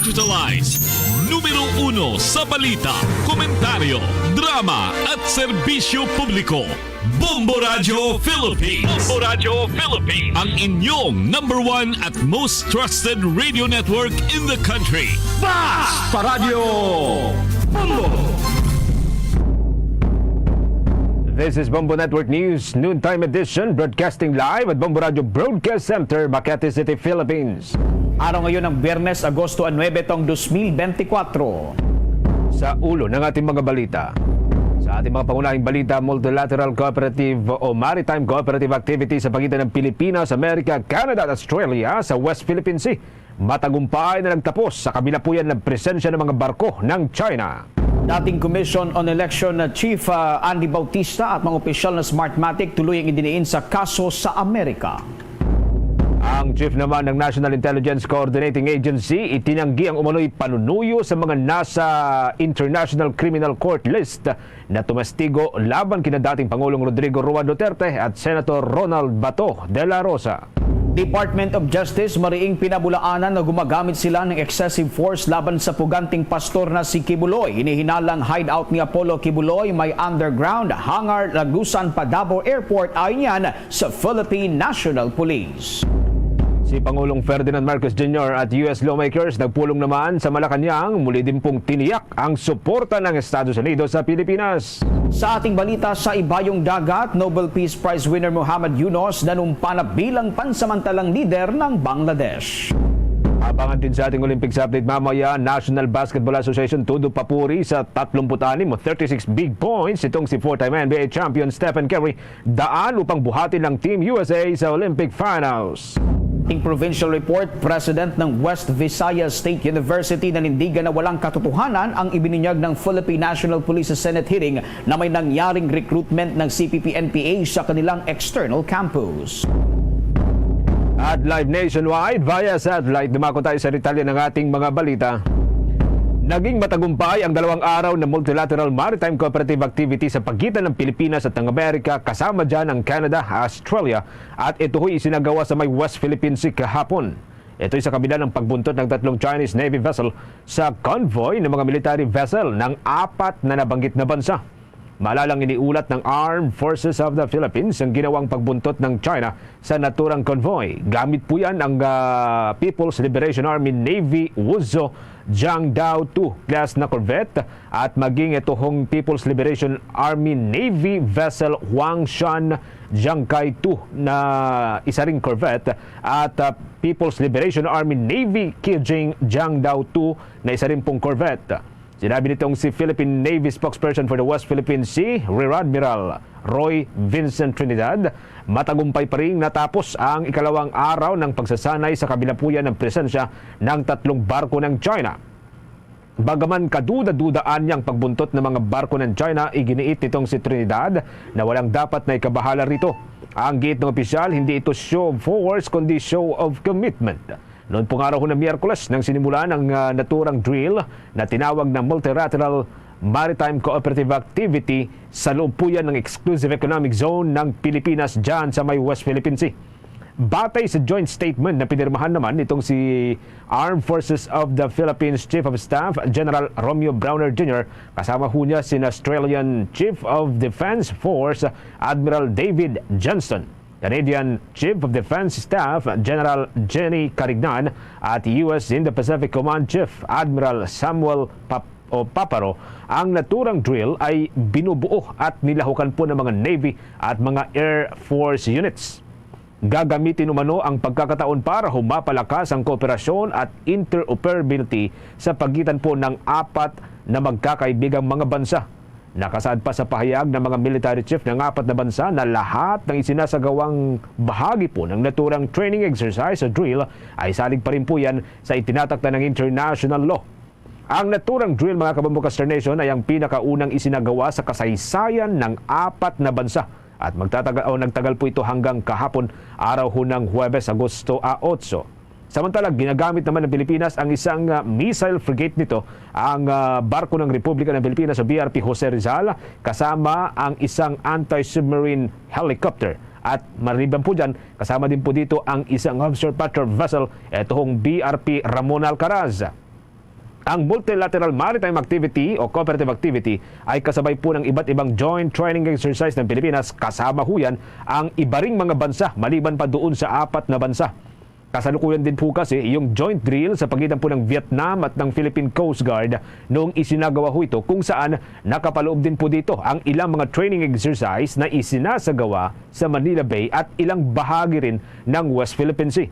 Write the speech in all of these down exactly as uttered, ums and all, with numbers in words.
Digitalize. Numero uno sa balita, komentaryo, drama, at serbisyo publiko. Bombo Radyo Philippines. Bombo Radyo Philippines. Ang inyong number one at most trusted radio network in the country. Basta Radyo Bombo! This is Bombo Network News, noontime edition, broadcasting live at Bombo Radyo Broadcast Center, Makati City, Philippines. Araw ngayon ng Biyernes, Agosto nuebe, taong dos mil bentikwatro. Sa ulo ng ating mga balita. Sa ating mga pangunahing balita, multilateral cooperative o maritime cooperative activity sa pagitan ng Pilipinas, Amerika, Canada at Australia sa West Philippine Sea. Matagumpay na nagtapos sa kabilapuyan ng presensya ng mga barko ng China. Dating Commission on Election na Chief, ah, Andy Bautista at mga opisyal na Smartmatic tuloy ang idiniin sa kaso sa Amerika. Ang chief naman ng National Intelligence Coordinating Agency itinanggi ang umano'y panunuyo sa mga nasa International Criminal Court list na tumestigo laban kina dating Pangulong Rodrigo Roa Duterte at Senator Ronald Bato de la Rosa. Department of Justice mariing pinabulaanan nga gumagamit sila ng excessive force laban sa puganting pastor na si Kibuloy. Ini hinalang hideout ni Apollo Kibuloy may underground hangar Lagusan pa Davao Airport, ayon niyan sa Philippine National Police. Si Pangulong Ferdinand Marcos Junior at U S lawmakers nagpulong naman sa Malacañang, muli din pong tiniyak ang suporta ng Estados Unidos sa Pilipinas. Sa ating balita, sa Ibayong Dagat, Nobel Peace Prize winner Muhammad Yunus nanumpa na bilang pansamantalang lider ng Bangladesh. Abangan din sa ating Olympics update mamaya, National Basketball Association todo papuri sa tatlumpu't anim o thirty-six big points itong si four-time N B A champion Stephen Curry daan upang buhatin ang Team U S A sa Olympic Finals. Ating provincial report, President ng West Visayas State University nanindigan na walang katotohanan ang ibinunyag ng Philippine National Police sa Senate hearing na may nangyaring recruitment ng C P P N P A sa kanilang external campus. At live nationwide via satellite, dumako tayo sa detalye ng ating mga balita. Naging matagumpay ang dalawang araw na multilateral maritime cooperative activity sa pagitan ng Pilipinas at ng Amerika, kasama dyan ang Canada, Australia, at ito ho'y isinagawa sa may West Philippine Sea kahapon. Ito'y sa kabila ng pagbuntot ng tatlong Chinese Navy vessel sa convoy ng mga military vessel ng apat na nabanggit na bansa. Maalalang iniulat ng Armed Forces of the Philippines ang ginawang pagbuntot ng China sa naturang convoy. Gamit po yan ang, ah, People's Liberation Army Navy Wuzhou Jiangdao two class na corvette at maging ito hong People's Liberation Army Navy vessel Huangshan Jiangkai two na isa ring corvette at, ah, People's Liberation Army Navy Qijing Jiangdao two na isa rin pong corvette. Sinabi nitong si Philippine Navy spokesperson for the West Philippine Sea, Rear Admiral Roy Vincent Trinidad, matagumpay pa rin natapos ang ikalawang araw ng pagsasanay sa kabilapuyan ng presensya ng tatlong barko ng China. Bagaman kaduda-dudaan niya ang pagbuntot ng mga barko ng China, iginiit nitong si Trinidad na walang dapat na ikabahala rito. Ang giit ng opisyal, hindi ito show of force kundi show of commitment. Noon pong araw na Miyerkules nang sinimulan ang, ah, naturang drill na tinawag na Multilateral Maritime Cooperative Activity sa loob po yan ng Exclusive Economic Zone ng Pilipinas dyan sa may West Philippine Sea. Batay sa joint statement na pinirmahan naman nitong si Armed Forces of the Philippines Chief of Staff General Romeo Brawner Junior, kasama ho niya si Australian Chief of Defense Force Admiral David Johnston, Canadian Chief of Defense Staff General Jenny Carignan at U S Indo-Pacific Command Chief Admiral Samuel Pap-, o Paparo, ang naturang drill ay binubuo at nilahukan po ng mga Navy at mga Air Force units. Gagamitin umano ang pagkakataon para humapalakas ang kooperasyon at interoperability sa pagitan po ng apat na magkakaibigang mga bansa. Nakasaad pa sa pahayag ng mga military chief ng apat na bansa na lahat ng isinasagawang bahagi po ng naturang training exercise o drill ay salig pa rin po yan sa itinatakda ng international law. Ang naturang drill, mga kabombo, Kasternation, ay ang pinakaunang isinagawa sa kasaysayan ng apat na bansa at magtataga-, o nagtagal po ito hanggang kahapon, araw ho ng Huwebes, Agosto a otso. Samantala, ginagamit naman ng Pilipinas ang isang, ah, missile frigate nito, ang, ah, barko ng Republika ng Pilipinas o B R P Jose Rizal, kasama ang isang anti-submarine helicopter. At maliban po dyan, kasama din po dito ang isang offshore patrol vessel, ito hong B R P Ramon Alcaraz. Ang multilateral maritime activity o cooperative activity ay kasabay po ng iba't ibang joint training exercise ng Pilipinas kasama ho yan ang iba ring mga bansa maliban pa doon sa apat na bansa. Kasalukuyan din po kasi yung joint drill sa pagitan po ng Vietnam at ng Philippine Coast Guard noong isinagawa ho ito, kung saan nakapaloob din po dito ang ilang mga training exercise na isinasagawa sa Manila Bay at ilang bahagi rin ng West Philippine Sea.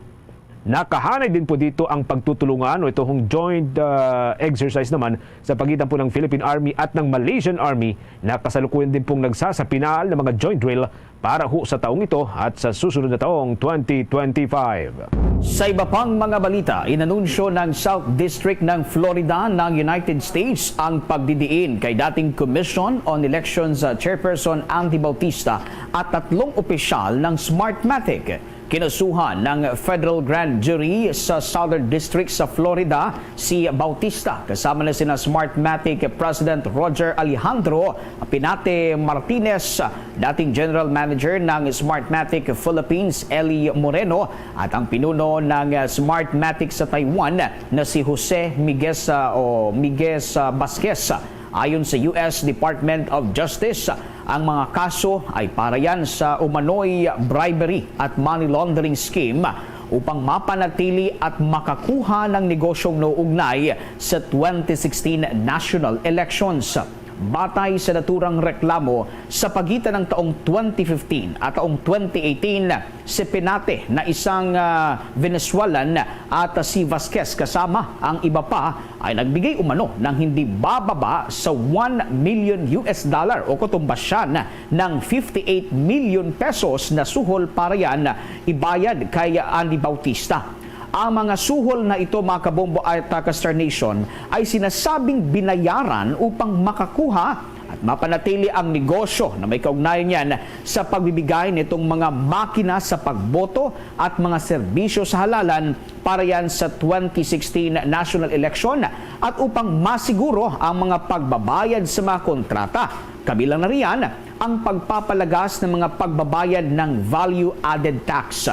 Nakahanay din po dito ang pagtutulungan o itong joint, ah, exercise naman sa pagitan po ng Philippine Army at ng Malaysian Army na kasalukuyan din pong nagsasapinal ng mga joint drill para ho sa taong ito at sa susunod na taong twenty twenty-five. Sa iba pang mga balita, inanunsyo ng South District ng Florida ng United States ang pagdidiin kay dating Commission on Elections, ah, Chairperson Andy Bautista at tatlong opisyal ng Smartmatic. Kinasuhan ng federal grand jury sa Southern District sa Florida si Bautista, kasama na sina Smartmatic President Roger Alejandro, Pinate Martinez, dating general manager ng Smartmatic Philippines, Eli Moreno, at ang pinuno ng Smartmatic sa Taiwan na si Jose Miguez, ah, o Miguez, ah, Vasquez. Ayon sa U S Department of Justice, ang mga kaso ay para yan sa umano'y bribery at money laundering scheme upang mapanatili at makakuha ng negosyong nauugnay sa twenty sixteen national elections. Batay sa naturang reklamo, sa pagitan ng taong twenty fifteen at taong twenty eighteen, si Pinate na isang, ah, Venezuelan at si Vasquez kasama ang iba pa ay nagbigay umano ng hindi bababa sa one million U S dollar o katumbas siya ng fifty-eight million pesos na suhol para yan ibayad kay Andy Bautista. Ang mga suhol na ito, mga kabombo at, ah, ka-Star Nation, ay sinasabing binayaran upang makakuha at mapanatili ang negosyo na may kaugnayan niyan sa pagbibigay nitong mga makina sa pagboto at mga serbisyo sa halalan para yan sa twenty sixteen national election at upang masiguro ang mga pagbabayad sa mga kontrata. Kabilang na riyan ang pagpapalagas ng mga pagbabayad ng value-added tax.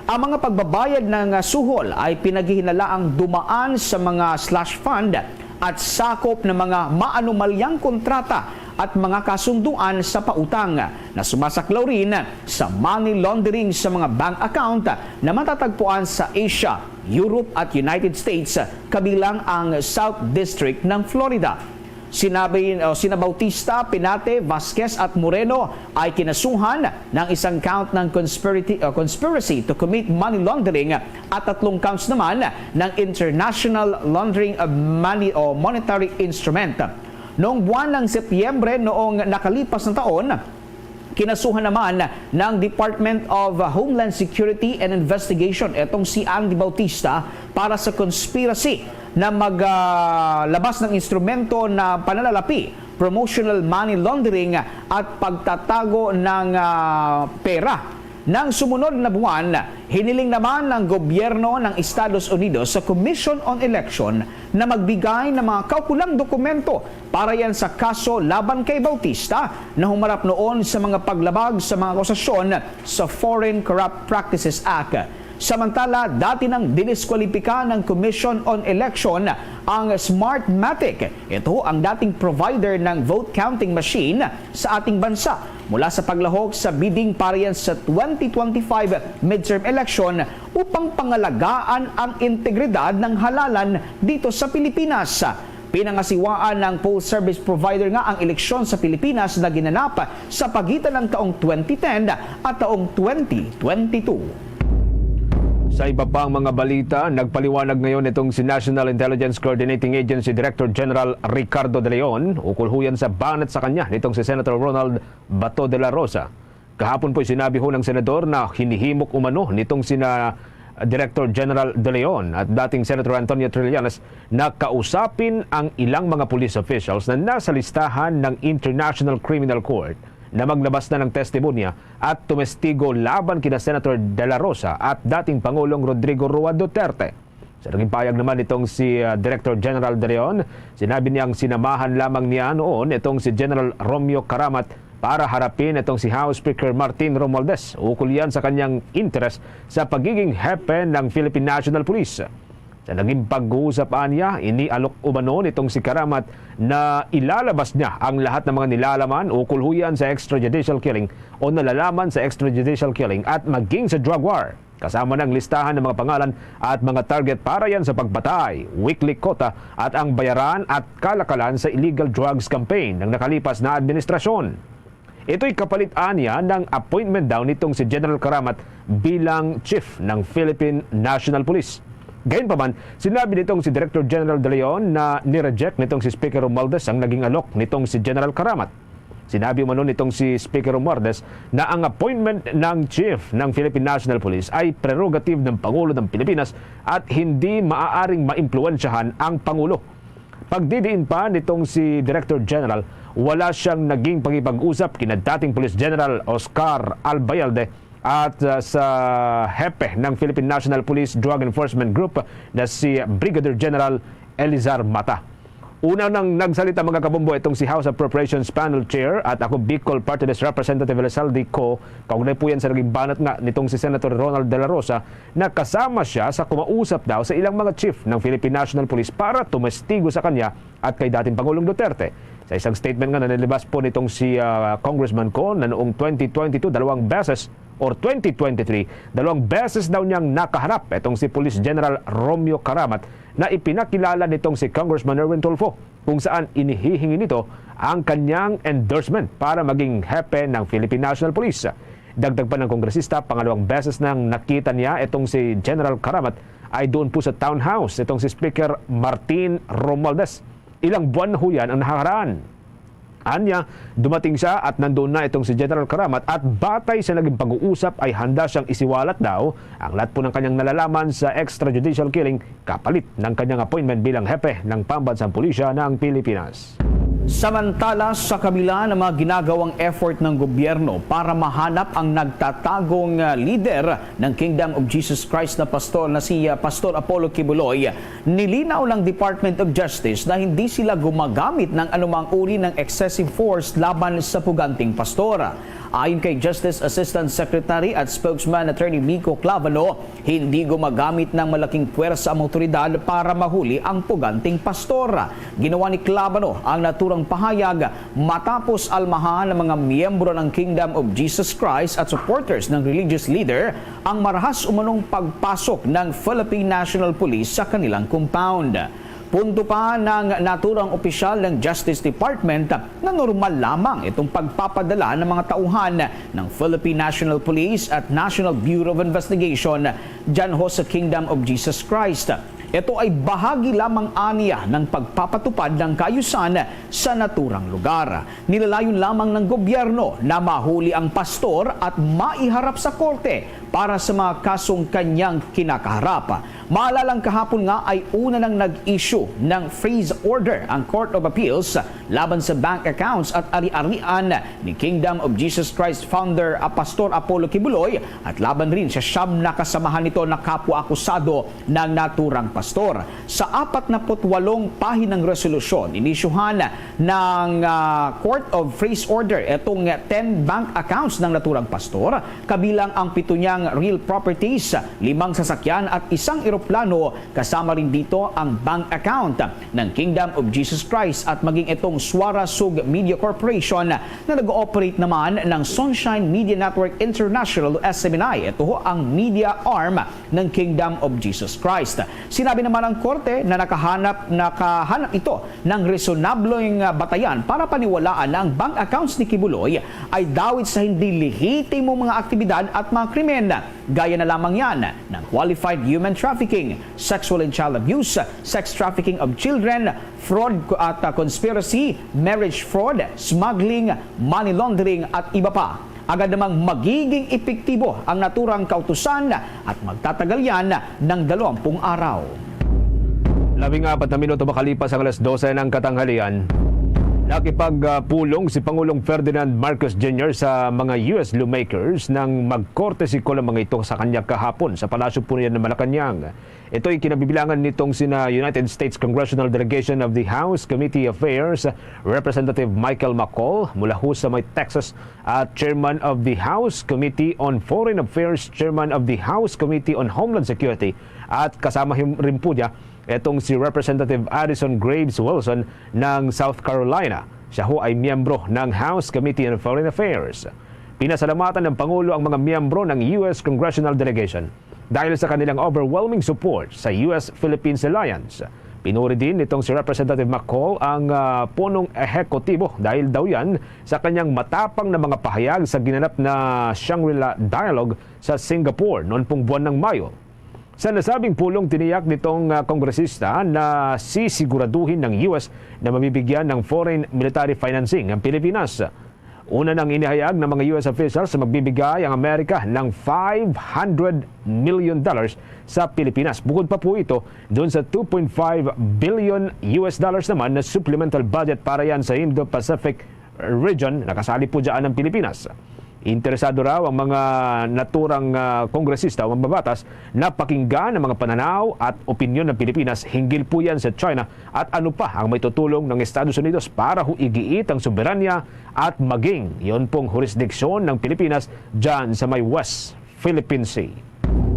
Ang mga pagbabayad ng, ah, suhol ay pinaghihinalaang dumaan sa mga slush fund at sakop ng mga maanomalyang kontrata at mga kasunduan sa pautang na sumasaklaw rin sa money laundering sa mga bank account na matatagpuan sa Asia, Europe at United States, kabilang ang South District ng Florida. Sinabi, o, sina Bautista, Pinate, Vasquez at Moreno ay kinasuhan ng isang count ng conspirati-, o, conspiracy to commit money laundering at tatlong counts naman ng international laundering of money o monetary instrument. Noong buwan ng Setyembre noong nakalipas na taon, kinasuhan naman ng Department of Homeland Security and Investigation itong si Andy Bautista para sa conspiracy na maglabas ng instrumento na pananalapi, promotional money laundering at pagtatago ng, ah, pera. Nang sumunod na buwan, hiniling naman ng gobyerno ng Estados Unidos sa Commission on Election na magbigay ng mga kaukulang dokumento para yan sa kaso laban kay Bautista na humarap noon sa mga paglabag sa mga akusasyon sa Foreign Corrupt Practices Act. Samantala, dati nang diniskwalipika ng Commission on Election ang Smartmatic. Ito ang dating provider ng vote counting machine sa ating bansa mula sa paglahok sa bidding para yan sa twenty twenty-five midterm election upang pangalagaan ang integridad ng halalan dito sa Pilipinas. Pinangasiwaan ng poll service provider nga ang eleksyon sa Pilipinas na ginanap sa pagitan ng taong twenty ten at taong twenty twenty-two. Sa iba pang mga balita, nagpaliwanag ngayon itong si National Intelligence Coordinating Agency Director General Ricardo De Leon ukol ho yan sa banat sa kanya nitong si Senator Ronald Bato de la Rosa. Kahapon po'y sinabi ho ng senador na hinihimok umano nitong sina Director General De Leon at dating Senator Antonio Trillanes na kausapin ang ilang mga police officials na nasa listahan ng International Criminal Court na maglabas na ng testimonya at tumestigo laban kina Senator De La Rosa at dating Pangulong Rodrigo Roa Duterte. Sa naging payag naman itong si, ah, Director General De Leon, sinabi niyang sinamahan lamang niya noon itong si General Romeo Caramat para harapin itong si House Speaker Martin Romualdez ukol yan sa kanyang interes sa pagiging hepe ng Philippine National Police. Sa naging pag-uusap aniya, inialok umano nitong si Karamat na ilalabas niya ang lahat ng mga nilalaman o kulhuyan sa extrajudicial killing o nalalaman sa extrajudicial killing at maging sa drug war. Kasama ng listahan ng mga pangalan at mga target para yan sa pagpatay, weekly quota at ang bayaran at kalakalan sa illegal drugs campaign ng nakalipas na administrasyon. Ito'y kapalit aniya ng appointment daw nitong si General Karamat bilang chief ng Philippine National Police. Gayunpaman, sinabi nitong si Director General De Leon na ni-reject nitong si Speaker Romualdez ang naging alok nitong si General Karamat. Sinabi umano nitong si Speaker Romualdez na ang appointment ng chief ng Philippine National Police ay prerogative ng Pangulo ng Pilipinas at hindi maaaring maimpluwensyahan ang Pangulo. Pagdidiin pa nitong si Director General, wala siyang naging pakipag-usap kina dating Police General Oscar Albayalde at, uh, sa hepe ng Philippine National Police Drug Enforcement Group na si Brigadier General Elizar Mata. Una nang nagsalita, mga kabombo, itong si House Appropriations Panel Chair at ako Bicol Party List Representative Elizalde Co, kaugnay po yan sa naging banat nga nitong si Senator Ronald De La Rosa na kasama siya sa kumausap daw sa ilang mga chief ng Philippine National Police para tumestigo sa kanya at kay dating Pangulong Duterte. Sa isang statement nga nanilibas po nitong si, ah, Congressman Co na noong twenty twenty-two, dalawang beses, or twenty twenty-three, dalawang beses daw niyang nakaharap itong si Police General Romeo Karamat na ipinakilala nitong si Congressman Erwin Tulfo, kung saan inihihingi nito ang kanyang endorsement para maging hepe ng Philippine National Police. Dagdag pa ng kongresista, pangalawang beses nang nakita niya itong si General Karamat ay doon po sa townhouse itong si Speaker Martin Romualdez. Ilang buwan na ho yan ang nakakaraan. Anya, dumating siya at nandoon na itong si General Karamat at batay sa naging pag-uusap ay handa siyang isiwalat daw ang lahat po ng kanyang nalalaman sa extrajudicial killing kapalit ng kanyang appointment bilang hepe ng pambansang pulisya ng Pilipinas. Samantala, sa kabila ng mga ginagawang effort ng gobyerno para mahanap ang nagtatagong, ah, lider ng Kingdom of Jesus Christ na pastor na si, ah, Pastor Apollo Quiboloy, nilinaw ng Department of Justice na hindi sila gumagamit ng anumang uri ng excessive force laban sa puganting pastor. Ayon kay Justice Assistant Secretary at Spokesman Attorney Miko Clavano, hindi gumagamit ng malaking puwersa ang awtoridad para mahuli ang puganting pastor. Ginawa ni Clavano ang naturang pahayag matapos almahan ng mga miyembro ng Kingdom of Jesus Christ at supporters ng religious leader ang marahas umanong pagpasok ng Philippine National Police sa kanilang compound. Punto pa ng naturang opisyal ng Justice Department na normal lamang itong pagpapadala ng mga tauhan ng Philippine National Police at National Bureau of Investigation dyan ho sa Kingdom of Jesus Christ. Ito ay bahagi lamang aniya ng pagpapatupad ng kaayusan sa naturang lugar. Nilalayon lamang ng gobyerno na mahuli ang pastor at maiharap sa korte para sa mga kasong kanyang kinakaharap. Maalalang kahapon nga ay una nang nag-issue ng freeze order ang Court of Appeals laban sa bank accounts at ari-arian ni Kingdom of Jesus Christ founder, ah, Pastor Apollo Quiboloy, at laban rin sa siyam na kasamahan nito na kapwa akusado ng naturang pastor. Sa apat na put walong pahinang resolusyon, inisyuhan ng, ah, Court of Freeze Order itong ten bank accounts ng naturang pastor, kabilang ang pito niyang real properties, limang sasakyan at isang eroplano, kasama rin dito ang bank account ng Kingdom of Jesus Christ at maging itong Suara Sug Media Corporation na nag-ooperate naman ng Sunshine Media Network International o S M N I. Ito ho ang media arm ng Kingdom of Jesus Christ. Sinabi naman ng korte na nakahanap, nakahanap ito ng resonableng, ah, batayan para paniwalaan na ang bank accounts ni Quiboloy ay dawit sa hindi lehitimong mga aktibidad at mga krimen, gaya na lamang yan ng qualified human trafficking, sexual and child abuse, sex trafficking of children, fraud at, ah, conspiracy, marriage fraud, smuggling, money laundering at iba pa. Agad namang magiging epektibo ang naturang kautusan at magtatagal yan ng dalawampung araw. Labing apat na minuto makalipas ang alas dose ng katanghalian, nakipagpulong si Pangulong Ferdinand Marcos Junior sa mga U S lawmakers nang magkorte si Cola Mangito sa kanya kahapon sa Palasyo Punoyan ng Malacañang. Ito'y kinabibilangan nitong sina United States Congressional Delegation of the House Committee Affairs, Representative Michael McCaul mula ho sa may Texas, at Chairman of the House Committee on Foreign Affairs, Chairman of the House Committee on Homeland Security, At kasama him-, rin po niya itong si Representative Addison Graves Wilson ng South Carolina. Siya ho ay miyembro ng House Committee on Foreign Affairs. Pinasalamatan ng Pangulo ang mga miyembro ng U S Congressional Delegation dahil sa kanilang overwhelming support sa U S Philippines Alliance. Pinuri din nitong si Representative McCaul ang, ah, punong ehekutibo dahil daw yan sa kanyang matapang na mga pahayag sa ginanap na Shangri-La Dialogue sa Singapore noon pong buwan ng Mayo. Sa nasabing pulong, tiniyak nitong, ah, kongresista na sisiguraduhin ng U S na mabibigyan ng foreign military financing ang Pilipinas. Una nang inihayag ng mga U S officials na magbibigay ang Amerika ng five hundred million dollars sa Pilipinas. Bukod pa po ito doon sa two point five billion U S dollars naman na supplemental budget para yan sa Indo-Pacific region. Nakasali po dyan ang Pilipinas. Interesado raw ang mga naturang, ah, kongresista o mambabatas na pakinggan ang mga pananaw at opinyon ng Pilipinas hinggil po yan sa China at ano pa ang may tutulong ng Estados Unidos para ho igiit ang soberanya at maging yon pong hurisdiksyon ng Pilipinas dyan sa may West Philippine Sea.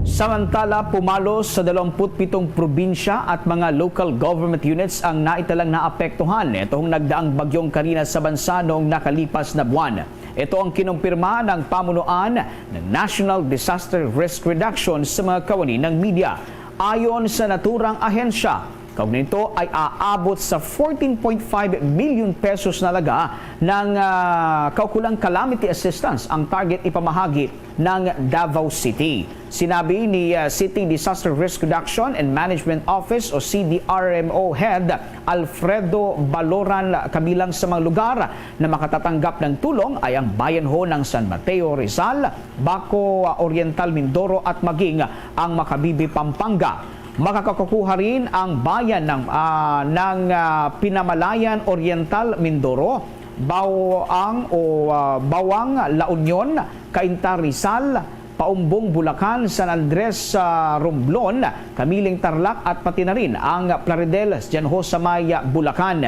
Samantala, pumalo sa dalawampu't pitong probinsya at mga local government units ang naitalang naapektuhan nitong nagdaang bagyong Karina sa bansa noong nakalipas na buwan. Ito ang kinumpirma ng pamunuan ng National Disaster Risk Reduction sa mga kawani ng media. Ayon sa naturang ahensya, kaugnay nito ay aabot sa fourteen point five million pesos na laga ng, ah, kaukulang calamity assistance ang target ipamahagi ng Davao City. Sinabi ni, ah, City Disaster Risk Reduction and Management Office o C D R M O Head Alfredo Baloran, kabilang sa mga lugar na makatatanggap ng tulong ay ang bayan ho ng San Mateo, Rizal, Baco, ah, Oriental Mindoro at maging ang Makabibi, Pampanga. Makakakukuha rin ang bayan ng, ah, ng, ah, Pinamalayan, Oriental Mindoro, Bawang o, ah, Bawang, La Union, Cainta, Rizal, Paumbong, Bulacan, San Andres, ah, Romblon, Camiling, Tarlac at pati na rin ang Plaridel, dyan ho sa may, ah, Bulacan.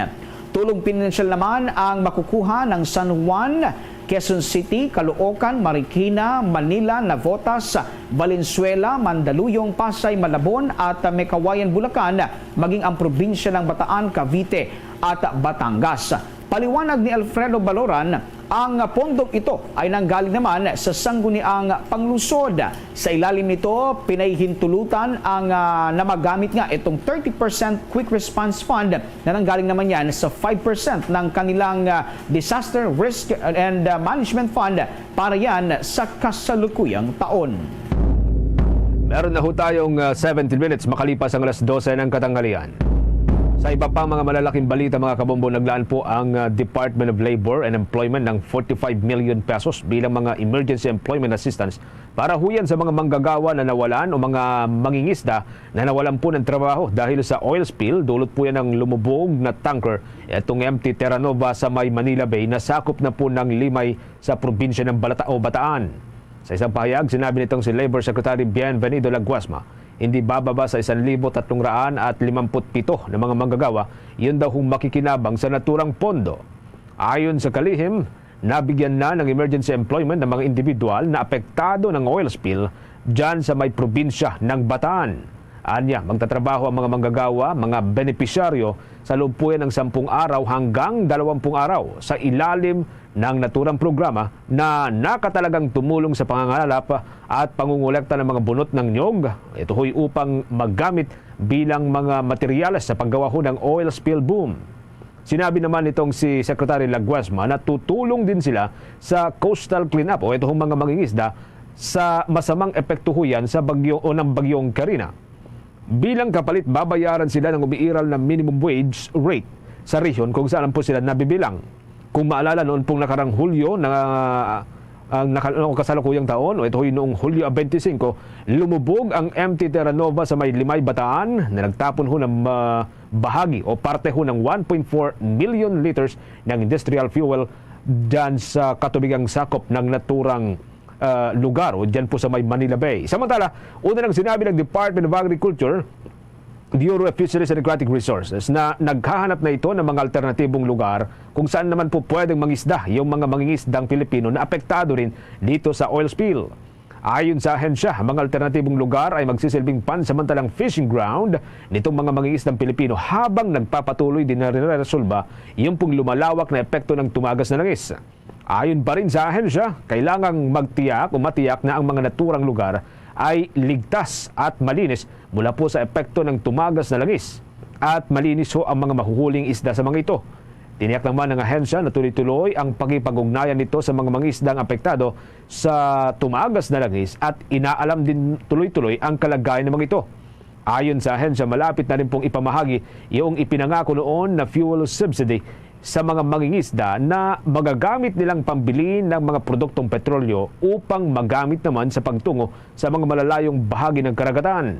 Tulong pinansyal naman ang makukuha ng San Juan, Quezon City, Caloocan, Marikina, Manila, Navotas, Valenzuela, Mandaluyong, Pasay, Malabon at, ah, may Cauayan, Bulacan, maging ang probinsya ng Bataan, Cavite at Batangas. Paliwanag ni Alfredo Baloran, ang pondong ito ay nanggaling naman sa Sangguniang Panglungsod. Sa ilalim nito, pinahihintulutan ang, ah, na magamit nga itong thirty percent Quick Response Fund na nanggaling naman yan sa five percent ng kanilang, ah, Disaster Risk and, ah, Management Fund para yan sa kasalukuyang taon. Meron na ho tayong, ah, seventeen minutes makalipas ang alas dose ng katanghalian. Sa iba pang mga malalaking balita, mga kabombo, naglaan po ang, ah, Department of Labor and Employment ng forty-five million pesos bilang mga emergency employment assistance para ho yan sa mga manggagawa na nawalan o mga mangingisda na nawalan po ng trabaho dahil sa oil spill. Dulot po yan ng lumubog na tanker. Itong M T Terra Nova sa may Manila Bay, nasakop na po ng Limay sa probinsya ng Balata-, o Bataan. Sa isang pahayag, sinabi nitong si Labor Secretary Bienvenido Laguasma, hindi bababa sa isang libo tatlong raan at limamput pito na mga manggagawa yun daw hong makikinabang sa naturang pondo. Ayon sa kalihim, nabigyan na ng emergency employment ng mga individual na apektado ng oil spill dyan sa may probinsya ng Bataan. Anya, magtatrabaho ang mga manggagawa, mga benepisyaryo, sa loob po yan ng sampung araw hanggang dalawampung araw sa ilalim ng naturang programa na nakatalagang tumulong sa pangangalap at pangungulekta ng mga bunot ng niyog. Ito ho'y upang magamit bilang mga materyales sa paggawa ho ng oil spill boom. Sinabi naman nitong si Secretary Laguesma na tutulong din sila sa coastal cleanup o itong mga mangingisda sa masamang epekto ho yan sa bagyo o ng bagyong Karina. Bilang kapalit, babayaran sila ng umiiral na minimum wage rate sa rehiyon kung saan po sila nabibilang. Kung maalala, noon pong nakarang Hulyo na ang naka-, ang kasalukuyang taon, o ito ay noong Hulyo twenty-five, lumubog ang M T Terra Nova sa may Limay, Bataan, na nagtapon ho ng, ah, bahagi o parte ho ng one point four million liters ng industrial fuel dyan sa katubigang sakop ng naturang, ah, lugar o dyan po sa may Manila Bay. Samantala, una nang sinabi ng Department of Agriculture, Bureau of Fisheries and Aquatic Resources na naghahanap na ito ng mga alternatibong lugar kung saan naman po pwedeng mangisda yung mga mangingisdang Pilipino na apektado rin dito sa oil spill. Ayon sa ahensya, ang mga alternatibong lugar ay magsisilbing pansamantalang fishing ground nitong mga mangingisdang Pilipino habang nagpapatuloy din na reresolba yung pong lumalawak na epekto ng tumagas na langis. Ayon pa rin sa ahensya, kailangang magtiyak o matiyak na ang mga naturang lugar ay ligtas at malinis mula po sa epekto ng tumagas na langis. At malinis ho ang mga mahuhuling isda sa mga ito. Tiniyak naman ng ahensya na tuloy-tuloy ang pakipag-ugnayan nito sa mga mangisdang apektado sa tumagas na langis at inaalam din tuloy-tuloy ang kalagayan ng mga ito. Ayon sa ahensya, malapit na rin pong ipamahagi yung ipinangako noon na fuel subsidy sa mga mangingisda na magagamit nilang pambili ng mga produktong petrolyo upang magamit naman sa pagtungo sa mga malalayong bahagi ng karagatan.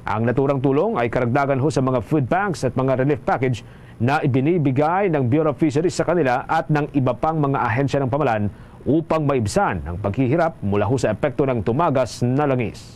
Ang naturang tulong ay karagdagan ho sa mga food banks at mga relief package na ibinibigay ng Bureau of Fisheries sa kanila at ng iba pang mga ahensya ng pamahalaan upang maibsan ang paghihirap mula ho sa epekto ng tumagas na langis.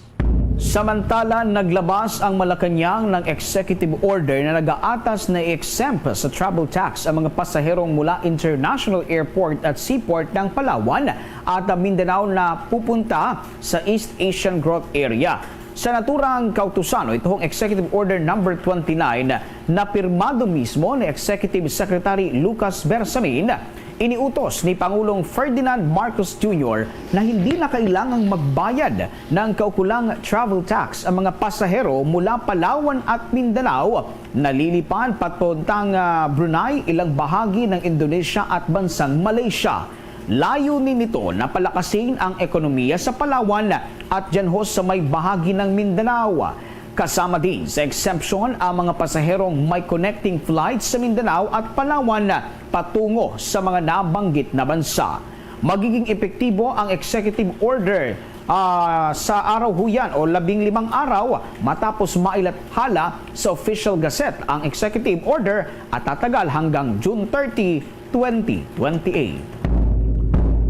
Samantala, naglabas ang Malacañang ng executive order na nag-aatas na i-exempt sa travel tax ang mga pasaherong mula international airport at seaport ng Palawan at Mindanao na pupunta sa East Asian Growth Area. Sa naturang kautusan, o ito hong Executive Order Number twenty-nine na pirmado mismo ni Executive Secretary Lucas Bersamin, iniutos ni Pangulong Ferdinand Marcos Junior na hindi na kailangang magbayad ng kaukulang travel tax ang mga pasahero mula Palawan at Mindanao na lilipad patungtang, ah, Brunei, ilang bahagi ng Indonesia at bansang Malaysia. Layunin nito na palakasin ang ekonomiya sa Palawan at dyan ho sa may bahagi ng Mindanao. Kasama din sa exemption ang mga pasaherong may connecting flights sa Mindanao at Palawan patungo sa mga nabanggit na bansa. Magiging epektibo ang executive order, ah, sa araw ho yan o labing limang araw matapos mailathala sa Official Gazette ang executive order at tatagal hanggang June thirty, twenty twenty-eight.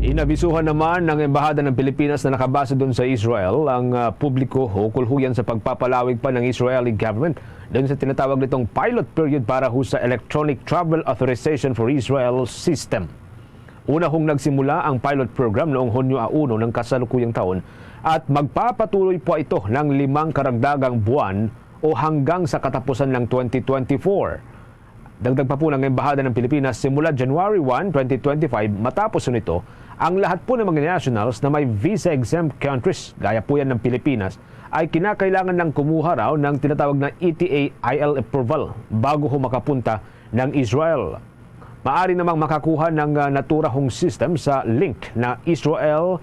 Inabisuhan naman ng Embahada ng Pilipinas na nakabase doon sa Israel ang, ah, publiko ukol ho yan sa pagpapalawig pa ng Israeli government doon sa tinatawag nitong pilot period para ho sa Electronic Travel Authorization for Israel system. Una hong nagsimula ang pilot program noong Hunyo a uno ng kasalukuyang taon at magpapatuloy po ito ng limang karagdagang buwan o hanggang sa katapusan ng twenty twenty-four. Dagdag pa po ng Embahada ng Pilipinas, simula January one, twenty twenty-five, matapos nito, ang lahat po ng mga nationals na may visa-exempt countries, gaya po yan ng Pilipinas, ay kinakailangan ng kumuha raw ng tinatawag na E T A I L approval bago ho makapunta ng Israel. Maari namang makakuha ng, ah, natura hong system sa link na israel-entry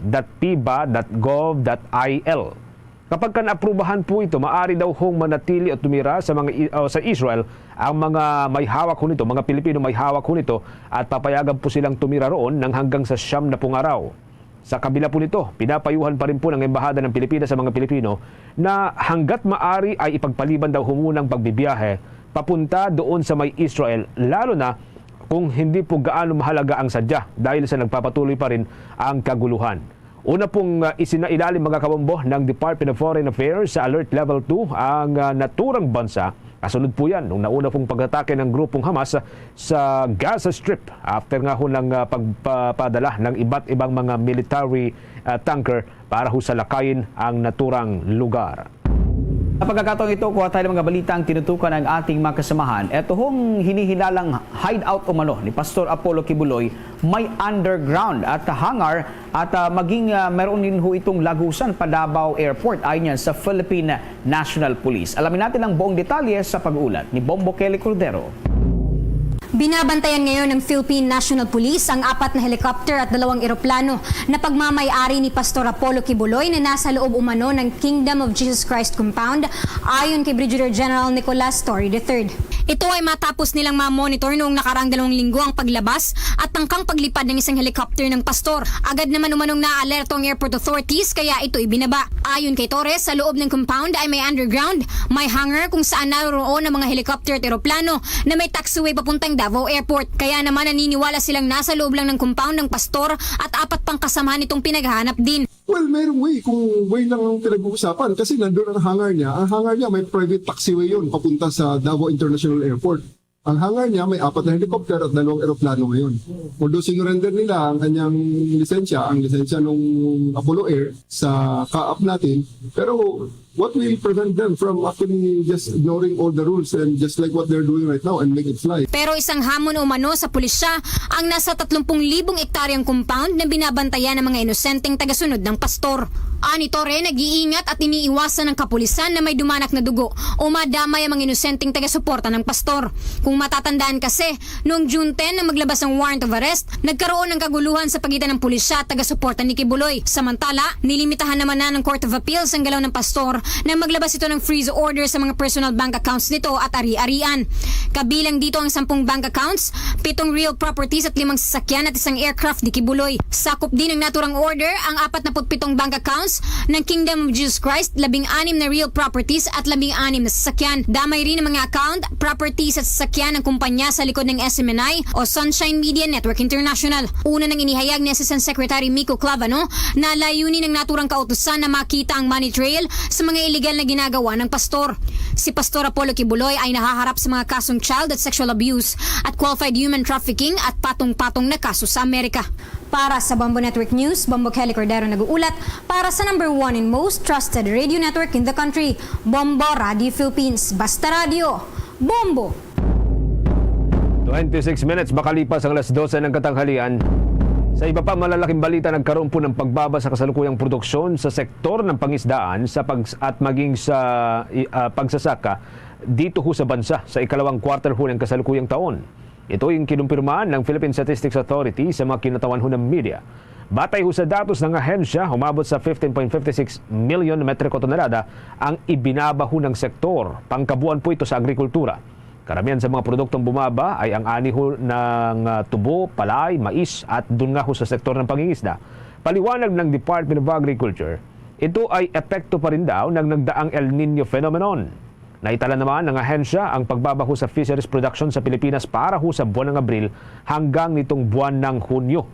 dot piba dot gov dot I L. Kapag ka naaprubahan po ito, maari daw hong manatili o tumira sa mga i-, o sa Israel ang mga may hawak ho nito, mga Pilipino may hawak ho nito, at papayagan po silang tumira roon ng hanggang sa siyam na pung araw. Sa kabila po nito, pinapayuhan pa rin po ng Embahada ng Pilipinas sa mga Pilipino na hanggat maari ay ipagpaliban daw ho muna ang pagbibiyahe papunta doon sa may Israel, lalo na kung hindi po gaano mahalaga ang sadya dahil sa nagpapatuloy pa rin ang kaguluhan. Una pong, ah, isinailalim, mga kabombo, ng Department of Foreign Affairs sa Alert Level two ang, ah, naturang bansa. Kasunod po yan nung nauna pong pag-atake ng grupong Hamas sa Gaza Strip after nga ho ng, ah, pagpapadala ng iba't ibang mga military, ah, tanker para ho salakayin ang naturang lugar. Sa pagkakataong ito, kuha tayo ng mga balitang tinutukan ng ating mga kasamahan. Ito hong hinihinalang hideout umano ni Pastor Apollo Kibuloy may underground at hangar at, ah, maging, ah, meron din ho itong lagusan pa Davao Airport, ayon yan sa Philippine National Police. Alamin natin ang buong detalye sa pag-uulat ni Bombo Kelly Cordero. Binabantayan ngayon ng Philippine National Police ang apat na helicopter at dalawang eroplano na pagmamay-ari ni Pastor Apollo Kibuloy na nasa loob umano ng Kingdom of Jesus Christ Compound, ayon kay Brigadier General Nicolas Torre the third. Ito ay matapos nilang ma-monitor noong nakaraang dalawang linggo ang paglabas at tangkang paglipad ng isang helicopter ng pastor. Agad naman umanong naalerto ang airport authorities kaya ito ibinaba. Ayon kay Torres, sa loob ng compound ay may underground, may hangar kung saan naroroon ang mga helicopter at eroplano na may taxiway papuntang Davao Airport. Kaya naman naniniwala silang nasa loob lang ng compound ng pastor at apat pang kasamahan nitong pinaghahanap din. Well, may way kung way lang ang pinag-uusapan kasi nandun ang hangar niya. Ang hangar niya may private taxiway yun papunta sa Davao International Airport. Ang hangar niya may apat na helicopter at dalawang eroplano ngayon. Although sinurrender nila ang kanyang lisensya, ang lisensya ng Apollo Air sa CAAP natin, pero what will prevent them from actually just ignoring all the rules and just like what they're doing right now and make it fly? Pero isang hamon umano sa pulisya ang nasa tatlumpung libong ektaryang compound na binabantayan ng mga inosenteng tagasunod ng pastor. Ani Torre, nag-iingat at iniiwasan ng kapulisan na may dumanak na dugo o madamay ang mga inosenteng taga-suporta ng pastor. Kung matatandaan kasi, noong June ten nang maglabas ang warrant of arrest, nagkaroon ng kaguluhan sa pagitan ng pulisya at taga-suporta ni Kibuloy. Samantala, nilimitahan naman na ng Court of Appeals ang galaw ng pastor nang maglabas ito ng freeze order sa mga personal bank accounts nito at ari-arian. Kabilang dito ang sampung bank accounts, pitong real properties at limang sasakyan at isang aircraft ni Kibuloy. Sakop din ng naturang order ang apat na put pitong bank accounts ng Kingdom of Jesus Christ, labing anim na real properties at labing anim na sasakyan. Damay rin ang mga account, properties at sasakyan ng kumpanya sa likod ng S M N I o Sunshine Media Network International. Una nang inihayag ni Assistant Secretary Miko Clavano na layunin ng naturang kautusan na makita ang money trail sa mga iligal na ginagawa ng pastor. Si Pastor Apollo Kibuloy ay nahaharap sa mga kasong child at sexual abuse at qualified human trafficking at patong-patong na kaso sa Amerika. Para sa Bombo Network News, Bombo Kelly Cordero nag-uulat para sa number one and most trusted radio network in the country, Bombo Radio Philippines. Basta Radio, Bombo! Twenty-six minutes makalipas ang alas dose ng katanghalian. Sa iba pa malalaking balita, nagkaroon po ng pagbaba sa kasalukuyang produksyon sa sektor ng pangisdaan sa pag at maging sa i- ah, pagsasaka dito ho sa bansa sa ikalawang quarter ho ng kasalukuyang taon. Ito yung kinumpirma ng Philippine Statistics Authority sa mga kinatawan ho ng media. Batay ho sa datos ng ahensya, umabot sa fifteen point fifty six million metriko tonelada ang ibinaba ho ng sektor. Pangkabuuan po ito sa agrikultura. Karamihan sa mga produktong bumaba ay ang ani ho ng ah, tubo, palay, mais at dun nga ho sa sektor ng pangingisda. Paliwanag ng Department of Agriculture, ito ay epekto pa rin daw ng nagdaang El Nino phenomenon. Naitala naman ng ahensya ang pagbaba ho sa fisheries production sa Pilipinas para ho sa buwan ng Abril hanggang nitong buwan ng Hunyo.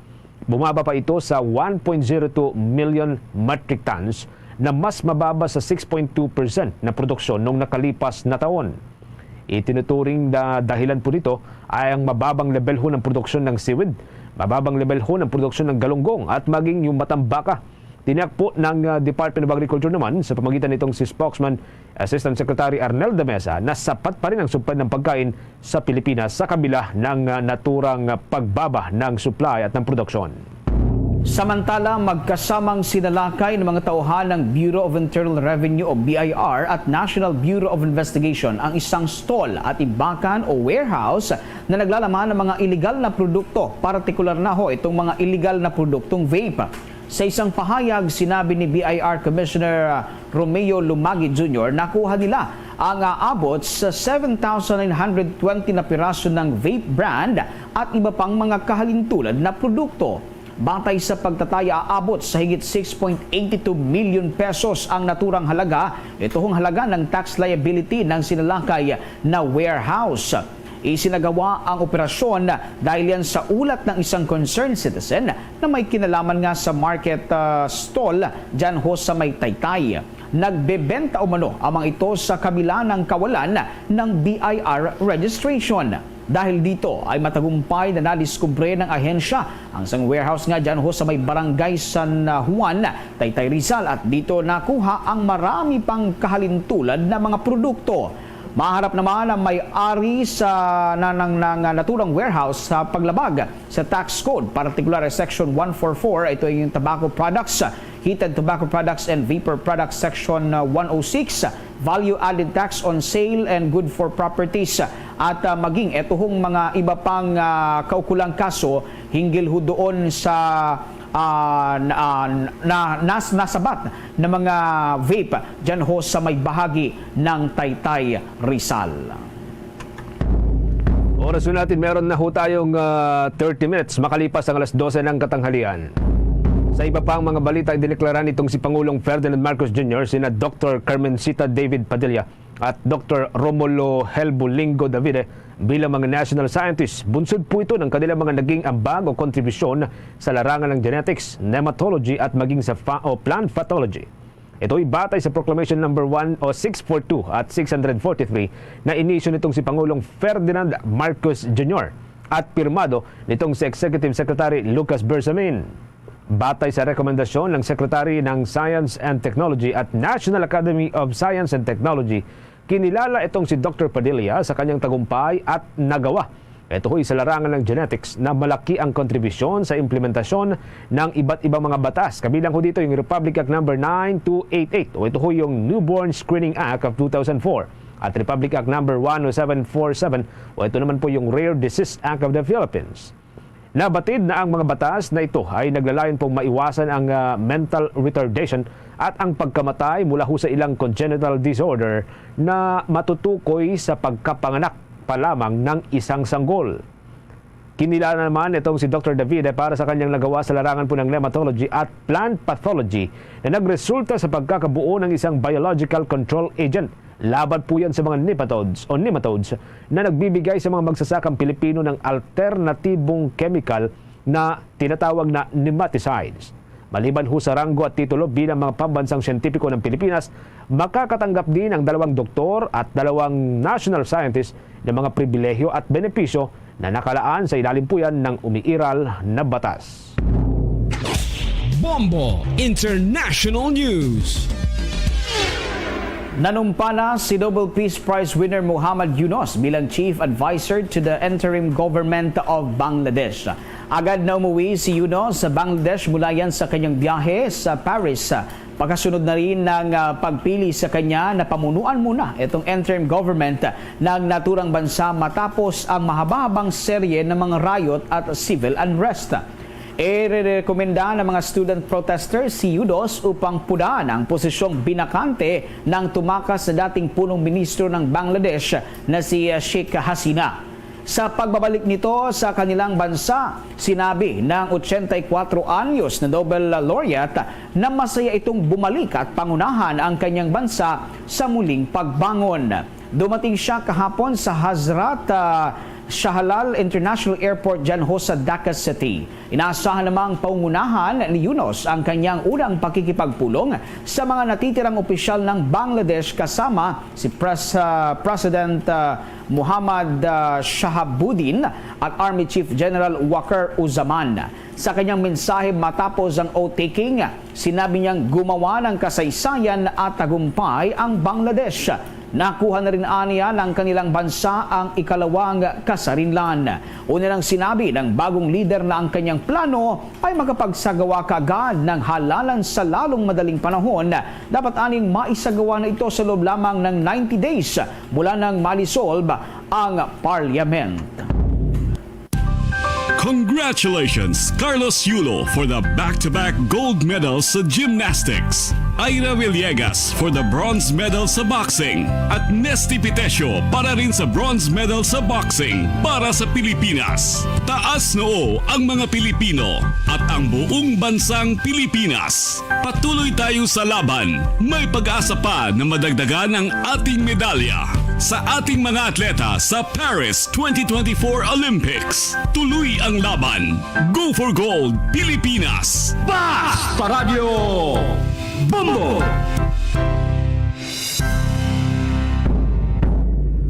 Bumaba pa ito sa one point zero two million metric tons na mas mababa sa six point two percent na produksyon noong nakalipas na taon. Itinuturing na dahilan po nito ay ang mababang level ho ng produksyon ng seaweed, mababang level ho ng produksyon ng galunggong at maging yung matambaka. Tiniyak po ng ah, Department of Agriculture naman sa pamagitan nitong si spokesman Assistant Secretary Arnel de Mesa na sapat pa rin ang supply ng pagkain sa Pilipinas sa kabila ng ah, naturang ah, pagbaba ng supply at ng produksyon. Samantala, magkasamang sinalakay ng mga tauhan ng Bureau of Internal Revenue o B I R at National Bureau of Investigation ang isang stall at imbakan o warehouse na naglalaman ng mga iligal na produkto, partikular na ho itong mga iligal na produktong vape. Sa isang pahayag, sinabi ni B I R Commissioner Romeo Lumagi Junior, nakuha nila ang aabot sa seven thousand nine hundred twenty na piraso ng vape brand at iba pang mga kahalintulad na produkto. Batay sa pagtataya, aabot sa higit six point eight two million pesos ang naturang halaga, ito hong halaga ng tax liability ng sinalakay na warehouse. Isinagawa ang operasyon dahil yan sa ulat ng isang concerned citizen na may kinalaman nga sa market ah, stall dyan ho sa may Taytay. Nagbebenta umano ang mga ito sa kabila ng kawalan ng B I R registration. Dahil dito ay matagumpay na nadiskubre ng ahensya ang isang warehouse nga dyan ho sa may barangay San Juan, Taytay Rizal, at dito nakuha ang marami pang kahalintulad na mga produkto. Maharap naman ang may-ari sa nanang ng naturang warehouse sa paglabag sa tax code, partikular ay Section one four four, ito yung tobacco products, heated tobacco products and vapor products Section uh, one oh six, value added tax on sale and good for properties, at uh, maging etuhong mga iba pang uh, kaukulang kaso hinggil ho doon sa ah, na, ah, na, nas, nasabat na mga vape dyan ho sa may bahagi ng Taytay, Rizal. Oras na natin, meron na ho tayong ah, thirty minutes makalipas ang alas dose ng katanghalian. Sa iba pang mga balita, idineklara nitong si Pangulong Ferdinand Marcos Junior sina Doktor Carmencita David Padilla at Doktor Romulo Helbulingo Davide bilang mga national scientists. Bunsod po ito ng kanilang mga naging ambag o kontribusyon sa larangan ng genetics, nematology at maging sa fa- o plant pathology. Ito'y batay sa Proclamation Number One o six four two at six hundred forty-three na inisyu nitong si Pangulong Ferdinand Marcos Junior at pirmado nitong si Executive Secretary Lucas Bersamin. Batay sa rekomendasyon ng Secretary ng Science and Technology at National Academy of Science and Technology, kinilala itong si Doktor Padilla sa kanyang tagumpay at nagawa. Ito ho'y sa larangan ng genetics na malaki ang kontribusyon sa implementasyon ng iba't ibang mga batas, kabilang ho dito yung Republic Act Number nine two eight eight, o ito ho yung Newborn Screening Act of two thousand four, at Republic Act Number one oh seven four seven, o ito naman po yung Rare Disease Act of the Philippines. Nabatid na ang mga batas na ito ay naglalayon pong maiwasan ang, ah, mental retardation at ang pagkamatay mula ho sa ilang congenital disorder na matutukoy sa pagkapanganak pa lamang ng isang sanggol. Kinilala naman itong si Doktor Davide para sa kanyang nagawa sa larangan po ng nematology at plant pathology na nagresulta sa pagkakabuo ng isang biological control agent. Laban po yan sa mga nematodes o nematodes na nagbibigay sa mga magsasakang Pilipino ng alternatibong chemical na tinatawag na nematicides. Maliban ho sa ranggo at titulo bilang mga pambansang siyentipiko ng Pilipinas, makakatanggap din ang dalawang doktor at dalawang national scientist ng mga pribilehiyo at benepisyo na nakalaan sa ilalim po yan ng umiiral na batas. Bombo International News. Nanumpa na si Nobel Peace Prize winner Muhammad Yunus bilang Chief Advisor to the Interim Government of Bangladesh. Agad na umuwi si Yunus sa Bangladesh mula yan sa kanyang biyahe sa Paris. Pagkasunod na rin ng, ah, pagpili sa kanya na pamunuan muna itong interim government ng naturang bansa matapos ang mahaba-habang serye ng mga riot at civil unrest. Irerekomenda ng mga student protesters si Yunus upang pudaan ang posisyong binakante ng tumakas na dating punong ministro ng Bangladesh na si Sheikh Hasina. Sa pagbabalik nito sa kanilang bansa, sinabi ng ochenta y cuatro anyos na Nobel laureate na masaya itong bumalik at pangunahan ang kanyang bansa sa muling pagbangon. Dumating siya kahapon sa Hazrat, ah, Shahlal International Airport dyan ho sa Dhaka City. Inaasahan namang pangunahan ni Yunus ang kanyang unang pakikipagpulong sa mga natitirang opisyal ng Bangladesh, kasama si Pres-, ah, President, ah, Muhammad, ah, Shahabuddin at Army Chief General Waqar Uzzaman. Sa kanyang mensahe matapos ang oath-taking, sinabi niyang gumawa ng kasaysayan at tagumpay ang Bangladesh. Nakuha na rin aniya ng kanilang bansa ang ikalawang kasarinlan. Una nang sinabi ng bagong lider na ang kanyang plano ay makapagsagawa kaagad ng halalan sa lalong madaling panahon. Dapat aning maisagawa na ito sa loob lamang ng ninety days mula nang ma-dissolve ang parliament. Congratulations, Carlos Yulo, for the back-to-back gold medals sa gymnastics, Ira Villegas for the bronze medal sa boxing, at Nesty Pitesio para rin sa bronze medal sa boxing para sa Pilipinas. Taas noo ang mga Pilipino at ang buong bansang Pilipinas. Patuloy tayo sa laban. May pag-asa pa na madagdagan ang ating medalya sa ating mga atleta sa Paris twenty twenty-four Olympics. Tuloy ang laban. Go for Gold, Pilipinas! Basta Radyo Bombo!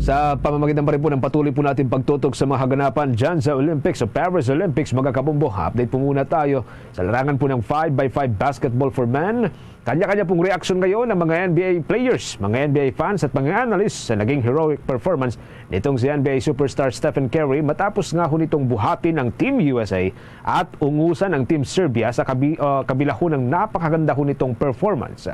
Sa pamamagitan pa rin po ng patuloy po natin pagtutok sa mga kaganapan dyan sa Olympics o Paris Olympics, mga kabombo, update po muna tayo sa larangan po ng five by five basketball for men. Kanya-kanya pong reaksyon ngayon ng mga N B A players, mga N B A fans at mga analysts sa naging heroic performance nitong si N B A superstar Stephen Curry matapos nga ho nitong buhatin ang Team U S A at ungusan ang Team Serbia sa kabi-, ah, kabila ho ng napakaganda ho nitong performance.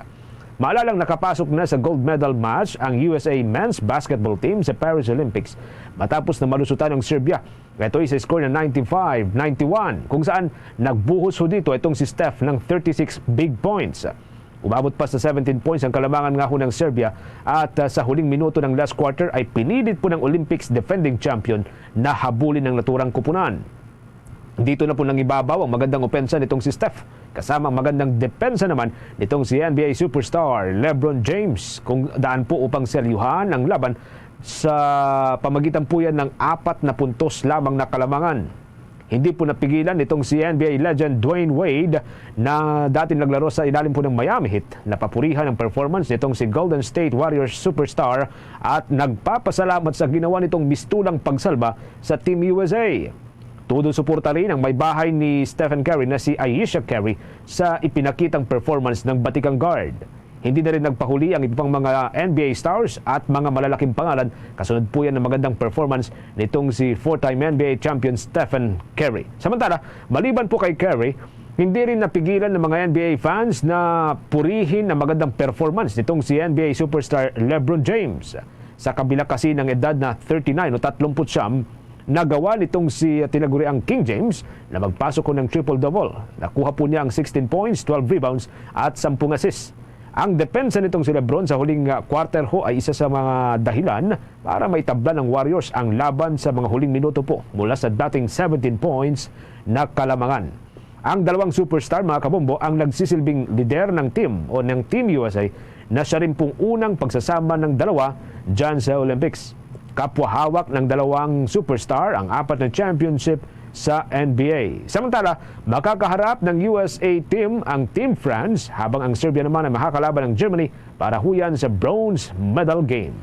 Maalalang nakapasok na sa gold medal match ang U S A men's basketball team sa Paris Olympics matapos na malusutan ang Serbia. Ito ay sa score na ninety-five ninety-one, kung saan nagbuhos ho dito itong si Steph ng thirty-six big points. Umabot pa sa seventeen points ang kalamangan nga ho ng Serbia at, ah, sa huling minuto ng last quarter ay pinilit po ng Olympics defending champion na habulin ang naturang kupunan. Dito na po nangibabaw ang magandang opensa nitong si Steph, kasama ang magandang depensa naman nitong si N B A superstar LeBron James, kung daan po upang selyuhan ang laban sa pamagitan po yan ng apat na puntos lamang na kalamangan. Hindi po napigilan nitong si N B A legend Dwyane Wade, na dati naglaro sa ilalim po ng Miami Heat, na papurihan ang performance nitong si Golden State Warriors superstar at nagpapasalamat sa ginawa nitong mistulang pagsalba sa Team U S A. Todo suporta rin ang may bahay ni Stephen Curry na si Ayesha Curry sa ipinakitang performance ng batikang guard. Hindi na rin nagpahuli ang iba pang mga N B A stars at mga malalaking pangalan kasunod po yan ng magandang performance nitong si four-time N B A champion Stephen Curry. Samantala, maliban po kay Curry, hindi rin napigilan ng mga N B A fans na purihin ang magandang performance nitong si N B A superstar LeBron James. Sa kabila kasi ng edad na thirty-nine o tatlumpu't siyam, nagawa nitong si tinaguriang King James na magpasok ko ng triple-double. Nakuha po niya ang sixteen points, twelve rebounds at sampung assists. Ang depensa nitong si LeBron sa huling, ah, quarter ho ay isa sa mga dahilan para maitabla ng Warriors ang laban sa mga huling minuto po mula sa dating seventeen points na kalamangan. Ang dalawang superstar, mga kabombo, ang nagsisilbing lider ng team o ng Team U S A na siya rin pong unang pagsasama ng dalawa dyan sa Olympics. Kapwa hawak ng dalawang superstar ang apat na championship sa N B A. Samantala, makakaharap ng U S A team ang Team France, habang ang Serbia naman ay makakalaban ng Germany para huyan sa bronze medal game.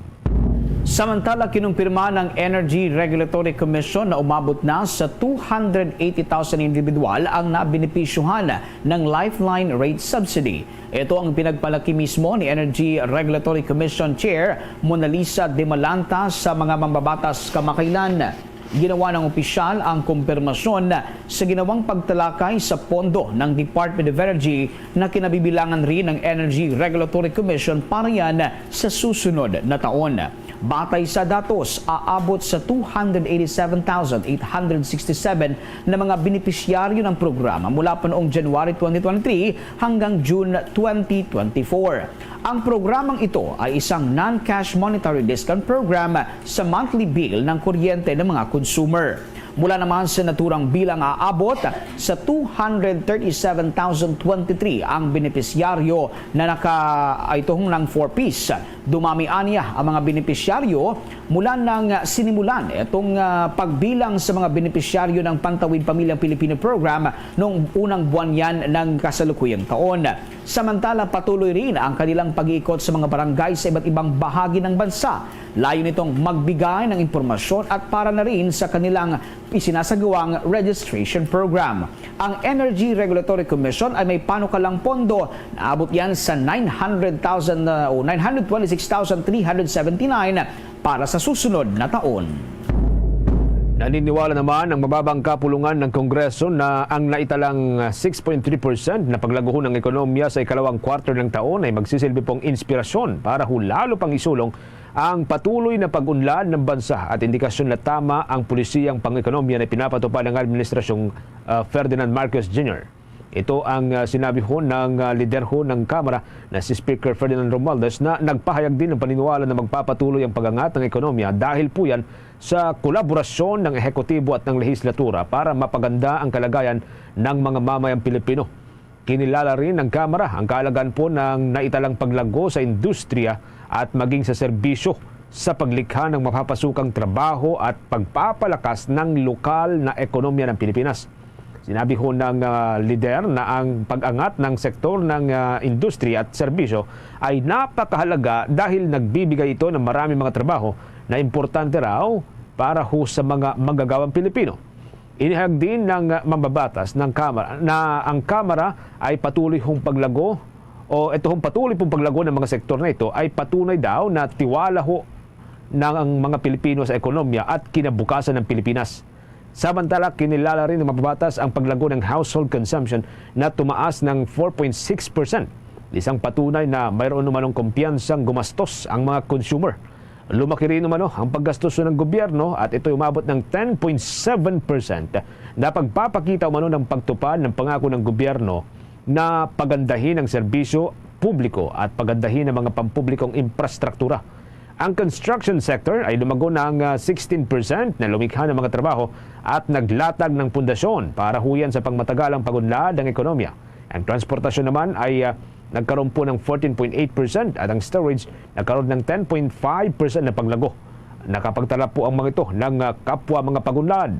Samantala, kinumpirma ng Energy Regulatory Commission na umabot na sa two hundred eighty thousand individual ang nabenepisyuhan ng Lifeline Rate Subsidy. Ito ang pinagpalaki mismo ni Energy Regulatory Commission Chair Monalisa Demalanta sa mga mambabatas kamakailan. Ginawa ng opisyal ang kumpirmasyon sa ginawang pagtalakay sa pondo ng Department of Energy na kinabibilangan rin ng Energy Regulatory Commission para yan sa susunod na taon. Batay sa datos, aabot sa two hundred eighty-seven thousand eight hundred sixty-seven na mga benepisyaryo ng programa mula pa noong January twenty twenty-three hanggang June twenty twenty-four. Ang programang ito ay isang non-cash monetary discount program sa monthly bill ng kuryente ng mga consumer. Mula naman sa naturang bilang, aabot sa two hundred thirty-seven thousand twenty-three ang benepisyaryo na naka-, ay tuhong ng four Ps. Dumami anya ang mga benepisyaryo mula nang sinimulan itong, ah, pagbilang sa mga benepisyaryo ng Pantawid Pamilyang Pilipino Program noong unang buwan yan ng kasalukuyang taon. Samantala, patuloy rin ang kanilang pag-iikot sa mga barangay sa iba't ibang bahagi ng bansa. Layo nitong magbigay ng impormasyon at para na rin sa kanilang isinasagawang registration program. Ang Energy Regulatory Commission ay may panukalang pondo na abot yan sa nine hundred thousand, uh, o nine hundred twenty-six thousand three hundred seventy-nine para sa susunod na taon. Naniniwala naman ang mababang kapulungan ng Kongreso na ang naitalang six point three percent na paglaguhon ng ekonomiya sa ikalawang quarter ng taon ay magsisilbi pong inspirasyon para ho lalo pang isulong ang patuloy na pag-unlad ng bansa at indikasyon na tama ang polisiyang pang-ekonomiya na pinapatupad ng Administrasyong, ah, Ferdinand Marcos Junior. Ito ang, ah, sinabi ho ng, ah, lider ho ng Kamara na si Speaker Ferdinand Romualdez, na nagpahayag din ng paniniwala na magpapatuloy ang pag-angat ng ekonomiya dahil po yan sa kolaborasyon ng ehekutibo at ng lehislatura para mapaganda ang kalagayan ng mga mamayang Pilipino. Kinilala rin ng Kamara ang kahalagahan po ng naitalang paglago sa industriya at maging sa serbisyo sa paglikha ng mapapasukang trabaho at pagpapalakas ng lokal na ekonomiya ng Pilipinas. Sinabi ho ng, ah, lider na ang pag-angat ng sektor ng, ah, industriya at serbisyo ay napakahalaga dahil nagbibigay ito ng maraming mga trabaho na importante raw para ho sa mga manggagawang Pilipino. Inihayag din ng, ah, mambabatas ng Kamara na ang Kamara ay patuloy hong paglago o ito hong patuloy pong paglago ng mga sektor na ito ay patunay daw na tiwala ho ng mga Pilipino sa ekonomiya at kinabukasan ng Pilipinas. Samantala, kinilala rin ng mambabatas ang paglago ng household consumption na tumaas ng four point six percent, isang patunay na mayroon umanong kumpiyansang gumastos ang mga consumer. Lumaki rin umano ang paggastos ng gobyerno at ito'y umabot ng ten point seven percent na pagpapakita umano ng pagtupad ng pangako ng gobyerno na pagandahin ang serbisyo publiko at pagandahin ang mga pampublikong infrastruktura. Ang construction sector ay lumago ng, ah, sixteen percent na lumikha ng mga trabaho at naglatag ng pundasyon para huyan sa pangmatagalang pag-unlad ng ekonomiya. Ang transportasyon naman ay, ah, nagkaroon po ng fourteen point eight percent at ang storage nagkaroon ng ten point five percent na paglago. Nakapagtala po ang mga ito ng, ah, kapwa mga pag-unlad.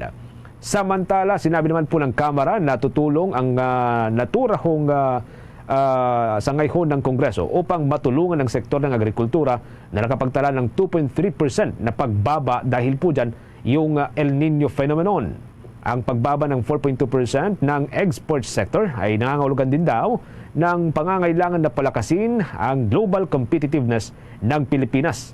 Samantala, sinabi naman po ng Kamara na tutulong ang, ah, naturahong, ah, ah, sangayhon ng Kongreso upang matulungan ang sektor ng agrikultura na nakapagtala ng two point three percent na pagbaba dahil po dyan yung, ah, El Niño phenomenon. Ang pagbaba ng four point two percent ng export sector ay nangangahulugan din daw ng pangangailangan na palakasin ang global competitiveness ng Pilipinas.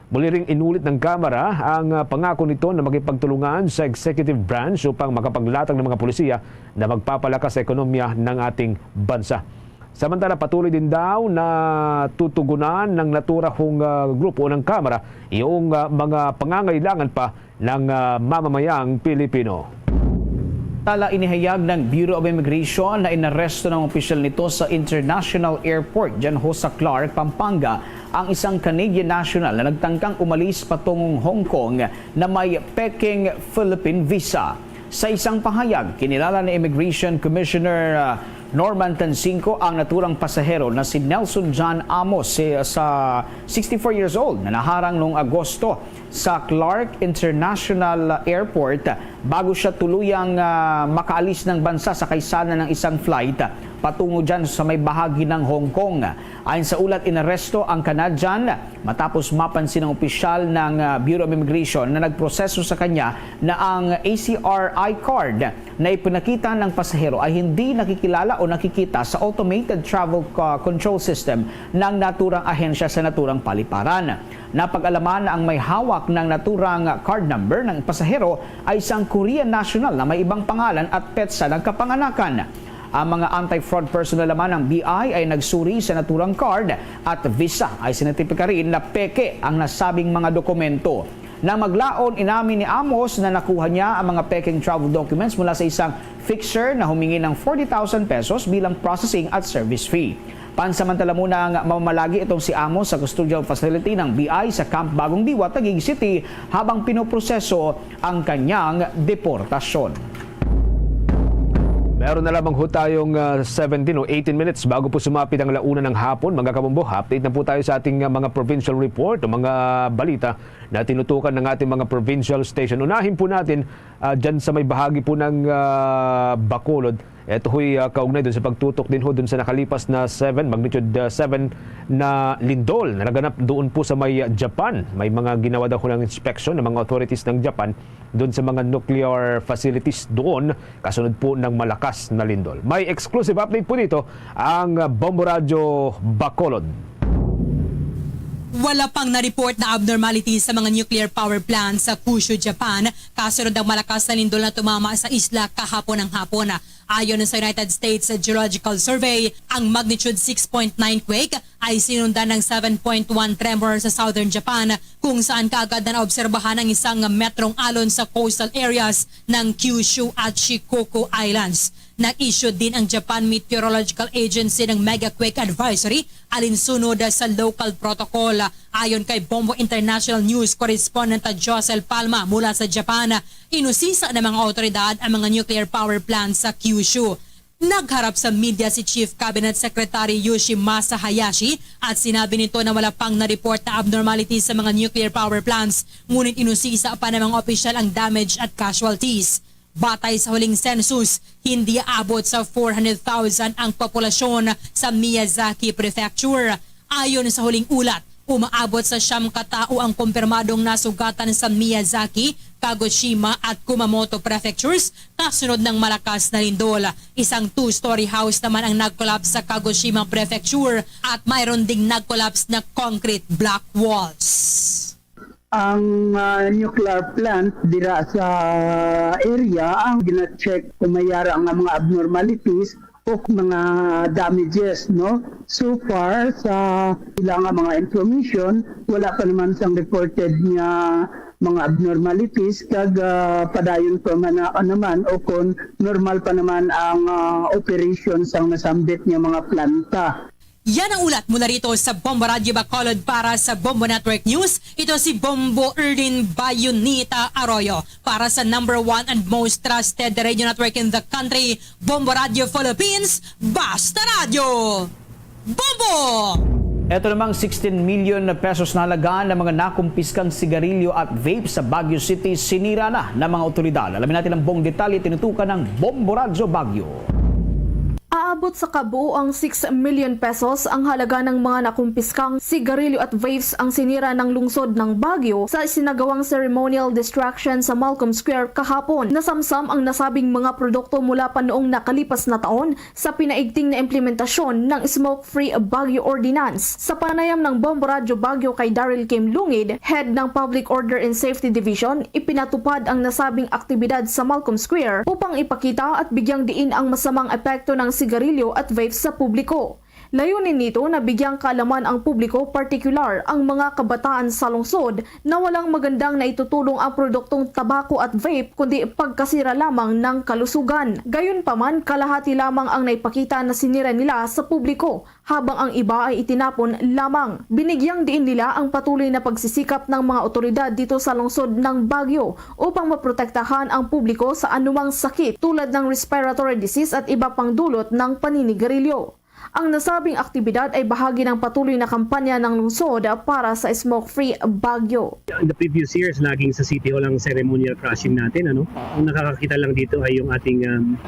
Muli ring inulit ng Kamara ang, ah, pangako nito na makipagtulungan sa executive branch upang makapaglatag ng mga polisiya na magpapalakas sa ekonomiya ng ating bansa. Samantala, patuloy din daw na tutugunan ng naturahong, ah, grupo ng Kamara yung, ah, mga pangangailangan pa ng, ah, mamamayang Pilipino. Tala inihayag ng Bureau of Immigration na inaresto ng opisyal nito sa International Airport dyan ho sa Clark, Pampanga, ang isang Canadian national na nagtangkang umalis patungong Hong Kong na may peking Philippine visa. Sa isang pahayag, kinilala ni Immigration Commissioner, ah, Norman Tansingco ang naturang pasahero na si Nelson John Amos, si, sa sixty-four years old, na naharang noong Agosto sa Clark International Airport bago siya tuluyang, ah, makaalis ng bansa sa kaysana ng isang flight patungo dyan sa may bahagi ng Hong Kong. Ayon sa ulat, inaresto ang Canadian matapos mapansin ng opisyal ng, ah, Bureau of Immigration na nagproseso sa kanya na ang A C R I card na ipinakita ng pasahero ay hindi nakikilala o nakikita sa automated travel co-, control system ng naturang ahensya sa naturang paliparan. Napag-alaman na ang may hawak ng naturang card number ng pasahero ay isang Korean national na may ibang pangalan at petsa ng kapanganakan. Ang mga anti-fraud personnel naman ng B I ay nagsuri sa naturang card at visa. Ay sinatipika rin na peke ang nasabing mga dokumento. Nang maglaon, inamin ni Amos na nakuha niya ang mga peking travel documents mula sa isang fixer na humingi ng forty thousand pesos bilang processing at service fee. Pansamantala muna ang mamamalagi itong si Amos sa custodial facility ng B I sa Camp Bagong Diwa, Taguig City, habang pinoproseso ang kanyang deportasyon. Meron na lamang ho tayong, ah, seventeen o eighteen minutes bago po sumapit ang la una ng hapon. Mga kabombo, update na po tayo sa ating, ah, mga provincial report o mga balita na tinutukan ng ating mga provincial station. Unahin po natin, ah, dyan sa may bahagi po ng, ah, Bacolod. Ito ho'y, ah, kaugnay dun sa pagtutok din ho dun sa nakalipas na seven, magnitude, ah, seven na lindol na naganap doon po sa may, ah, Japan. May mga ginawa daw ho ng inspeksyon ng mga authorities ng Japan doon sa mga nuclear facilities doon, kasunod po ng malakas na lindol. May exclusive update po dito ang, ah, Bombo Radyo Bacolod. Wala pang na-report na abnormality sa mga nuclear power plant sa Kyushu, Japan, kasunod ng malakas na lindol na tumama sa isla kahapon ng hapon. Ayon sa United States Geological Survey, ang magnitude six point nine quake ay sinundan ng seven point one tremor sa southern Japan, kung saan kaagad na naobserbahan ang isang metrong alon sa coastal areas ng Kyushu at Shikoku Islands. Nag-issue din ang Japan Meteorological Agency ng mega quake advisory alinsunod sa local protocol. Ayon kay Bombo International News correspondent Josel Palma mula sa Japan, inusisa ng mga awtoridad ang mga nuclear power plant sa Kyushu. Nagharap sa media si Chief Cabinet Secretary Yoshimasa Hayashi at sinabi nito na wala pang na-report na abnormality sa mga nuclear power plants, ngunit inusisa pa ng mga opisyal ang damage at casualties. Batay sa huling census, hindi aabot sa four hundred thousand ang populasyon sa Miyazaki Prefecture. Ayon sa huling ulat, umaabot sa siyam ka tawo ang kumpirmadong nasugatan sa Miyazaki, Kagoshima, at Kumamoto prefectures kasunod ng malakas na lindol. Isang two-story house naman ang nag-collapse sa Kagoshima Prefecture at mayroon ding nag-collapse na concrete block walls. Ang, ah, nuclear plant dira sa area ang gina-check kung may yara nga mga abnormalities o mga damages, no? So far, sa ila nga mga information, wala pa naman sang reported nga mga abnormalities, kag, ah, padayon pa man, ah, naman o kon normal pa naman ang, ah, operation sang nasambit nga mga planta. Yan ang ulat mula rito sa Bombo Radyo Bacolod. Para sa Bombo Network News, ito si Bombo Erlin Bayonita Arroyo. Para sa number one and most trusted radio network in the country, Bombo Radyo Philippines, Basta Radyo! Bombo! Ito namang sixteen million pesos na halaga ng mga nakumpiskang sigarilyo at vape sa Baguio City, sinira na ng mga otoridad. Alamin natin ang buong detalye, tinutukan ng Bombo Radyo Baguio. Aabot sa kabuoang six million pesos ang halaga ng mga nakumpiskang sigarilyo at vapes ang sinira ng lungsod ng Baguio sa isinagawang ceremonial distraction sa Malcolm Square kahapon. Nasamsam ang nasabing mga produkto mula pa noong nakalipas na taon sa pinaigting na implementasyon ng Smoke-Free Baguio Ordinance. Sa panayam ng Bombo Radyo Baguio kay Daryl Kim Lungid, head ng Public Order and Safety Division, ipinatupad ang nasabing aktibidad sa Malcolm Square upang ipakita at bigyang diin ang masamang epekto ng sigarilyo at vape sa publiko. Layunin nito na bigyang kaalaman ang publiko, partikular ang mga kabataan sa lungsod, na walang magandang naitutulong ang produktong tabako at vape, kundi pagkasira lamang ng kalusugan. Gayunpaman, kalahati lamang ang naipakita na sinira nila sa publiko, habang ang iba ay itinapon lamang. Binigyang diin nila ang patuloy na pagsisikap ng mga otoridad dito sa lungsod ng Baguio upang maprotektahan ang publiko sa anumang sakit tulad ng respiratory disease at iba pang dulot ng paninigarilyo. Ang nasabing aktibidad ay bahagi ng patuloy na kampanya ng lungsod para sa Smoke-Free Baguio. In the previous years, laging sa City Hall ang ceremonial crushing natin. Ano? Ang nakakakita lang dito ay yung ating um,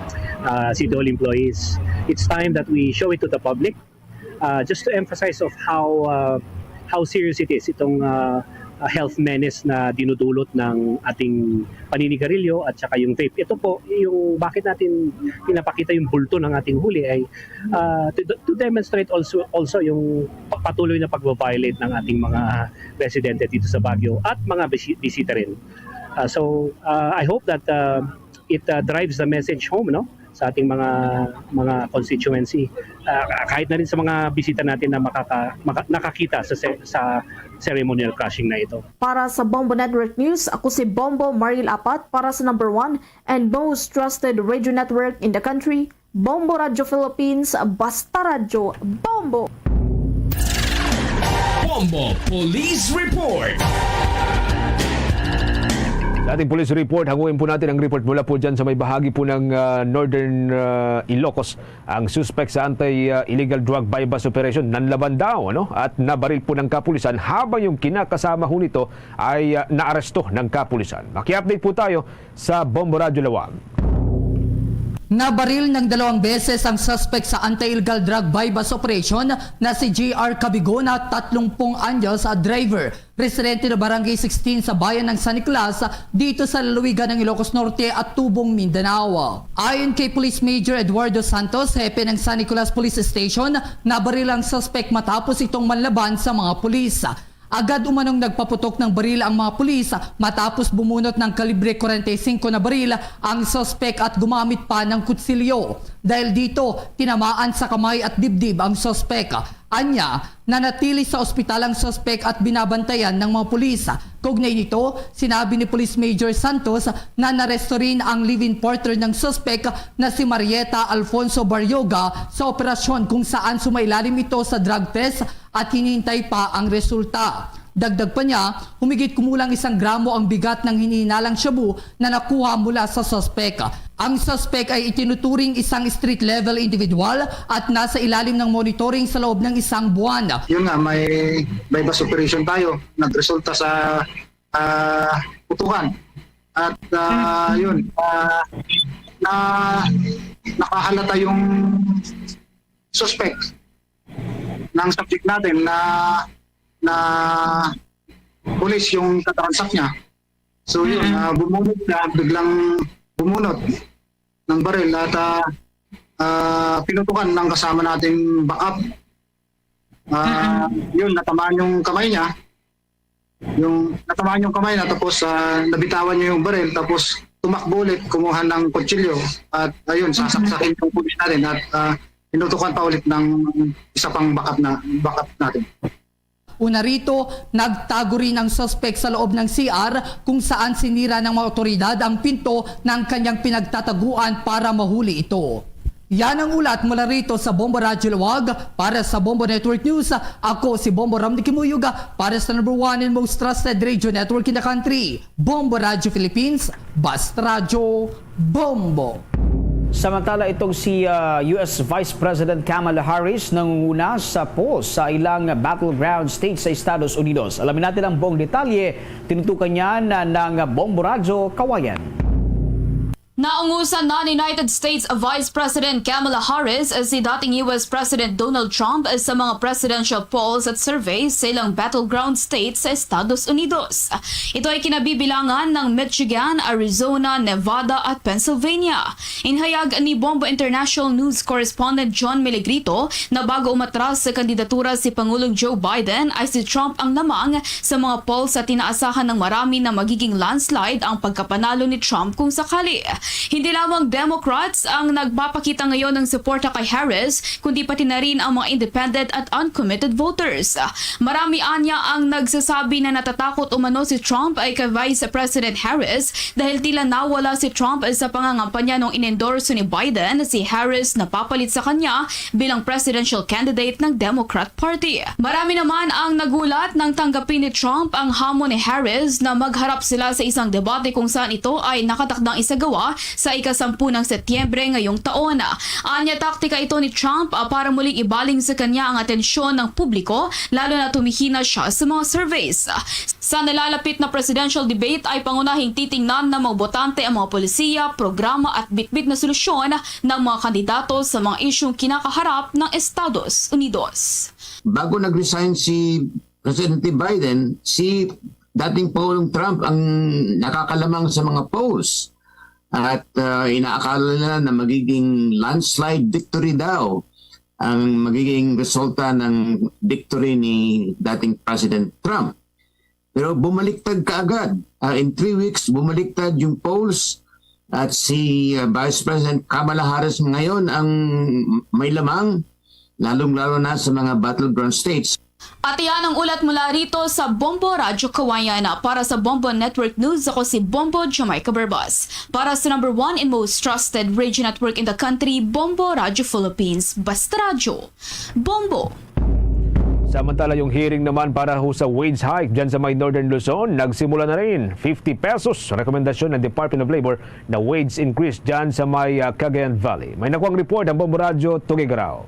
uh, City Hall employees. It's time that we show it to the public, uh, just to emphasize of how uh, how serious it is, itong uh, uh, health menace na dinudulot ng ating paninigarilyo at saka yung vape. Ito po yung bakit natin pinapakita yung bulto ng ating huli ay uh, to, to demonstrate also also yung patuloy na pagbabiolate ng ating mga residente dito sa Baguio at mga bisi- bisita rin. Uh, so uh, I hope that uh, it uh, drives the message home, no, sa ating mga mga constituency, uh, kahit na rin sa mga bisita natin na makaka, maka, nakakita sa sa ceremonial crushing na ito. Para sa Bombo Network News, ako si Bombo Maril Apat para sa number one and most trusted radio network in the country, Bombo Radio Philippines, basta radyo, Bombo! Bombo Police Report. Sa ating police report, hanguin po natin ang report mula po dyan sa may bahagi po ng uh, Northern uh, Ilocos. Ang suspect sa anti-illegal drug buy-bust operation, nanlaban daw ano, at nabaril po ng kapulisan habang yung kinakasama ho nito ay uh, naaresto ng kapulisan. Maki-update po tayo sa Bombo Radyo Lawag. Nabaril ng dalawang beses ang suspect sa anti-illegal drug buy-bust operation na si J R Cabigona, tatlong pung anyos, driver, residente ng Barangay sixteen sa bayan ng San Nicolas, dito sa lalawigan ng Ilocos Norte at Tubong, Mindanao. Ayon kay Police Major Eduardo Santos, hepe ng San Nicolas Police Station, nabaril ang suspect matapos itong manlaban sa mga pulis. Agad umanong nagpaputok ng baril ang mga pulis matapos bumunot ng kalibre forty-five na baril ang suspek at gumamit pa ng kutsilyo. Dahil dito, tinamaan sa kamay at dibdib ang suspek. Anya, nanatili sa ospital ang suspek at binabantayan ng mga pulis. Kaugnay nito, sinabi ni Police Major Santos na naresto rin ang live-in partner ng suspek na si Marieta Alfonso Barrioga sa operasyon kung saan sumailalim ito sa drug test at hinihintay pa ang resulta. Dagdag pa niya, humigit kumulang isang gramo ang bigat ng hinihinalang shabu na nakuha mula sa suspek. Ang suspek ay itinuturing isang street-level individual at nasa ilalim ng monitoring sa loob ng isang buwan. Yun nga, may buy-bust operation tayo. Nagresulta sa ah, putukan. At ah, yun, ah, na nakahalata yung suspect ng subject natin na na pulis yung kataransak niya. So yun, ah, bumunot siya, biglang bumunot ng baril at ah, ah, pinutukan ng kasama nating backup. Ah, yun, natamaan yung kamay niya. Yung natamaan yung kamay na tapos ah, nabitawan niya yung baril tapos tumakbo ulit, kumuha ng kutsilyo at ayun, sasaksakin yung pulis natin at ah, pinutukan pa ulit ng isa pang backup na backup natin. Una rito, nagtago rin ang suspek sa loob ng C R kung saan sinira ng mga otoridad ang pinto ng kanyang pinagtataguan para mahuli ito. Yan ang ulat mula rito sa Bombo Radyo Lawag. Para sa Bombo Network News, ako si Bombo Ram Kimuyog para sa number one and most trusted radio network in the country, Bombo Radyo Philippines, Basta Radyo, Bombo. Samantala, itong si, ah, U S Vice President Kamala Harris nangunguna sa polls sa ilang battleground state sa Estados Unidos. Alamin natin ang buong detalye. Tinutukan niya na ng Bombo Radyo Kawayan. Naungusan na ni United States Vice President Kamala Harris si dating U S President Donald Trump sa mga presidential polls at surveys sa ilang battleground states sa Estados Unidos. Ito ay kinabibilangan ng Michigan, Arizona, Nevada at Pennsylvania. Inhayag ni Bombo International News correspondent John Melegrito na bago umatras sa kandidatura si Pangulong Joe Biden ay si Trump ang lamang sa mga polls at inaasahan ng marami na magiging landslide ang pagkapanalo ni Trump kung sakali. Hindi lamang Democrats ang nagpapakita ngayon ng suporta kay Harris, kundi pati na rin ang mga independent at uncommitted voters. Marami anya ang nagsasabi na natatakot umano si Trump ay kay Vice President Harris dahil tila nawala si Trump sa pangangampanya nung inendorso ni Biden si Harris na papalit sa kanya bilang presidential candidate ng Democrat Party. Marami naman ang nagulat nang tanggapin ni Trump ang hamon ni Harris na magharap sila sa isang debate kung saan ito ay nakatakdang isagawa sa ika-sampu ng Setyembre ngayong taon. Anya, taktika ito ni Trump, ah, para muling ibaling sa kanya ang atensyon ng publiko, lalo na tumihina siya sa mga surveys. Sa nalalapit na presidential debate ay pangunahing titingnan ng mga botante ang mga polisiya, programa at bitbit na solusyon ng mga kandidato sa mga isyung kinakaharap ng Estados Unidos. Bago nag-resign si Presidente Biden, si dating Pangulong Trump ang nakakalamang sa mga polls. At, ah, inaakala nila na magiging landslide victory daw ang magiging resulta ng victory ni dating President Trump. Pero bumaliktad kaagad. Ah, in three weeks, bumaliktad yung polls. At si, ah, Vice President Kamala Harris ngayon ang may lamang, lalong-lalo na sa mga battleground states. At iyan ang ulat mula rito sa Bombo Radyo Kawayan. Para sa Bombo Network News, ako si Bombo Jamaica Berbas. Para sa number one and most trusted radio network in the country, Bombo Radyo Philippines, Basta Radyo. Bombo. Samantala, yung hearing naman para ho sa wage hike dyan sa may Northern Luzon, nagsimula na rin. Fifty pesos, rekomendasyon ng Department of Labor na wage increase dyan sa may, ah, Cagayan Valley. May nakuhang report ang Bombo Radyo Tugigarao.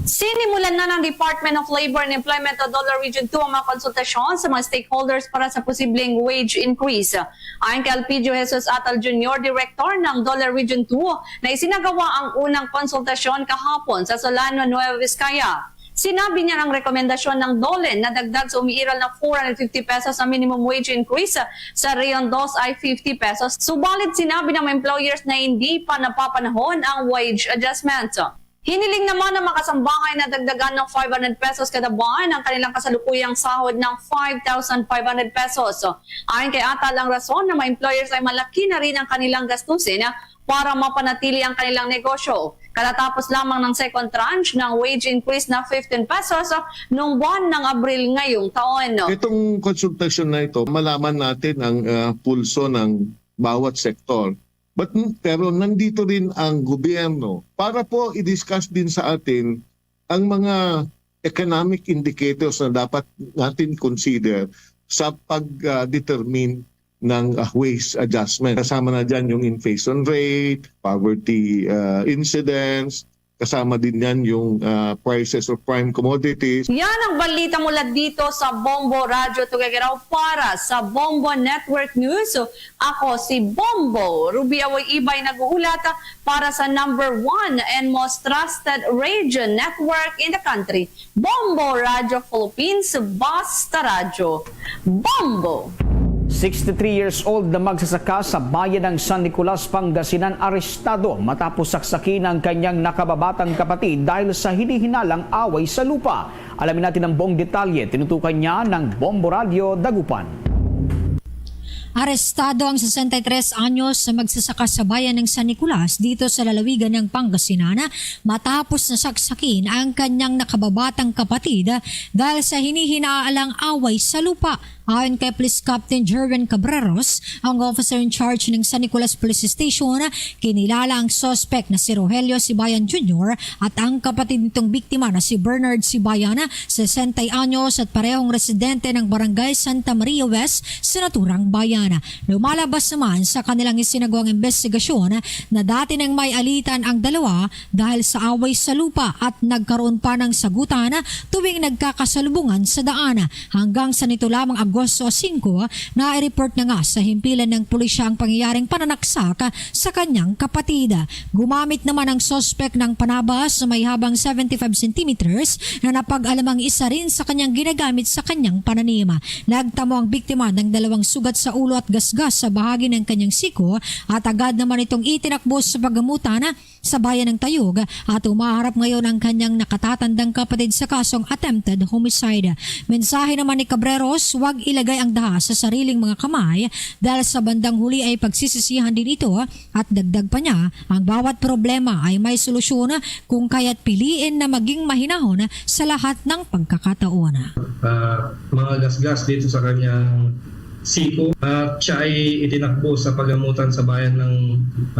Sinimulan na ng Department of Labor and Employment o DOLE Region two ang mga konsultasyon sa mga stakeholders para sa posibleng wage increase. Ayon kay Alpidio Jesus Atal Junior, Director ng DOLE Region two, na isinagawa ang unang konsultasyon kahapon sa Solano, Nueva Vizcaya. Sinabi niya ang rekomendasyon ng DOLE na dagdag sa umiiral na four hundred fifty pesos ang minimum wage increase sa Region two ay fifty pesos. Subalit sinabi ng mga employers na hindi pa napapanahon ang wage adjustment. Hiniling naman ng mga kasambahay na dagdagan ng five hundred pesos kada buwan ang kanilang kasalukuyang sahod ng five thousand five hundred pesos. Ayon kay Atal, ang rason ng mga employers ay malaki na rin ang kanilang gastusin para mapanatili ang kanilang negosyo. Katatapos lamang ng second tranche ng wage increase na fifteen pesos noong buwan ng Abril ngayong taon. Itong konsultasyon na ito, malaman natin ang, ah, pulso ng bawat sektor. But, pero nandito rin ang gobyerno para po i-discuss din sa atin ang mga economic indicators na dapat natin consider sa pag-determine ng, ah, wage adjustment. Kasama na dyan yung inflation rate, poverty, ah, incidence, kasama din yan yung, ah, prices of prime commodities. Yan ang balita mula dito sa Bombo Radyo Tugigarao para sa Bombo Network News. Ako si Bombo Ruby Awoy Ibay nag-uulat para sa number one and most trusted radio network in the country, Bombo Radyo Philippines, Basta Radyo. Bombo! Sixty-three years old na magsasaka sa bayan ng San Nicolas, Pangasinan, arestado matapos saksakin ang kanyang nakababatang kapatid dahil sa hinihinalang away sa lupa. Alamin natin ang buong detalye. Tinutukan niya ng Bombo Radyo Dagupan. Arestado ang sesenta y tres anyos na magsasaka sa bayan ng San Nicolas dito sa lalawigan ng Pangasinan matapos na saksakin ang kanyang nakababatang kapatid dahil sa hinihinaalang away sa lupa. Ayon kay Police Captain Jerwin Cabreros, ang officer in charge ng San Nicolas Police Station, kinilala ang suspect na si Rogelio Sibayan Junior at ang kapatid nitong biktima na si Bernard Sibayan, sesenta anyos at parehong residente ng Barangay Santa Maria West sa naturang bayan. Lumalabas naman sa kanilang isinagawang imbestigasyon na dati nang may alitan ang dalawa dahil sa away sa lupa at nagkaroon pa ng sagutan tuwing nagkakasalubungan sa daan. Hanggang sa nito lamang Agosto singko, nai-report na nga sa himpilan ng pulisya ang pangyayaring pananaksak sa kanyang kapatid. Gumamit naman ang suspek ng panabas na may habang seventy-five centimeters na napag-alamang isa rin sa kanyang ginagamit sa kanyang pananim. Nagtamo ang biktima ng dalawang sugat sa ulo at gasgas sa bahagi ng kanyang siko at agad naman itong itinakbo sa pagamutan sa bayan ng Tayug at umaharap ngayon ang kanyang nakatatandang kapatid sa kasong attempted homicide. Mensahe naman ni Cabreros, huwag ilagay ang daha sa sariling mga kamay dahil sa bandang huli ay pagsisisihan din ito at dagdag pa niya, ang bawat problema ay may solusyon kung kaya't piliin na maging mahinahon sa lahat ng pagkakataon. Ah, mga gasgas dito sa kanyang siko at siya ay itinakbo sa pagamutan sa bayan ng,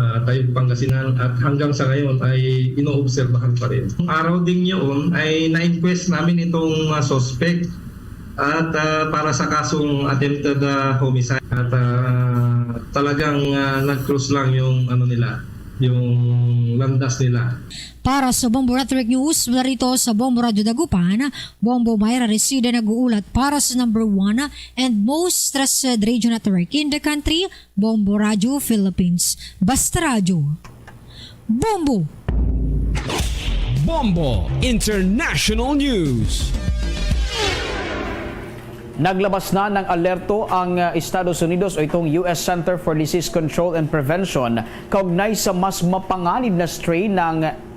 ah, Tayug, Pangasinan at hanggang sa ngayon ay inoobserbahan pa rin. Araw ding yun ay na-inquest namin itong, ah, suspect at, ah, para sa kasong attempted, ah, homicide at, ah, talagang, ah, nag-cross lang yung ano nila, yung landas nila. Para sa Bombo Rhetoric News, narito sa Bombo Radyo Dagupan, Bombo Myra Resida nag-uulat para sa number one and most trusted radio network in the country, Bombo Radyo Philippines. Basta Radyo. Bombo! Bombo International News. Naglabas na ng alerto ang, uh, Estados Unidos o itong U S Center for Disease Control and Prevention kaugnay sa mas mapanganib na strain ng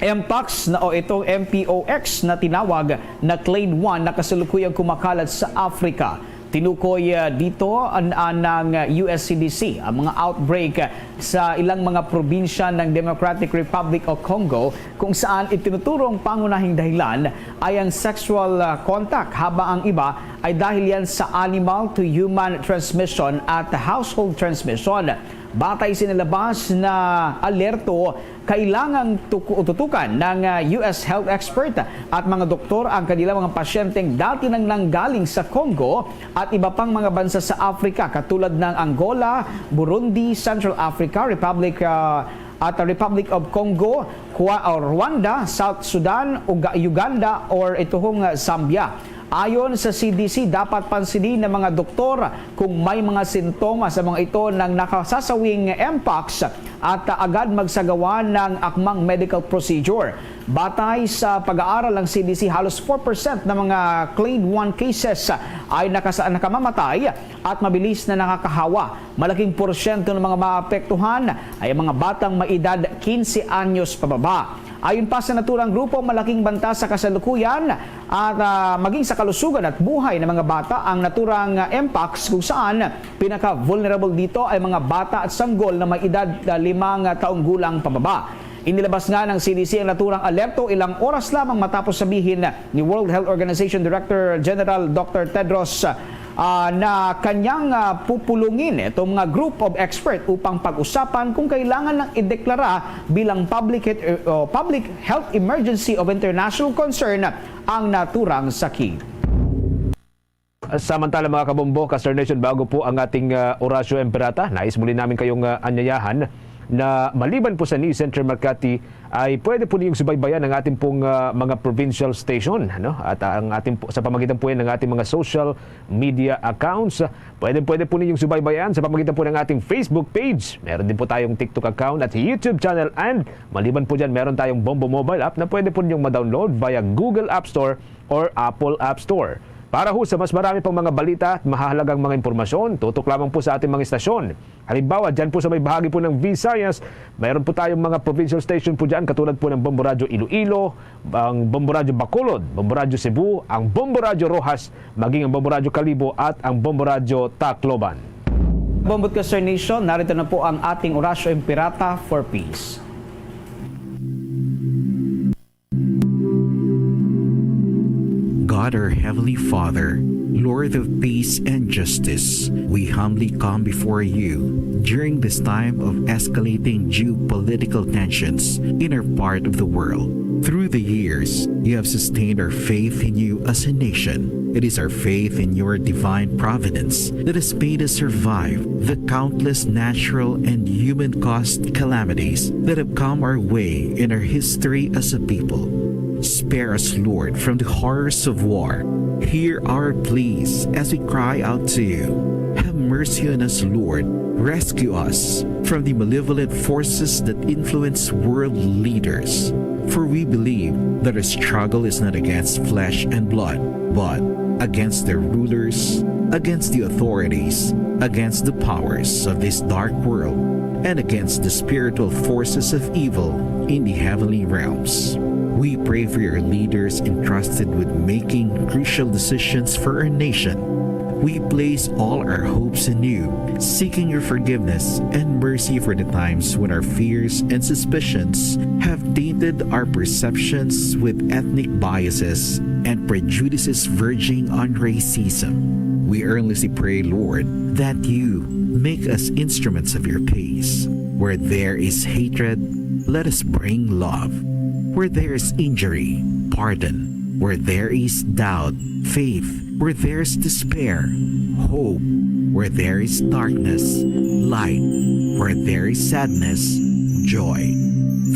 Mpox na o itong M P O X na tinawag na Clade one na kasalukuyang kumakalat sa Africa. Tinukoy, ah, dito an-, an-, ng U S C D C ang mga outbreak sa ilang mga probinsya ng Democratic Republic o Congo, kung saan itinuturong pangunahing dahilan ay ang sexual, ah, contact, habang ang iba ay dahil yan sa animal to human transmission at household transmission. Batay sa nilabas na alerto, kailangang tuku-, tutukan ng, ah, U S health expert at mga doktor ang kanilang mga pasyenteng dati nang nanggaling sa Congo at iba pang mga bansa sa Africa, katulad ng Angola, Burundi, Central Africa, Republic, ah, at Republic of Congo, Kwa-, o Rwanda, South Sudan, Uga-, Uganda, or ituhong, ah, Zambia. Ayon sa C D C, dapat pansinin ng mga doktor kung may mga sintomas sa mga ito ng nakasasawing Mpox at agad magsagawa ng akmang medical procedure. Batay sa pag-aaral ng C D C, halos four percent ng mga clade one cases ay nakasa-, nakamamatay at mabilis na nakakahawa. Malaking porsyento ng mga maapektuhan ay ang mga batang may edad quince anyos pababa. Ayon pa sa naturang grupo, malaking banta sa kasalukuyan at, ah, maging sa kalusugan at buhay ng mga bata ang naturang, ah, Mpox, kung saan pinaka-vulnerable dito ay mga bata at sanggol na may edad, ah, limang taong gulang pababa. Inilabas nga ng C D C ang naturang alerto ilang oras lamang matapos sabihin ni World Health Organization Director General Doctor Tedros, ah, na kanyang, ah, pupulungin itong mga group of expert upang pag-usapan kung kailangan nang ideklara bilang public het-, eh, oh, public health emergency of international concern ang naturang sakit. Samantala, mga kabombo, ka-Star Nation, bago po ang ating, ah, Orasyo Imperata, nais muli namin kayong, ah, anyayahan na maliban po sa News Center Makati, ay pwede po ninyong subaybayan ang ating pong, ah, mga provincial station, ano? At, ah, ang ating po, sa pamagitan po yan ng ating mga social media accounts. Pwede, pwede po ninyong subaybayan sa pamagitan po ng ating Facebook page. Meron din po tayong TikTok account at YouTube channel. And maliban po dyan, meron tayong Bombo Mobile app na pwede po ninyong ma-download via Google App Store or Apple App Store. Para ho sa mas marami pang mga balita at mahahalagang mga impormasyon, tutok lamang po sa ating mga istasyon. Halimbawa, dyan po sa may bahagi po ng Visayas, mayroon po tayong mga provincial station po dyan, katulad po ng Bombo Radyo Iloilo, ang Bombo Radyo Bacolod, Bombo Radyo Cebu, ang Bombo Radyo Roxas, maging ang Bombo Radyo Kalibo at ang Bombo Radyo Tacloban. Bombo at ka-Star Nation, narito na po ang ating Orasyo Imperata for Peace. God, our Heavenly Father, Lord of peace and justice, we humbly come before you during this time of escalating geopolitical tensions in our part of the world. Through the years, you have sustained our faith in you as a nation. It is our faith in your divine providence that has made us survive the countless natural and human caused calamities that have come our way in our history as a people. Spare us, Lord, from the horrors of war. Hear our pleas as we cry out to you. Have mercy on us, Lord. Rescue us from the malevolent forces that influence world leaders. For we believe that our struggle is not against flesh and blood, but against their rulers, against the authorities, against the powers of this dark world, and against the spiritual forces of evil in the heavenly realms. We pray for your leaders entrusted with making crucial decisions for our nation. We place all our hopes in you, seeking your forgiveness and mercy for the times when our fears and suspicions have tainted our perceptions with ethnic biases and prejudices verging on racism. We earnestly pray, Lord, that you make us instruments of your peace. Where there is hatred, let us bring love. Where there is injury, pardon. Where there is doubt, faith. Where there is despair, hope. Where there is darkness, light. Where there is sadness, joy.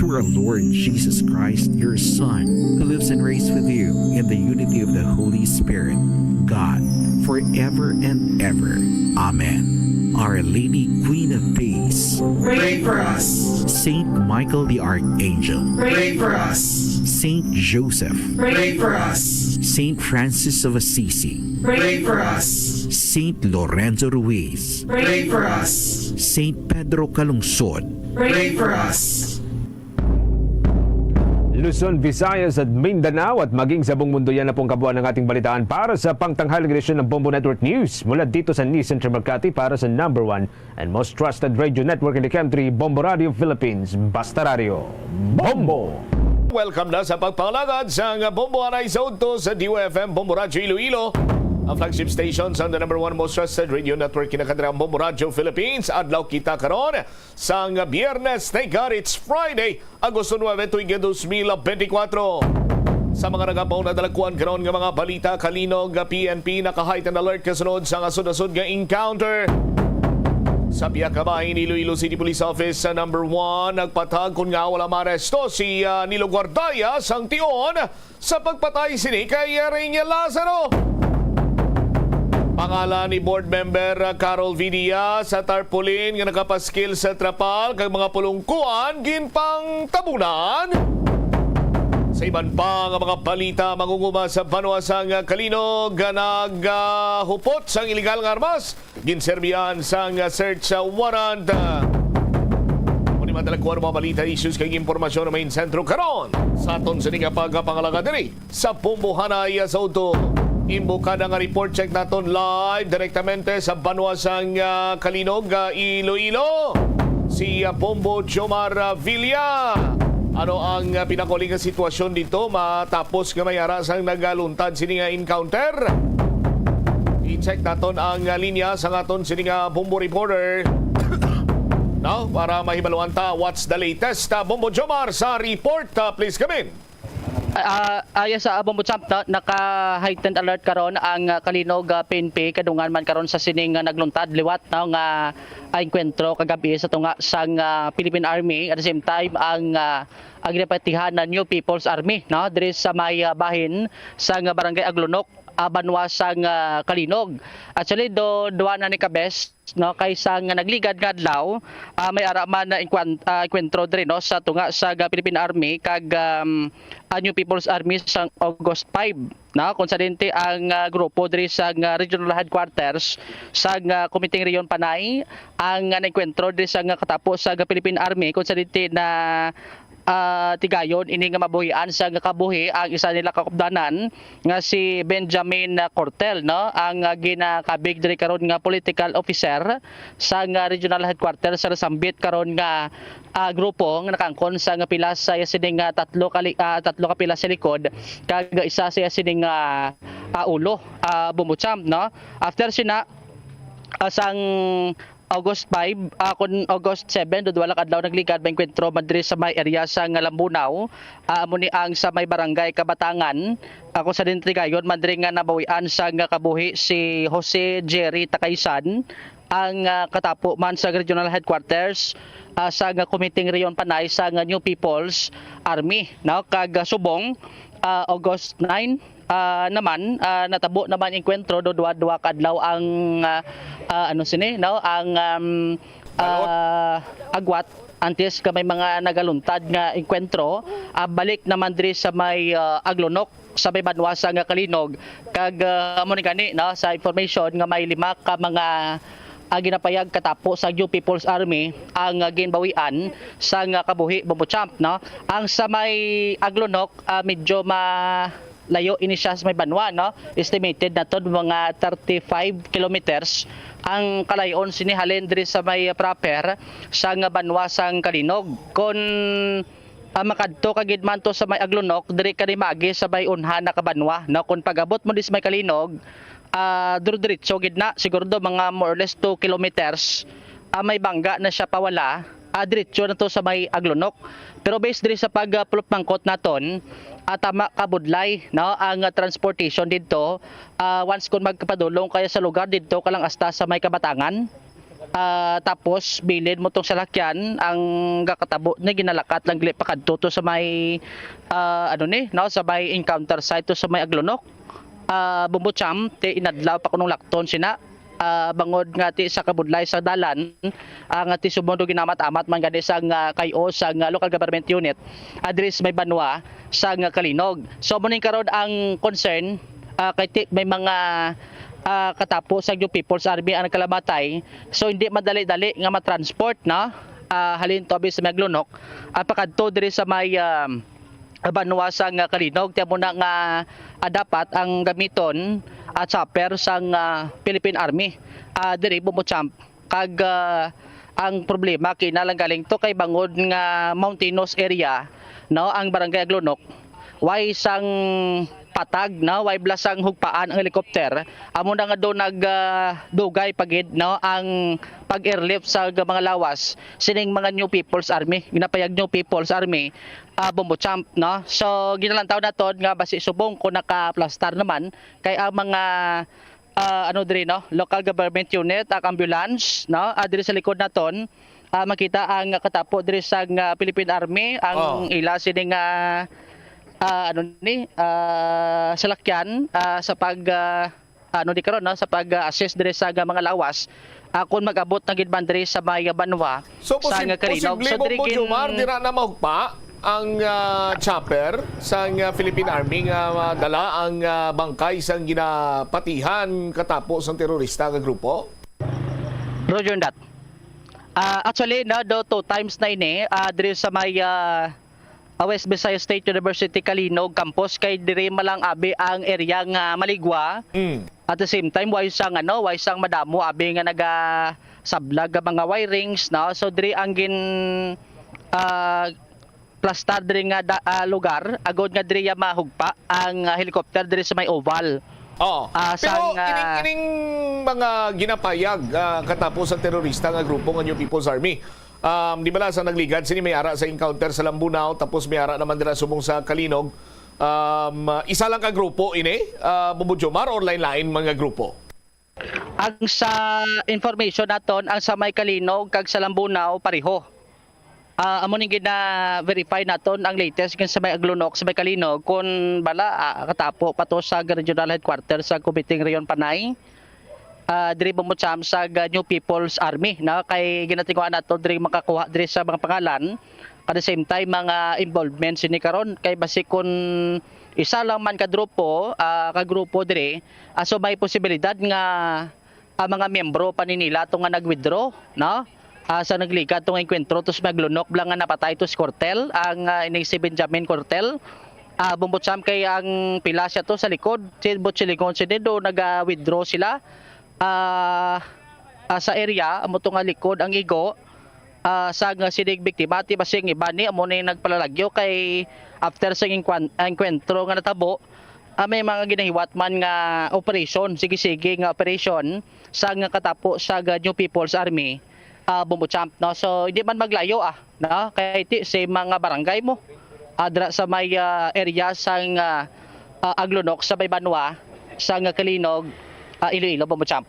Through our Lord Jesus Christ, your Son, who lives and reigns with you in the unity of the Holy Spirit, God, forever and ever. Amen. Our Lady, Queen of Peace, pray for us. Saint Michael the Archangel, pray for us. Saint Joseph, pray for us. Saint Francis of Assisi, pray for us. Saint Lorenzo Ruiz, pray for us. Saint Pedro Calungsod, pray for us. Luzon, Visayas at Mindanao at maging sa buong mundo, yan na po ang kabuuan ng ating balitaan para sa pangtanghaling edisyon ng Bombo Network News. Mula dito sa Nissan Tremor Cati para sa number one and most trusted radio network in the country, Bombo Radio Philippines. Basta Radio, Bombo! Welcome na sa pagpangalagad sang Bombo Anay Zone two sa D U F M Bombo Radyo Iloilo, ang flagship station sang the number one most trusted radio network in the country, ang Bombo Radyo Philippines. Adlaw kita karon sang Biyernes, thank God it's Friday, Agosto nuebe, tuig dos mil benti kwatro. Sa mga nagapauna, dala kuan karon nga mga balita, Kalinog, P N P naka-heightened alert kasunod sa nasud-nasud nga encounter sa pihak nga bahin, Iloilo City Police Office sa number one nagpatag kon ngaa wala maaresto si, ah, Nilo Guardaya sang tion sa pagpatay sini kay Reyniel Lazaro. Pangalan ni Board Member, ah, Carol Vidia sa tarpaulin nga nakapaskil sa trapal kag mga pulungkuan ginpangtabunan. Sa iban pa nga mga balita, mangunguma sa banwa sang Kalinog nga nagahupot sang iligal nga armas, ginserbihan sang search warrant. Mao ni madala kuan mga balita, issues kag impormasyon nga main sentro karon sa aton sini nga pagpangalagad diri sa Bombo Anay Zone two. Imbukada nga report, check naton live direktamente sa banwa sang, ah, Kalinog, ah, Iloilo. Si, ah, Bombo Jomar, ah, Villa. Ano ang, ah, pinakauli nga sitwasyon dito matapos nga may ara sang nagaluntad sini nga encounter? I-check naton ang, ah, linya sang aton sini nga Bombo reporter. No, para mahibaluan ta what's the latest. Ah, Bombo Jomar sa report. Ah, please come in. Ah, ah, yes, ah, Bombo Champ, no? Naka-heightened alert karon ang, ah, Kalinog, ah, P N P, kadungan man karon sa sining, ah, nagluntad liwat, no, nga, ah, engkwentro kagabi sa tunga sang, ah, Philippine Army. At the same time, ang, ah, ang ginapatihan na New People's Army, no, diri sa may, ah, bahin sang, ah, Barangay Aglonok, ah, banwa sang, ah, Kalinog. Actually, do, duwa na ni kabes, no, kay sang nagligad nga adlaw, ah, may ara man na enkwan-, ah, engkwentro diri, no, sa tunga sa, ah, Philippine Army kag, um, ah, New People's Army sang August five, no, kung sa dinti ang, ah, grupo diri sa, ah, regional headquarters sa, ah, Committee Region Panay ang, ah, naengkwentro diri sa, ah, katapo sa, ah, Philippine Army kung sa dinti na ah, tigayon ini nga mabuhian sa nga kabuhi ang isa nila kakupdanan nga si Benjamin, ah, Cortel, no, ang, ah, ginakabig diri karon nga political officer sa nga regional headquarters sa nasambit karon nga, ah, grupo nga nakaangkon sa nga pilas sa iya sining, ah, tatlo ka li-, ah, tatlo ka pilas sa likod kag isa sa iya sining, ah, ah, ulo, ah, Bombo Champ, no. After sina, ah, sang August five, ah, kun August seven, dudwala ka adlaw nagligad, maengkwentro man diri sa may area sa nga Lambunao. Ah, amo ni ang sa may barangay Kabatangan. Ako sa dintrigayon man diri nga nabawian sa nga kabuhi si Jose Jerry Takaysan, ang, ah, katapo man sa regional headquarters, ah, sa nga Committee Rion Panay sa nga New People's Army, no? Kag, ah, subong, ah, August nine, ah, naman, ah, natabo naman engkwentro do duwa-duwa ka adlaw ang, ah, ah, ano sini, no, ang, um, ah, agwat antes ka may mga nagaluntad nga engkwentro, ah, balik naman diri sa may, ah, Aglonok, sa may banwa sa nga Kalinog. Kag, ah, amo ni gani, no, sa information nga may lima ka mga, ah, ginapayag katapo sa New People's Army ang, ah, ginbawian sa nga kabuhi, Bombo Champ, no? Ang sa may Aglonok, ah, medyo ma-, layo ini siya sa may banwa, no? Estimated naton mga thirty-five kilometers ang kalayon sini halin diri sa may proper sa nga banwa sang Kalinog. Kon, ah, makadto ka gid man to sa may Aglonok, diri ka ni maagi sa may unhan na ka banwa, no? Kon pag-abot mo di sa may Kalinog, ah, dire-diretso gid na, siguro do mga more or less two kilometers, ah, may bangga na siya pawala, ah, diretso na to sa may Aglonok. Pero based diri sa pag, ah, pulot mangkot naton, ah, tama ka budlay, no, ang, ah, transportation didto, ah, once kung magpadulong kaya sa lugar didto ka lang hasta sa may Kabatangan. Ah, tapos bilin mo tong salakyan, ang gakatabo ni ginalakat lang gali pakadto to sa may, ah, ano ni, no, sa may encounter site to sa may Aglonok. Ah, Bombo Champ, ti inadlaw pa kunong lakton sina. Ah, bangod nga ti sa kabudlay sa dalan, ah, nga ti subong do ginamat-amat man gani sang, ah, kayo sang, ah, local government unit, ah, diri sa may banwa sang, ah, Kalinog. So, amo ning karon ang concern, ah, kay ti-, may mga, ah, katapo sa New People's Army ang nagkalamatay. So, hindi madali-dali nga matransport, no? Ah, halin to abi sa may Aglonok, ah, pakadto diri sa may, ah, banwa sang, ah, Kalinog. Ti amo na nga, ah, dapat ang gamiton, ah, chopper sang, ah, Philippine Army, ah, diri, Bombo Champ. Kag, ah, ang problema kina lang galing to kay bangod nga mountainous area, no, ang Barangay Aglonok, way sang patag, no, way bala sang hugpaan ang helicopter. Amo na nga do nag, ah, dugay pa gid, no, ang pag-airlift sa mga lawas sining mga New People's Army, ginapayag New People's Army, ah, Bombo Champ, no. So, ginalantaw naton nga basi subong kung nakaplastar naman kay ang mga, ah, ano diri, no, local government unit, ang ambulance, no, ah, diri sa likod naton, ah, makita ang katapo diri sa nga Philippine Army, ang Oh. ila sini nga, ah, ano ni, ah, salakyan, ah, sa pag, ah, ano di karon, no, sa pag-assist diri sa nga mga lawas, ah, kung mag-abot na gid man diri sa may banwa So, sa posib-, nga Kalinog. posible So, mo diri po, gin- Jomar, dira na mahugpa ang, ah, chopper sang, ah, Philippine Army nga, ah, dala ang, ah, bangkay sang ginapatihan katapo sang terorista nga grupo? Roger that. Ah, actually, no, do two times na ini, ah, diri sa may, ah, ah, West Visayas State University Calinog campus, kay diri malang abi ang area nga maligwa. Mm. At the same time, way sang, ano, way sang madamo abi nga nagasablag nga mga wirings, no? So, diri ang gin, ah, plastar diri nga da-, ah, lugar, agod nga diri ya mahugpa ang, ah, helicopter diri sa may oval. Oo. Ah, Pero sang, ah, ining, ining mga ginapayag, ah, katapo sa terorista nga grupo nga New People's Army, um, di bala sa nagligad sini may ara sa encounter sa Lambunao, tapos may ara naman dira subong sa Kalinog. Um, ah, isa lang ka grupo ini, ah, Bombo Jomar, or lain-lain mga grupo? Ang sa information naton, ang sa may Kalinog kag sa Lambunao pareho. Ah, amo ning gina-verify naton ang latest kung sa may Aglonok, sa may Kalinog, kung bala, ah, katapo pa to sa regional headquarters sa Kubiting Rion Panay. Ah, diri mo mo sa, sa New People's Army, no? Kay ginatinguhan nato diri makakuha diri sa mga pangalan. At the same time, mga involvement sini karon kay basi kun isa lang man ka grupo, ah, ka grupo diri, ah, so may posibilidad nga ang mga miyembro pa ni nila to nga nag-withdraw, no? Ah, sa nagligad tong engkwentro, tos maglunok bala nga napatay to si Cortel, ang, ah, ining si Benjamin Cortel. Ah, Bombo Champ, kay ang pila siya to sa likod, si Butchilingon, si Dedo, naga-withdraw sila. Ah, ah, sa area, amo to nga likod ang igo, ah, sa nga sining biktima, ti basi ang iba ni amo ni nagpalalagyo kay after sa engkwan-, engkwentro nga natabo, Ah, may mga ginahiwat man nga operation, sige-sige nga operation sa nga katapo sa ga-, New People's Army, ah, Bombo Champ, no? So, hindi man maglayo, ah, no? Kay ti, sa mga barangay mo, adra sa may, ah, area sa nga, ah, Aglonok, sa may banwa, sa nga Kalinog, ah, Iloilo, Bombo Champ.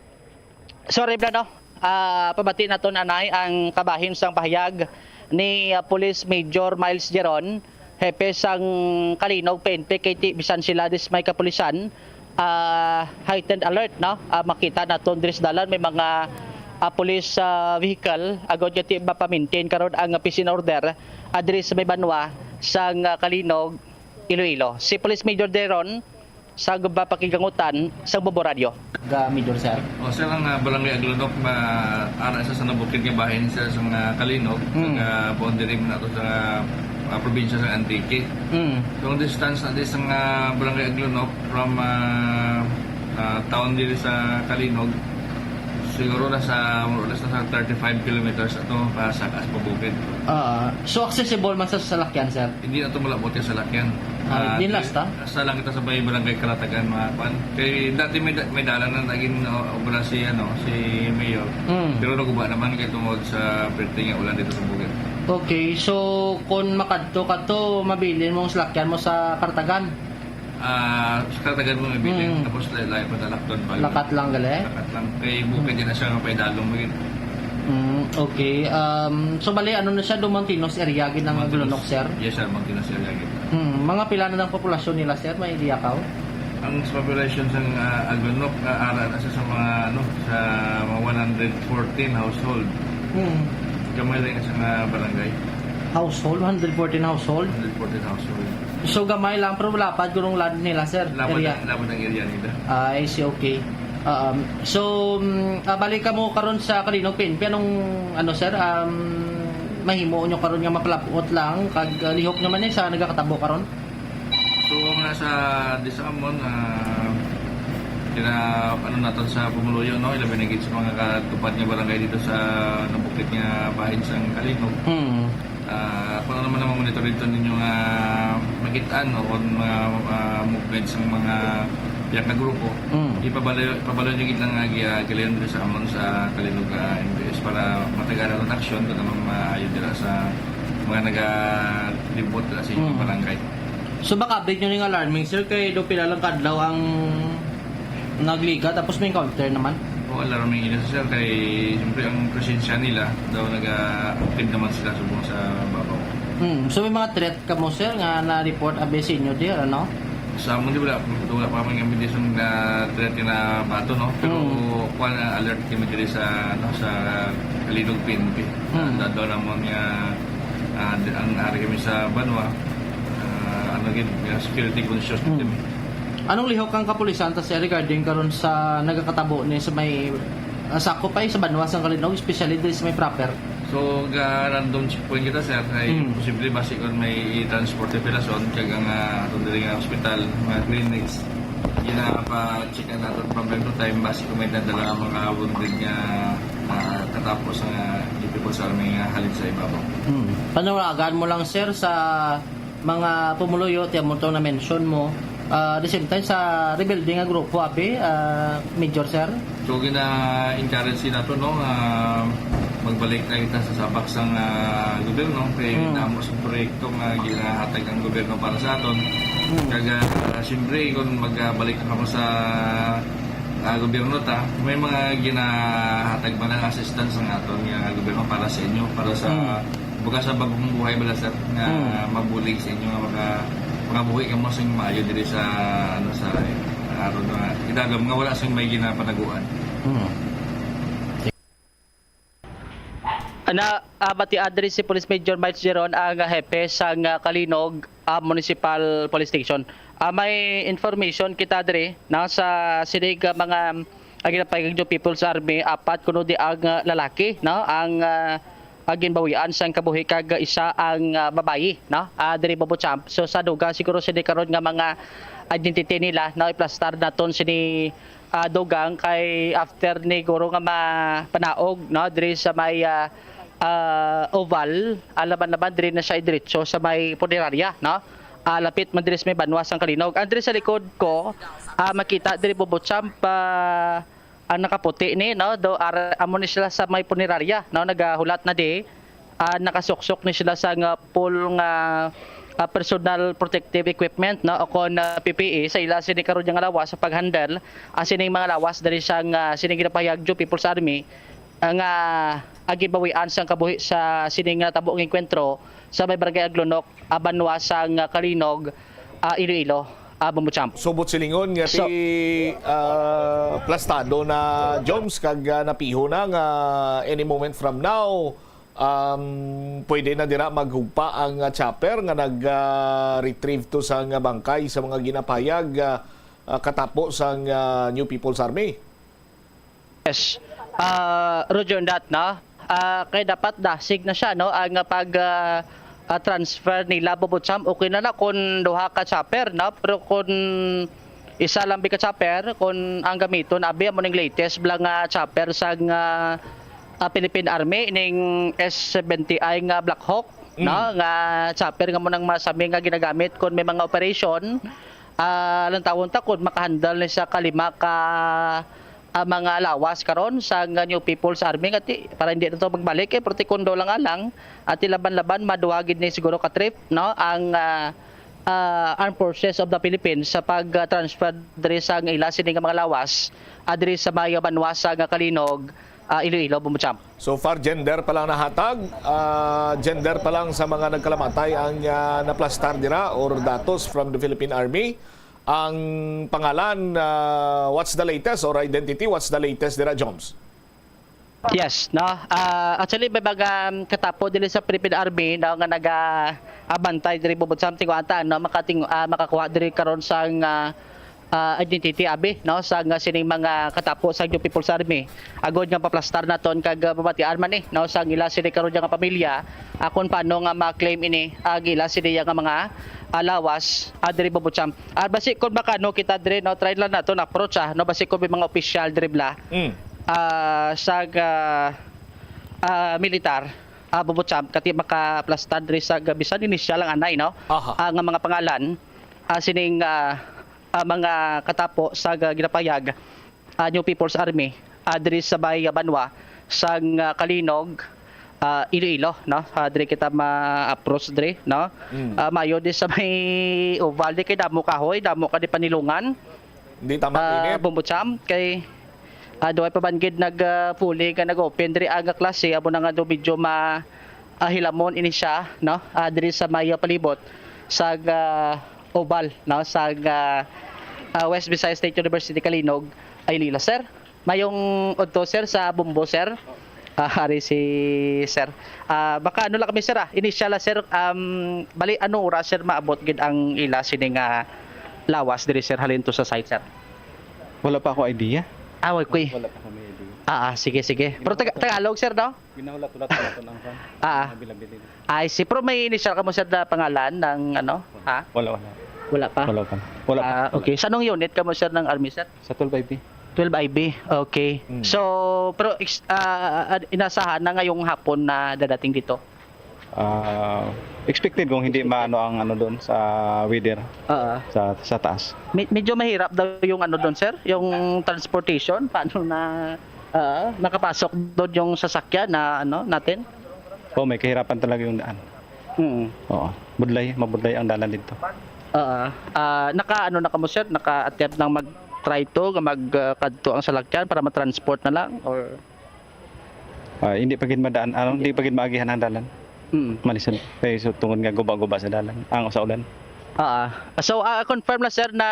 Sorry, bro, no? Ah, pabati naton anay ang kabahin sang pahayag ni, ah, Police Major Miles Jeron, hepe sang Kalinog P N P, kay ti bisan sila dis may kapulisan, ah, heightened alert, no? Ah, makita naton diri sa dalan may mga, ah, police, ah, vehicle, agod nga ti mapamintain karon ang peace and order, ah, diri sa may banwa sang, ah, Kalinog, Iloilo. Si Police Major Jeron, sa pakigangutan sa Bombo Radyo. Ga Major, sir. O, sir, ang, ah, Barangay Aglonok, ma-, ara sa, sa nabukid nga bahin, sir, sa mga Kalinog, Mm. sa boundary man nato sa, ah, probinsya sa Antique. Mm. So, ang distance na di sa, ah, Barangay Aglonok from, ah, ah, town diri sa Kalinog, siguro nasa, more or less, nasa thirty-five kilometers ato, pa sa kaas pa bukid. Ah, so accessible man sa salakyan, sir? Hindi na ito malabot yung salakyan. Ah, Ah, di di-, last, ah? Sa lang kita sa may barangay Kalatagan, mga kwan. Kay dati may da-, may dalan na naging, uh, obra si, ano, si Mayor. Mm. Pero naguba naman kay tungod sa perting nga ulan dito sa bukid. Okay, so kung makadto ka to, mabilin mong salakyan mo sa Kalatagan? Ah, sa Kalatagan mo mabilin, Mm. tapos layo-layo pa talakton pa. Lakat lang gali? Lakat lang. Kay bukid Mm. din na siya nga paidalom mo yun. Mm, okay. Um, so bali, ano na siya, do mountainous area gid ang Mountainous. Aglonok, sir? Yes, sir. Mountainous area gid. Mm, mga pila na ang populasyon nila, sir? May idea ka? Ang population sa, ah, Aglonok, ah, ara na siya sa mga, ano, sa mga one hundred fourteen household. Mm. Gamay lang sa mga barangay. Household, one hundred fourteen household? One hundred fourteen household. So, gamay lang, pero lapad gurong land nila, sir? Lapad Area? ang, lapad ang area nila. Ah, I see, okay. Um, so, mm, ah, balik ka mo karon sa Kalinog P N P. Anong, ano, sir, um, mahimo nyo karon nga mapalabot lang kag, ah, lihok naman ni sa nagakatabo karon? So, ang nasa di sa amon, ah, kina, ano naton sa pumuluyo, no? Ilabi na gid sa mga katupad nga barangay dito sa nabukid nga bahin sang Kalinog. Hmm. Ah, kung ano man ang mga monitor dito ninyo nga makit-an o kung mga, ah, movement sang mga piyak nga grupo, Mm. ipabalo-, ipabalo nyo gid lang nga gi-, ah, gilayon dito sa amon sa Kalinog, ah, M P S para matagaan ang aksyon kung anong maayo dira sa mga nagalibot dira sa inyong Mm. barangay. So, baka update nyo ning alarming, sir, kay do pila lang kadlaw ang nagliga, tapos may encounter naman. O, alarming ini, sir, kay siyempre ang presensya nila daw naga-active naman sila subong sa babaw. Hmm. So, may mga threat ka mo, sir, nga na-report abi sa inyo, dear, ano? Sa amon, di, wala, wala pa man kami di sa mga threat nga nabato, no? Pero, Hmm. kuwan, ah, alert kami diri sa, ano, sa Kalinog P N P. Hmm. Ang dadlaw namon nga, ah, di, ang ari kami sa banwa, ah, ano gid, nga security conscious gid Hmm. kami. Anong lihok ang kapulisan ta, sir, regarding karon sa nagakatabo ni sa may, ah, sakop ay sa banwa sang Kalinog, especially diri sa may proper? So, ga random checkpoint kita, sir, ay Mm. posible basi kon may transport operasyon, kag ang, ah, aton diri nga hospital, mga clinics, ginapa-check naton from time to time, basi kung may nadala ang mga wounded nga, ah, katapos nga New People's Army nga halin sa ibabaw. Hmm. Panawagan mo lang, sir, sa mga pumuluyo, tiyan mo itong na-mention mo. Ah, the same time, sa rebuilding nga grupo, abi, ah, Major, sir? So, gina-encourage sila to, no, nga magbalik na kita sa sabak sang, ah, gobyerno. Kay Hmm. damo sa proyekto nga ginahatag ang gobyerno para sa aton. Hmm. Kag, ah, siyempre, kung magbalik na kamo sa, ah, gobyerno ta, may mga ginahatag ba ng assistance ang aton nga gobyerno para sa inyo, para sa Hmm. Baga sa bagong buhay bala, sir, nga Hmm. mabulig sa inyo nga maka-, makabuhi kamo sing maayo diri sa, ano, sa, aron nga idalom nga wala sing may ginapanaguan. Hmm. Ana, ah, bati adri si Police Major Miles Jeron, ang hepe sang, ah, Kalinog, ah, Municipal Police Station. Ah, may information kita diri, no, sa sining, ah, mga, ah, ginapahayag sang People's Army, apat kuno di ang, ah, lalaki, no, ang, ah, ah, ginbawian sang kabuhi kag isa ang, ah, babayi, no? Ah, diri Bombo Champ. So, sa dugang siguro sini karon nga mga identity nila, no, iplastar naton sini, ah, dugang kay after ni guro nga mapanaog, no, diri sa may, ah, ah, oval, alaman naman diri na siya diretso sa may punerarya, no? ah, lapit man diri sa may banwa sang Kalinog. Ang diri sa likod ko, ah, makita diri, Bobo Champ, ah, ang nakaputi ni, no? Do, ar-, amo ni sila sa may punerarya, no? Nagahulat na di. Ah, nakasuksok ni sila sa nga full nga, ah, personal protective equipment, no? O kon, ah, P P E sa ila sini karon nga lawas sa pag-handle, ah, sining mga lawas diri sang, ah, sining ginapahayag New People's Army, ah, nga, ah, gibawian sang kabuhi sa sining natabo nga engkwentro sa may barangay Aglonok, ah, banwa sang, ah, Kalinog, ah, Iloilo, ah, Bombo Champ. Subot silingon nga So- ti, ah, plastado na, Joms, kag, ah, napiho na nga any moment from now, um, pwede na dira maghugpa ang, ah, chopper nga nag, ah, retrieve to sang, ah, bangkay sa mga ginapahayag, ah, ah, katapo sang, ah, New People's Army. Yes. Ah, Roger, on that, no? Ah, kay dapat dasig na siya, no? Ang, ah, pag, ah, ah, transfer nila, Bobo Champ, okay na na kung duha ka chopper, no? Pero kung isa lang bi ka chopper, kung ang gamiton, abi, amo ning latest bala nga chopper sang, ah, ah, Philippine Army, ning S seventy I nga Black Hawk, Mm. no? Nga chopper nga mo nang masami nga ginagamit kung may mga operation, ah, lantawon ta kung makahandle ni sa kalima ka, ah, mga lawas karon sa nga New People's Army nga ti, para hindi na to magbalik, eh, pero ti kundo lang alang, at ti laban-laban, maduha gid ni siguro ka trip, no? Ang, ah, ah, Armed Forces of the Philippines sa pag, ah, transfer diri sa ila sini nga mga lawas, ah, diri sa may banwa sa nga Kalinog, ah, Iloilo, Bombo Champ. So far, gender pa lang nahatag, ah, gender pa lang sa mga nagkalamatay ang, ah, naplastar dira or datos from the Philippine Army. Ang pangalan, ah, what's the latest, or identity, what's the latest dira, Joms? Yes, no. Ah, actually, may mga, um, katapo dili sa Philippine Army, no, nga naga-abantay diri, Bobo Champ, ti kuwanta, no, makating-, ah, makakuha diri karon sang, ah, ah, identity, abi, no, sang, ah, sining mga katapo sa New People's Army. Agod nga maplastar naton kag, ah, mabatian man ni, no, sang ila sini karon nga pamilya, ah, kung paano nga ma-claim ini, ah, ila sini nga mga, ah, lawas, ah, diri, Bobo Champ. Ah, basi kung makano kita diri, no, try lang naton approach, ah, no, basi kung may mga opisyal diri bala, Mm. ah, sa, ah, ah, militar, ah, Bobo Champ, kati makaplastar diri sa bisan inisyal ang anay, no? Aha. Ah, nga mga pangalan, ah, sining, ah, ah, mga katapo sa ga-, ginapahayag, ah, New People's Army, ah, diri sa may, ah, banwa sang, ah, Kalinog, ah, Iloilo, no? Ah, diri kita ma-approach diri, no? Mm. Ah, mayo di sa may oval, di kay damo kahoy, damo ka di panilungan. Hindi tama, ah, init. Bombo Champ, kay, ah, duway pa man gid nag, ah, fully nga nag-open diri ang klase, amo na nga do medyo ma-, ah, hilamon ini siya, no? Ah, diri sa may, ah, palibot sa, ah, oval, no? Sa, ah, ah, West Visayas State University, Kalinog, Iloilo, sir. Mayong udto, sir, sa Bombo, sir. Ah, ari si sir. Ah, baka ano lang kami, sir, ah. Initial lang, sir. Um, bali, ano oras, sir, maabot gid ang ila sini nga lawas diri, sir, halin to sa site, sir? Wala pa ako idea. Ah, okay. Wala pa kami idea. Ah, ah, sige, sige. Pero Taga-, Tagalog, sir, no? Ginahulat-hulat naton ang kwan, Ah, ah. Availability. I see. Pero may initial ka mo, sir, na pangalan ng ano? Ha? Wala, wala. Wala pa? Wala pa. Wala pa. Ah, Wala. Okay. Sa anong unit ka mo, sir, ng Army, sir? Sa twelve I B. Twelve I B. Okay. Mm. So, pero ex-, ah, ah, inasahan na ngayong hapon na dadating dito? Ah, expected kung hindi Expected. maano ang ano doon sa weather Oo. sa, sa taas. Me-, medyo mahirap daw yung ano doon, sir, yung transportation. Paano na, ah, makapasok doon yung sasakyan na ano natin? Oh, may kahirapan talaga yung daan. Mm. Oo. Budlay, mabudlay ang dalan dito. Oo. Ah, naka ano na kamo, sir? Naka-attempt ng mag-try to, mag, ah, kadto ang salakyan para ma-transport na lang or Ah, hindi pa gid madaan, ano, hindi pa gid maagihan ang dalan. Mm. Malisod. Kay so, tungod nga guba-guba sa dalan, ang sa ulan. Ah, so, ah, confirm na, sir, na,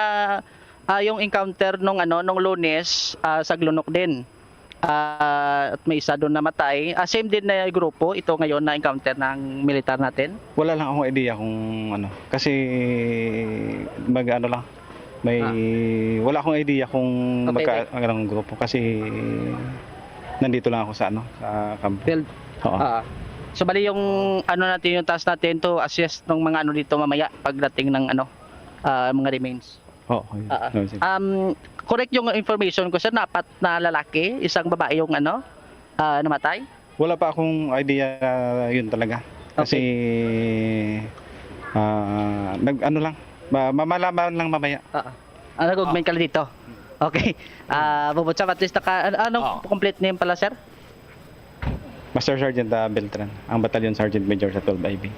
ah, yung encounter nung, ano, nung Lunes, ah, sa Glunok din. Ah, at may isa doon namatay. Ah, same din na grupo ito ngayon na encounter ng militar natin? Wala lang akong idea kung ano. Kasi mag-ano lang, may Ah. wala akong idea kung Okay, magka-, okay. anong grupo kasi nandito lang ako sa ano, sa kampo. Field. Oo. Ah. So, bali yung ano natin, yung task natin to assist ng mga ano dito mamaya pagdating ng ano, ah, mga remains. Oo, yun. Ah, ah. Yun, sige. Um, correct yung information ko, sir, na apat na lalaki, isang babae yung ano, ah, namatay? Wala pa akong idea, yun talaga. Kasi Okay. Ah, nag-, ano lang, ma-, mamalaman lang mamaya. Oo. Ah, nag-augment ka lang dito. Okay. Ah, Bobo Champ, at least naka-, an-, anong Oo. complete name pala, sir? Master Sergeant, ah, Beltran, ang Battalion Sergeant Major sa twelve I B.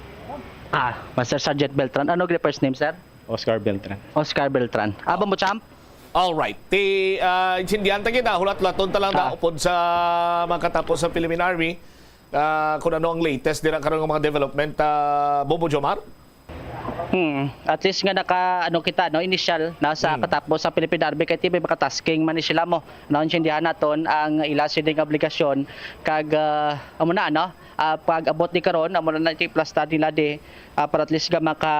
Ah, Master Sergeant Beltran. Ano ang first name, sir? Oscar Beltran. Oscar Beltran. Ah, Bobo Champ? Alright. Ti, ah, intindihan ta kita, hulat-hulaton ta lang Ah. na upod sa mga katapos sa Philippine Army. Ah, kung ano ang latest dira karon nga mga development, ah, Bobo Jomar? Hmm, at least nga naka, ano kita, no, initial na sa Hmm. katapos sa Philippine Army, kay ti may makatasking man ni sila mo. Naintindihan naton ang ila sining obligasyon kag, ah, amo na, no? Ah, pag-abot ni karon, amo na na iplastar nila di, ah, para at least nga maka,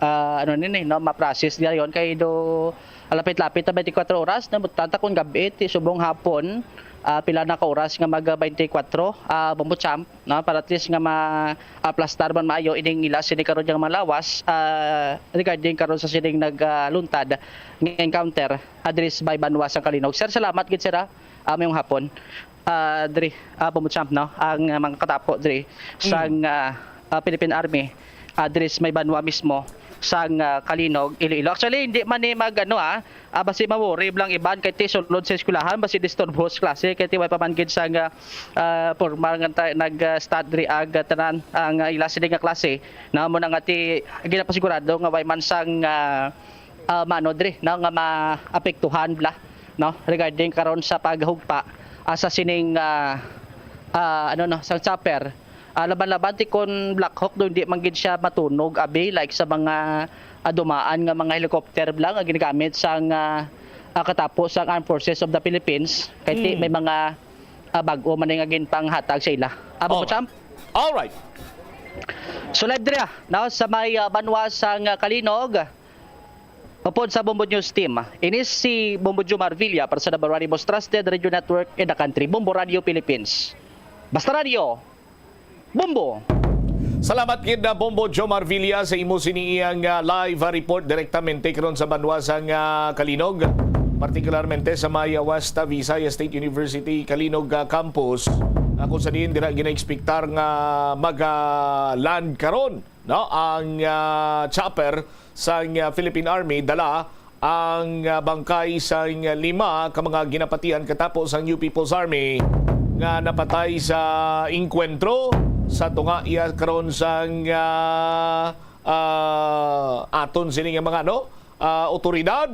ah, ano nini, no, ma-process nila yon kay do, ah, lapit-lapit na twenty-four oras, no? Tanta kung gabi, ti subong hapon, ah, pila na ka oras nga mag, ah, twenty-four, ah, Bobo Champ, no? Para at least nga ma-, aplastar man maayo ining ila sini karon nga mga lawas, ah, regarding karon sa sining nag, ah, luntad nga encounter, ah, diri sa may banwa sa Calinog. Sir, salamat gid, sir, ah. Ah, mayong hapon. Ah, diri, ah, Bobo Champ, no? Ang, ah, mga katapo diri sang, Mm. ah, ah, Philippine Army, ah, diri sa may banwa mismo sang, ah, Calinog, Iloilo. Actually, hindi man ni mag, ano, ah, ah, basi ma-worry lang iban kay ti sulod sa eskwelahan, basi disturbo sa klase, kay ti way pa man gid sang, ah, ah, formal nga ta-, nag, ah, start diri ang, ah, tanan ang, ah, ila sini nga klase. Na mo na nga ti ginapasigurado nga way man sang, ah, ah, mano diri, no, nga maapektuhan bala, no, regarding karon sa paghugpa, ah, sa sining, ah, ah, ano, no, sa chopper. Ah, laban-laban ti kon Black Hawk do, hindi man gid siya matunog abi like sa mga, ah, dumaan nga mga helicopter bala nga ginagamit sang, ah, ah, katapo sang Armed Forces of the Philippines. Kay ti Mm. may mga, ah, bag-o man nga ginpanghatag sa ila. Abo mo, Alright. Champ? Alright. So live diri, ah, no, sa may, ah, banwa sang, ah, Calinog. Upod sa Bombo News Team, ini si Bombo Jomar Villa para sa number one most trusted radio network in the country, Bombo Radio Philippines. Basta Radio, Bombo! Salamat gid na Bombo Jomar Villa sa imo sini iyang, ah, live, ah, report direktamente karon sa banwa sang, ah, Calinog, partikularmente sa may, ah, West Visayas State University Calinog, ah, campus, ah, kung sa diin dira ginaekspektar nga mag, ah, land karon, no, ang, ah, chopper sang, ah, Philippine Army dala ang, ah, bangkay sang lima ka mga ginapatian katapo sang New People's Army nga napatay sa engkwentro sa tunga iya karon sang, ah, ah, aton sini nga mga, no, ah, otoridad.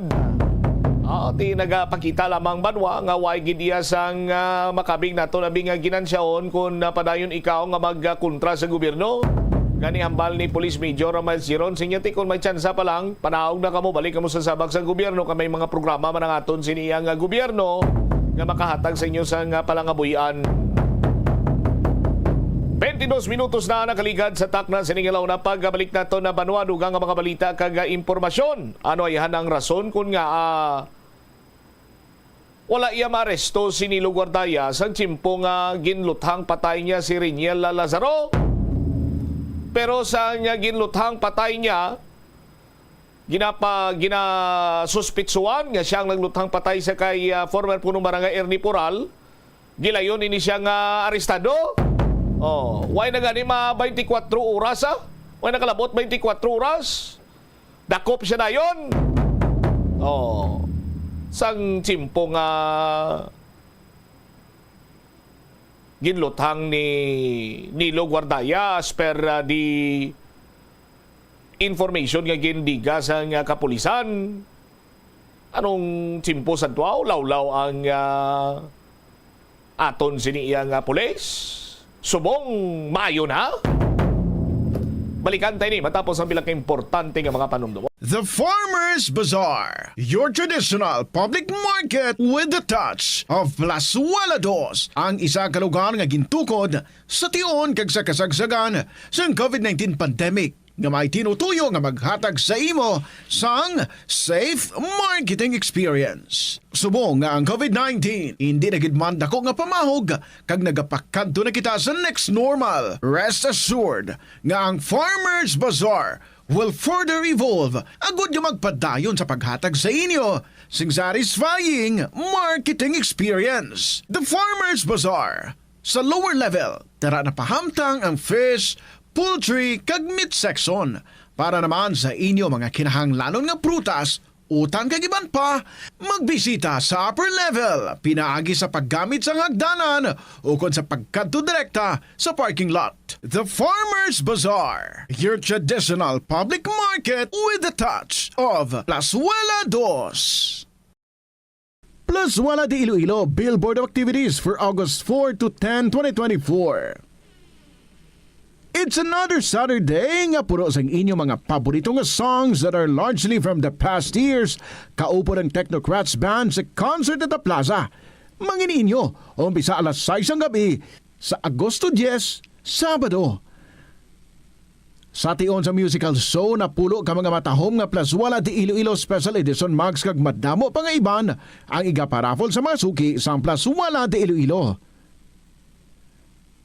Ah, ti nagapakita lamang banwa nga way gid iya sang, ah, makabig nato labi nga ginansyaon kung napadayon ikaw nga magkontra sa gobyerno. Gani hambal ni Police Major Ramal Giron, sinya ti kon may tsansa pa lang, panaog na kamo, balik kamo sa sabak sa gobyerno, kay may mga programa man ang aton sini nga gobyerno nga makahatag sa inyo sang, ah, palangabuhian. Twenty-dos minutos na nakaligad sa takna sini nga launa. Pagbalik nato na banwa, dugang nga mga balita kag, ah, impormasyon. Ano ay han ang rason kun nga, ah, wala iya maaresto si Nilo Guardaya sang tiyempo nga ginluthang patay niya si Reniel Lazaro? Pero sa niya ginluthang patay niya, ginapa-, ginasuspitsuhan nga siya ang nagluthang patay sa kay, ah, former Punong Barangay Ernie Poral. Gilayon ini siya nga arestado. Oh, way na gani ma twenty-four oras, ah? Way nakalabot twenty-four oras? Dakop siya dayon. Oh, sang tiyempo nga ginluthang ni Nilo Guardaya, as per, ah, di information nga gindiga sang, ah, kapulisan. Anong tiyempo sa tuaw, lawlaw ang, ah, aton sini iya nga pulis? Subong maayo na? Balikan tayo ni matapos ang pila ka importante nga mga panumdum. The Farmers Bazaar, your traditional public market with the touch of Plazuela Dos, ang isa ka lugar nga gintukod sa tion kag sa kasagsagan sang COVID nineteen pandemic, nga may tinutuyo nga maghatag sa imo sang safe marketing experience. Subong nga ang COVID nineteen indi na gid man dako nga pamahog kag nagapakadto na kita sa next normal, rest assured nga ang Farmers Bazaar will further evolve agud nga magpadayon sa paghatag sa inyo sing satisfying marketing experience. The Farmers Bazaar, sa lower level, tara na pahamtang ang fish poultry, kag meat section. Para naman sa inyo mga kinahanglanon nga prutas, utan kag iban pa, magbisita sa upper level pinaagi sa paggamit sang hagdanan ukon sa pagkadto direkta sa parking lot. The Farmers Bazaar, your traditional public market with a touch of Plazuela Dos. Plazuela de Iloilo, billboard of activities for August four to ten, twenty twenty-four. It's another Saturday nga puno sang inyo mga paborito nga songs that are largely from the past years. Kaupod ang Technocrats Band sa concert at the plaza. Mangin-inyo, umpisa alas sais ang gabi sa Agosto diyes, Sabado. Sa tion sa musical show, napulo ka mga matahom nga Plazuela de Iloilo Special Edition mugs kag madamo pa nga iban ang igaparaffle sa mga suki sang Plazuela de Iloilo.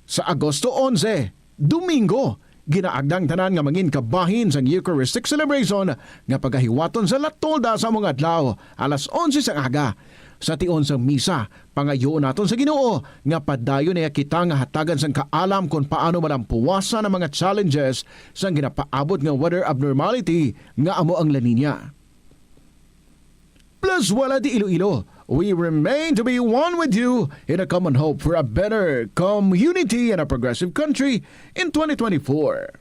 Sa Agosto onse, Domingo, ginaagda ang tanan nga mangin kabahin sang Eucharistic celebration nga pagahiwaton sa La Tolda sa among adlaw, alas onse sang aga. Sa tion sang misa, pangayoon naton sa Ginoo nga padayon niya kita nga hatagan sang kaalam kon paano malampuwasan ang mga challenges sang ginapaabot nga weather abnormality nga amo ang La Niña. Plazuela de Iloilo, we remain to be one with you in a common hope for a better community and a progressive country in twenty twenty-four.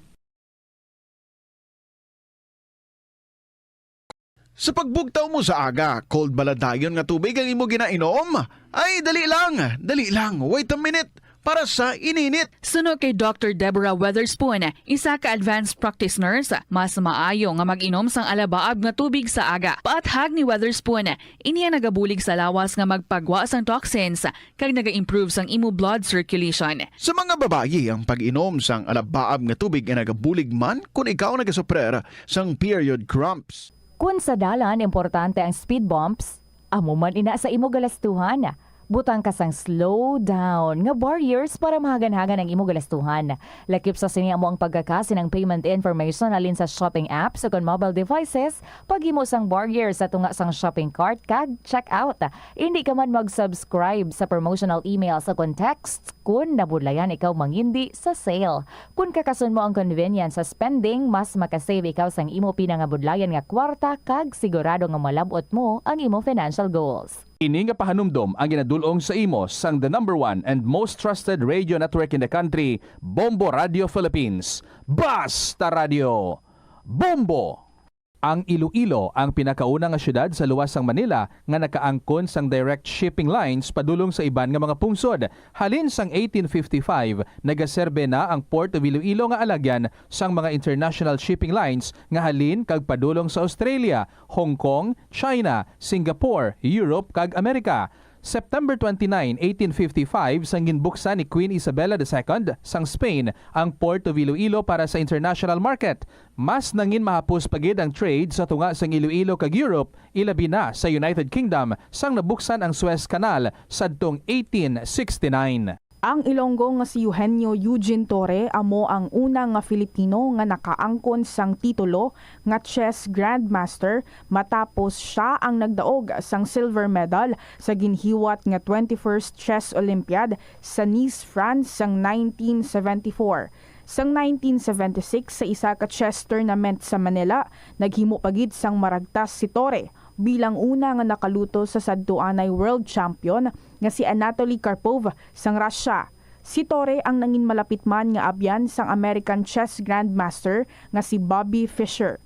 Sa pagbugtaw mo sa aga, cold bala dayon nga tubig ang imo ginainom? Ay, dali lang, dali lang, wait a minute, para sa ininit. Suno kay Doctor Deborah Weatherspoon, isa ka advanced practice nurse, mas maayo nga mag-inom sang alabaab nga tubig sa aga. Paathag ni Weatherspoon, ini ang nagabulig sa lawas nga magpagwa sang toxins kag naga-improve sang imo blood circulation. Sa mga babayi, ang pag-inom sang alabaab nga tubig ay nagabulig man kon ikaw nagasuprer sang period cramps. Kun sa dalan importante ang speed bumps, amo man ina sa imo galastuhan. Butang ka sang slow down nga barriers para mahaganhagan ang imo galastuhan. Lakip sa sini amo ang pagkakasin ang payment information halin sa shopping apps o kon mobile devices, paghimo sang barrier sa tunga sang shopping cart kag checkout. Indi ka man mag-subscribe sa promotional emails o kon texts kun nabudlayan ikaw mangindi sa sale. Kun kakason mo ang convenience sa spending, mas makasave ikaw sang imo pinangabudlayan nga kwarta kag sigurado nga malab-ot mo ang imo financial goals. Ini nga pahanumdom ang ginadul-ong sa imo sang the number one and most trusted radio network in the country, Bombo Radio Philippines. Basta Radio, Bombo! Ang Iloilo ang pinakauna nga siyudad sa luwas sang Manila nga nakaangkon sang direct shipping lines padulong sa iban nga mga pungsod. Halin sang eighteen fifty-five, nagaserbe na ang Port of Iloilo nga alagyan sang mga international shipping lines nga halin kag padulong sa Australia, Hong Kong, China, Singapore, Europe, kag Amerika. September twenty-nine, eighteen fifty-five, sang ginbuksan ni Queen Isabella the Second sang Spain ang Port of Iloilo para sa international market, mas nangin mahapos pa gid ang trade sa tunga sang Iloilo kag Europe, ilabi na sa United Kingdom, sang nabuksan ang Suez Canal sadtong eighteen sixty-nine. Ang Ilonggo nga si Eugenio Eugene Torre amo ang una nga Filipino nga nakaangkon sang titulo nga chess grandmaster, matapos sia ang nagdaog sang silver medal sa ginhiwat nga twenty-first Chess Olympiad sa Nice, France, sang nineteen seventy-four. Sang nineteen seventy-six, sa isa ka chess tournament sa Manila, naghimo pa gid sang maragtas si Torre bilang una nga nakaluto sa sadtuanay world champion nga si Anatoly Karpov sang Russia. Si Torre ang nangin malapit man nga abyan sang American chess grandmaster nga si Bobby Fischer.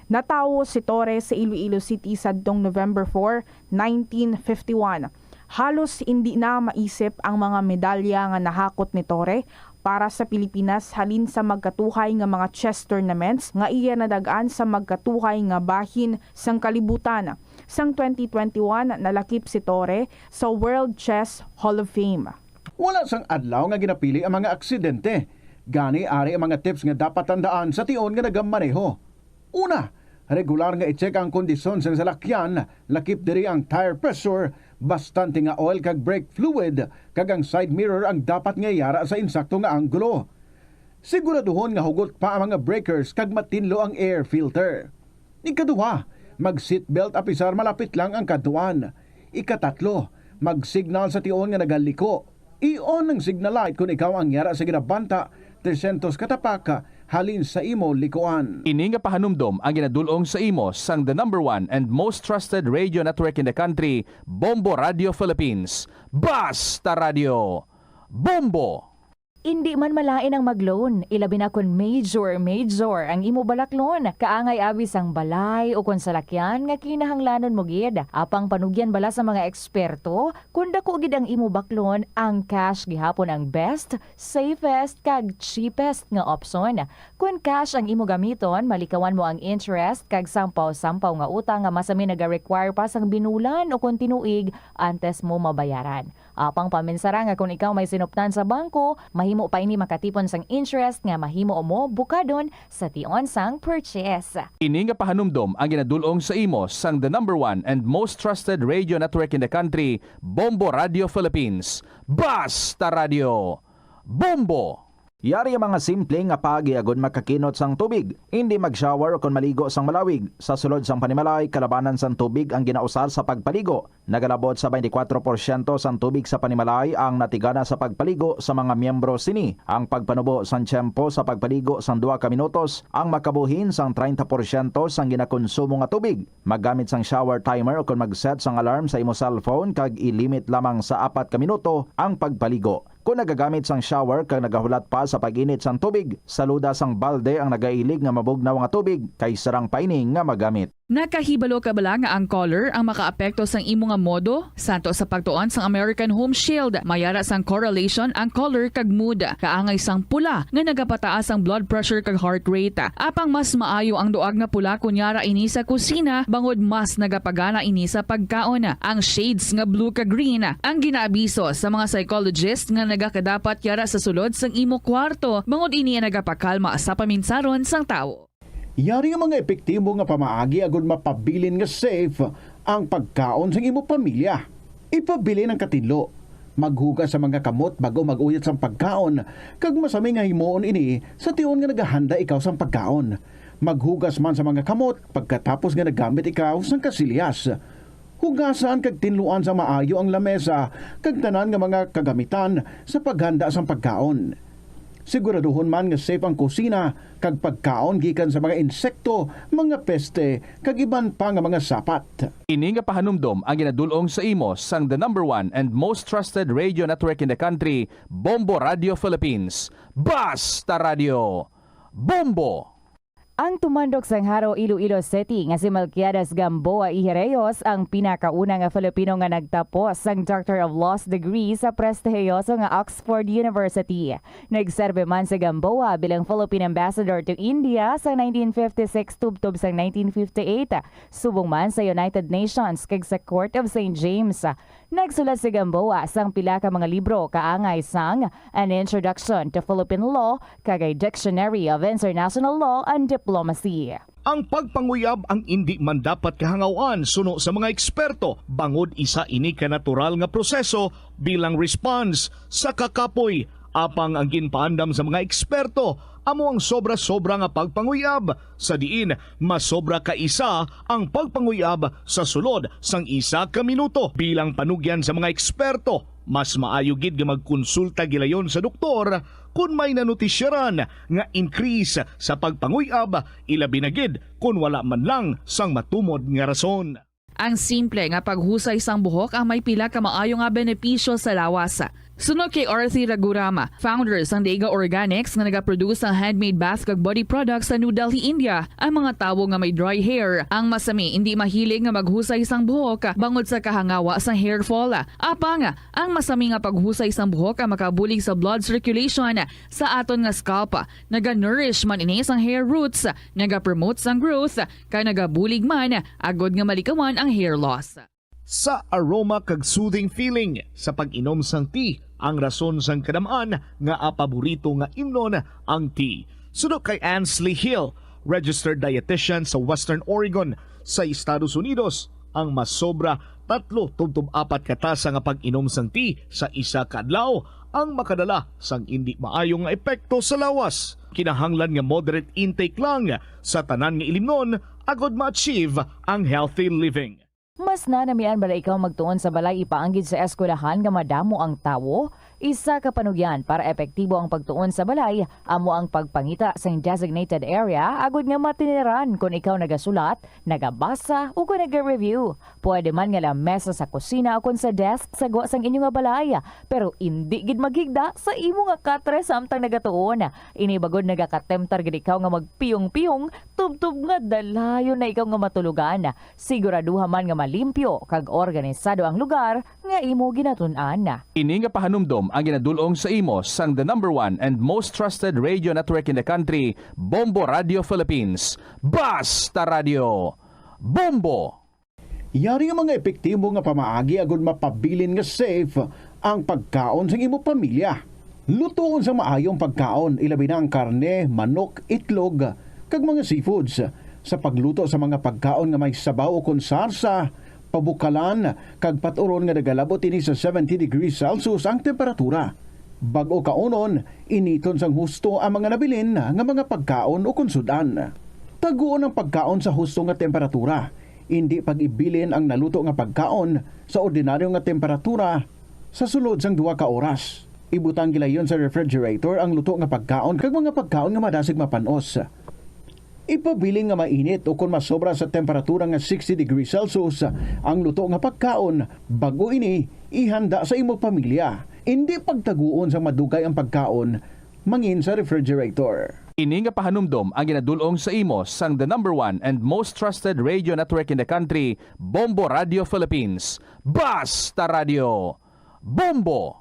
Natawo si Torre sa Iloilo City sadtong November four, nineteen fifty-one. Halos indi na maisip ang mga medalya nga nahakot ni Torre para sa Pilipinas halin sa magkatuhay nga mga chess tournaments nga iya nadag-an sa magkatuhay nga bahin sang kalibutan. Sang twenty twenty-one, nalakip si Torre sa World Chess Hall of Fame. Wala sang adlaw nga ginapili ang mga aksidente. Gani, ari ang mga tips nga dapat tandaan sa tion nga nagamaneho. Una, regular nga i-check ang kondisyon sang salakyan, lakip diri ang tire pressure, bastante nga oil kag brake fluid, kag ang side mirror ang dapat nga yara sa insakto nga anggulo. Siguraduhon nga hugot pa ang mga breakers kag matinlo ang air filter. Ikaduha, mag-seatbelt apisar malapit lang ang kadtuan. Ikatatlo, mag-signal sa tion nga nagaliko. I-on ang signal light kon ikaw ang yara sa ginabanta tresyentos ka tapak halin sa imo likuan. Ini nga pahanumdom ang ginadul-ong sa imo sang the number one and most trusted radio network in the country, Bombo Radio Philippines. Basta Radio, Bombo! Indi man malain ang mag-loan, ilabi na kon major, major ang imo balaklon. Kaangay abi sang balay o kon salakyan nga kinahanglanon mo gid. Apang panugyan bala sa mga eksperto, kon dako gid ang imo baklon, ang cash gihapon ang best, safest, kag cheapest nga option. Kon cash ang imo gamiton, malikawan mo ang interest kag sampaw-sampaw nga utang nga masami naga-require pa sang binulan o kon tinuig antes mo mabayaran. Apang paminsara nga kon ikaw may sinuptan sa bangko, mahimo pa ini makatipon sang interest nga mahimo mo bukadon sa tion sang purchase. Ini nga pahanumdom ang ginadul-ong sa imo sang the number one and most trusted radio network in the country, Bombo Radio Philippines. Basta Radio, Bombo! Yari ang mga simple nga paagi agud makakinot sang tubig. Indi mag-shower o kon maligo sang malawig. Sa sulod sang panimalay, kalabanan sang tubig ang ginausar sa pagpaligo. Nagalabot sa twenty-four porsyento sang tubig sa panimalay ang natigana sa pagpaligo sa mga miyembro sini. Ang pagpanubo sang tiyempo sa pagpaligo sang duha ka minutos ang makabuhin sang treinta porsyento sang ginakonsumo nga tubig. Maggamit sang shower timer o kon mag-set sang alarm sa imo cellphone kag i-limit lamang sa apat ka minuto ang pagpaligo. Kon nagagamit sang shower kag nagahulat pa sa pag-init sang tubig, saluda sang balde ang nagailig nga mabugnaw nga tubig kay sarang pa ini nga magamit. Nakahibalo ka bala nga ang color ang makaapekto sang imo nga modo? Santo sa pagtuon sang American Home Shield, may ara sang correlation ang color kag mood. Kaangay sang pula nga nagapataas ang blood pressure kag heart rate. Apang mas maayo ang duag nga pula kon yara ini sa kusina, bangod mas nagapagana ini sa pagkaon. Ang shades nga blue kag green ang ginaabiso sa mga psychologist nga nagakadapat yara sa sulod sang imo kwarto, bangod ini ang nagapakalma sa paminsaron sang tawo. Yari nga mga epektibo nga pamaagi agud mapabilin nga safe ang pagkaon sang imo pamilya. Ipabilin ang katinlo. Maghugas sa mga kamot bag-o mag-uyat sang pagkaon, kag masami nga himuon ini sa tion nga nagahanda ikaw sang pagkaon. Maghugas man sa mga kamot pagkatapos nga naggamit ikaw sang kasilyas. Hugasan kag tinluan sa maayo ang lamesa kag tanan nga mga kagamitan sa paghanda sang pagkaon. Siguraduhon man nga safe ang kusina kag pagkaon gikan sa mga insekto, mga peste, kag iban pa nga mga sapat. Ini nga pahanumdom ang ginadul-ong sa imo sang the number one and most trusted radio network in the country, Bombo Radio Philippines. Basta Radio, Bombo! Ang tumandok sang Jaro, Iloilo City nga si Melquiades Gamboa Ijereyos ang pinakauna nga Filipino nga nagtapos sang Doctor of Laws degree sa prestihiyoso nga Oxford University. Nagserbi man si Gamboa bilang Philippine Ambassador to India sa nineteen fifty-six tubtob sang nineteen fifty-eight, subong man sa United Nations kag sa Court of Saint James. Nagsulat si Gamboa sang pila ka mga libro kaangay sang An Introduction to Philippine Law kag A Dictionary of International Law and Diplomacy. Ang pagpanguyab ang indi man dapat kahangaw-an suno sa mga eksperto, bangod isa ini ka natural nga proseso bilang response sa kakapoy. Apang ang ginpaandam sa mga eksperto amo ang sobra-sobra nga pagpanguyab, sa diin masobra ka isa ang pagpanguyab sa sulod sang isa ka minuto. Bilang panugyan sa mga eksperto, mas maayo gid nga magkonsulta gilayon sa doktor kon may nanutisyaran nga increase sa pagpanguyab, ilabi na gid kon wala man lang sang matumod nga rason. Ang simple nga paghusay sang buhok ang may pila ka maayo nga benepisyo sa lawas. Suno kay Arthi Raghuram, founder sang Dega Organics nga nagaproduce sang handmade bath kag body products sa New Delhi, India, ang mga tawo nga may dry hair ang masami indi mahilig nga maghusay sang buhok bangod sa kahangawa sang hair fall. Apang ang masami nga paghusay sang buhok ang makabulig sa blood circulation sa aton nga scalp. Naga-nourish man ini sang hair roots, nagapromote sang growth, kag nagabulig man agud nga malikawan ang hair loss. Sa aroma kag soothing feeling sa pag-inom sang tea ang rason sang kadam-an nga paborito nga imnon ang tea. Suno kay Ansley Hill, registered dietitian sa Western Oregon sa Estados Unidos, ang masobra tatlo tubtob apat ka tasa nga pag-inom sang tea sa isa ka adlaw ang makadala sang indi maayo nga epekto sa lawas. Kinahanglan nga moderate intake lang sa tanan nga ilimnon agud ma-achieve ang healthy living. Mas nanamian bala ikaw magtuon sa balay ipaanggid sa eskwelahan nga madamo ang tawo? Isa ka panugyan para epektibo ang pagtuon sa balay amo ang pagpangita sang designated area agod nga matiniran kon ikaw nagasulat, nagabasa, o kon naga-review. Pwede man nga lamesa sa kusina o kon sa desk sa gwa sang inyo nga balay, pero indi gid maghigda sa imo nga katre samtang nagatuon. Ini bangod nagakatemptar gid ikaw nga magpiyong-piyong tubtob nga dalayon na ikaw nga matulogan. Siguraduha man nga malimpyo kag organisado ang lugar nga imo ginatun-an. Ini nga pahanumdom ang ginadul-ong sa imo sang the number one and most trusted radio network in the country, Bombo Radio Philippines. Basta Radio, Bombo! Yari nga mga epektibo nga pamaagi agud mapabilin nga safe ang pagkaon sang imo pamilya. Lutoon sa maayong pagkaon, ilabi na ang karne, manok, itlog, kag mga seafoods. Sa pagluto sa mga pagkaon nga may sabaw ukon sarsa, pabukalan, kag pat-uron nga nagalabot ini sa seventy degrees Celsius ang temperatura. Bag-o kaunon, initon sang husto ang mga nabilin nga mga pagkaon ukon sud-an. Taguon ang pagkaon sa husto nga temperatura. Indi pag-ibilin ang naluto nga pagkaon sa ordinaryo nga temperatura sa sulod sang duha ka oras. Ibutang gilayon sa refrigerator ang luto nga pagkaon kag mga pagkaon nga madasig mapan-os. Ipabilin nga mainit ukon masobra sa temperatura nga sixty degrees Celsius ang luto nga pagkaon bag-o ini ihanda sa imo pamilya. Indi pagtaguon sang madugay ang pagkaon mangin sa refrigerator. Ini nga pahanumdom ang ginadul-ong sa imo sang the number one and most trusted radio network in the country, Bombo Radio Philippines. Basta Radio, Bombo!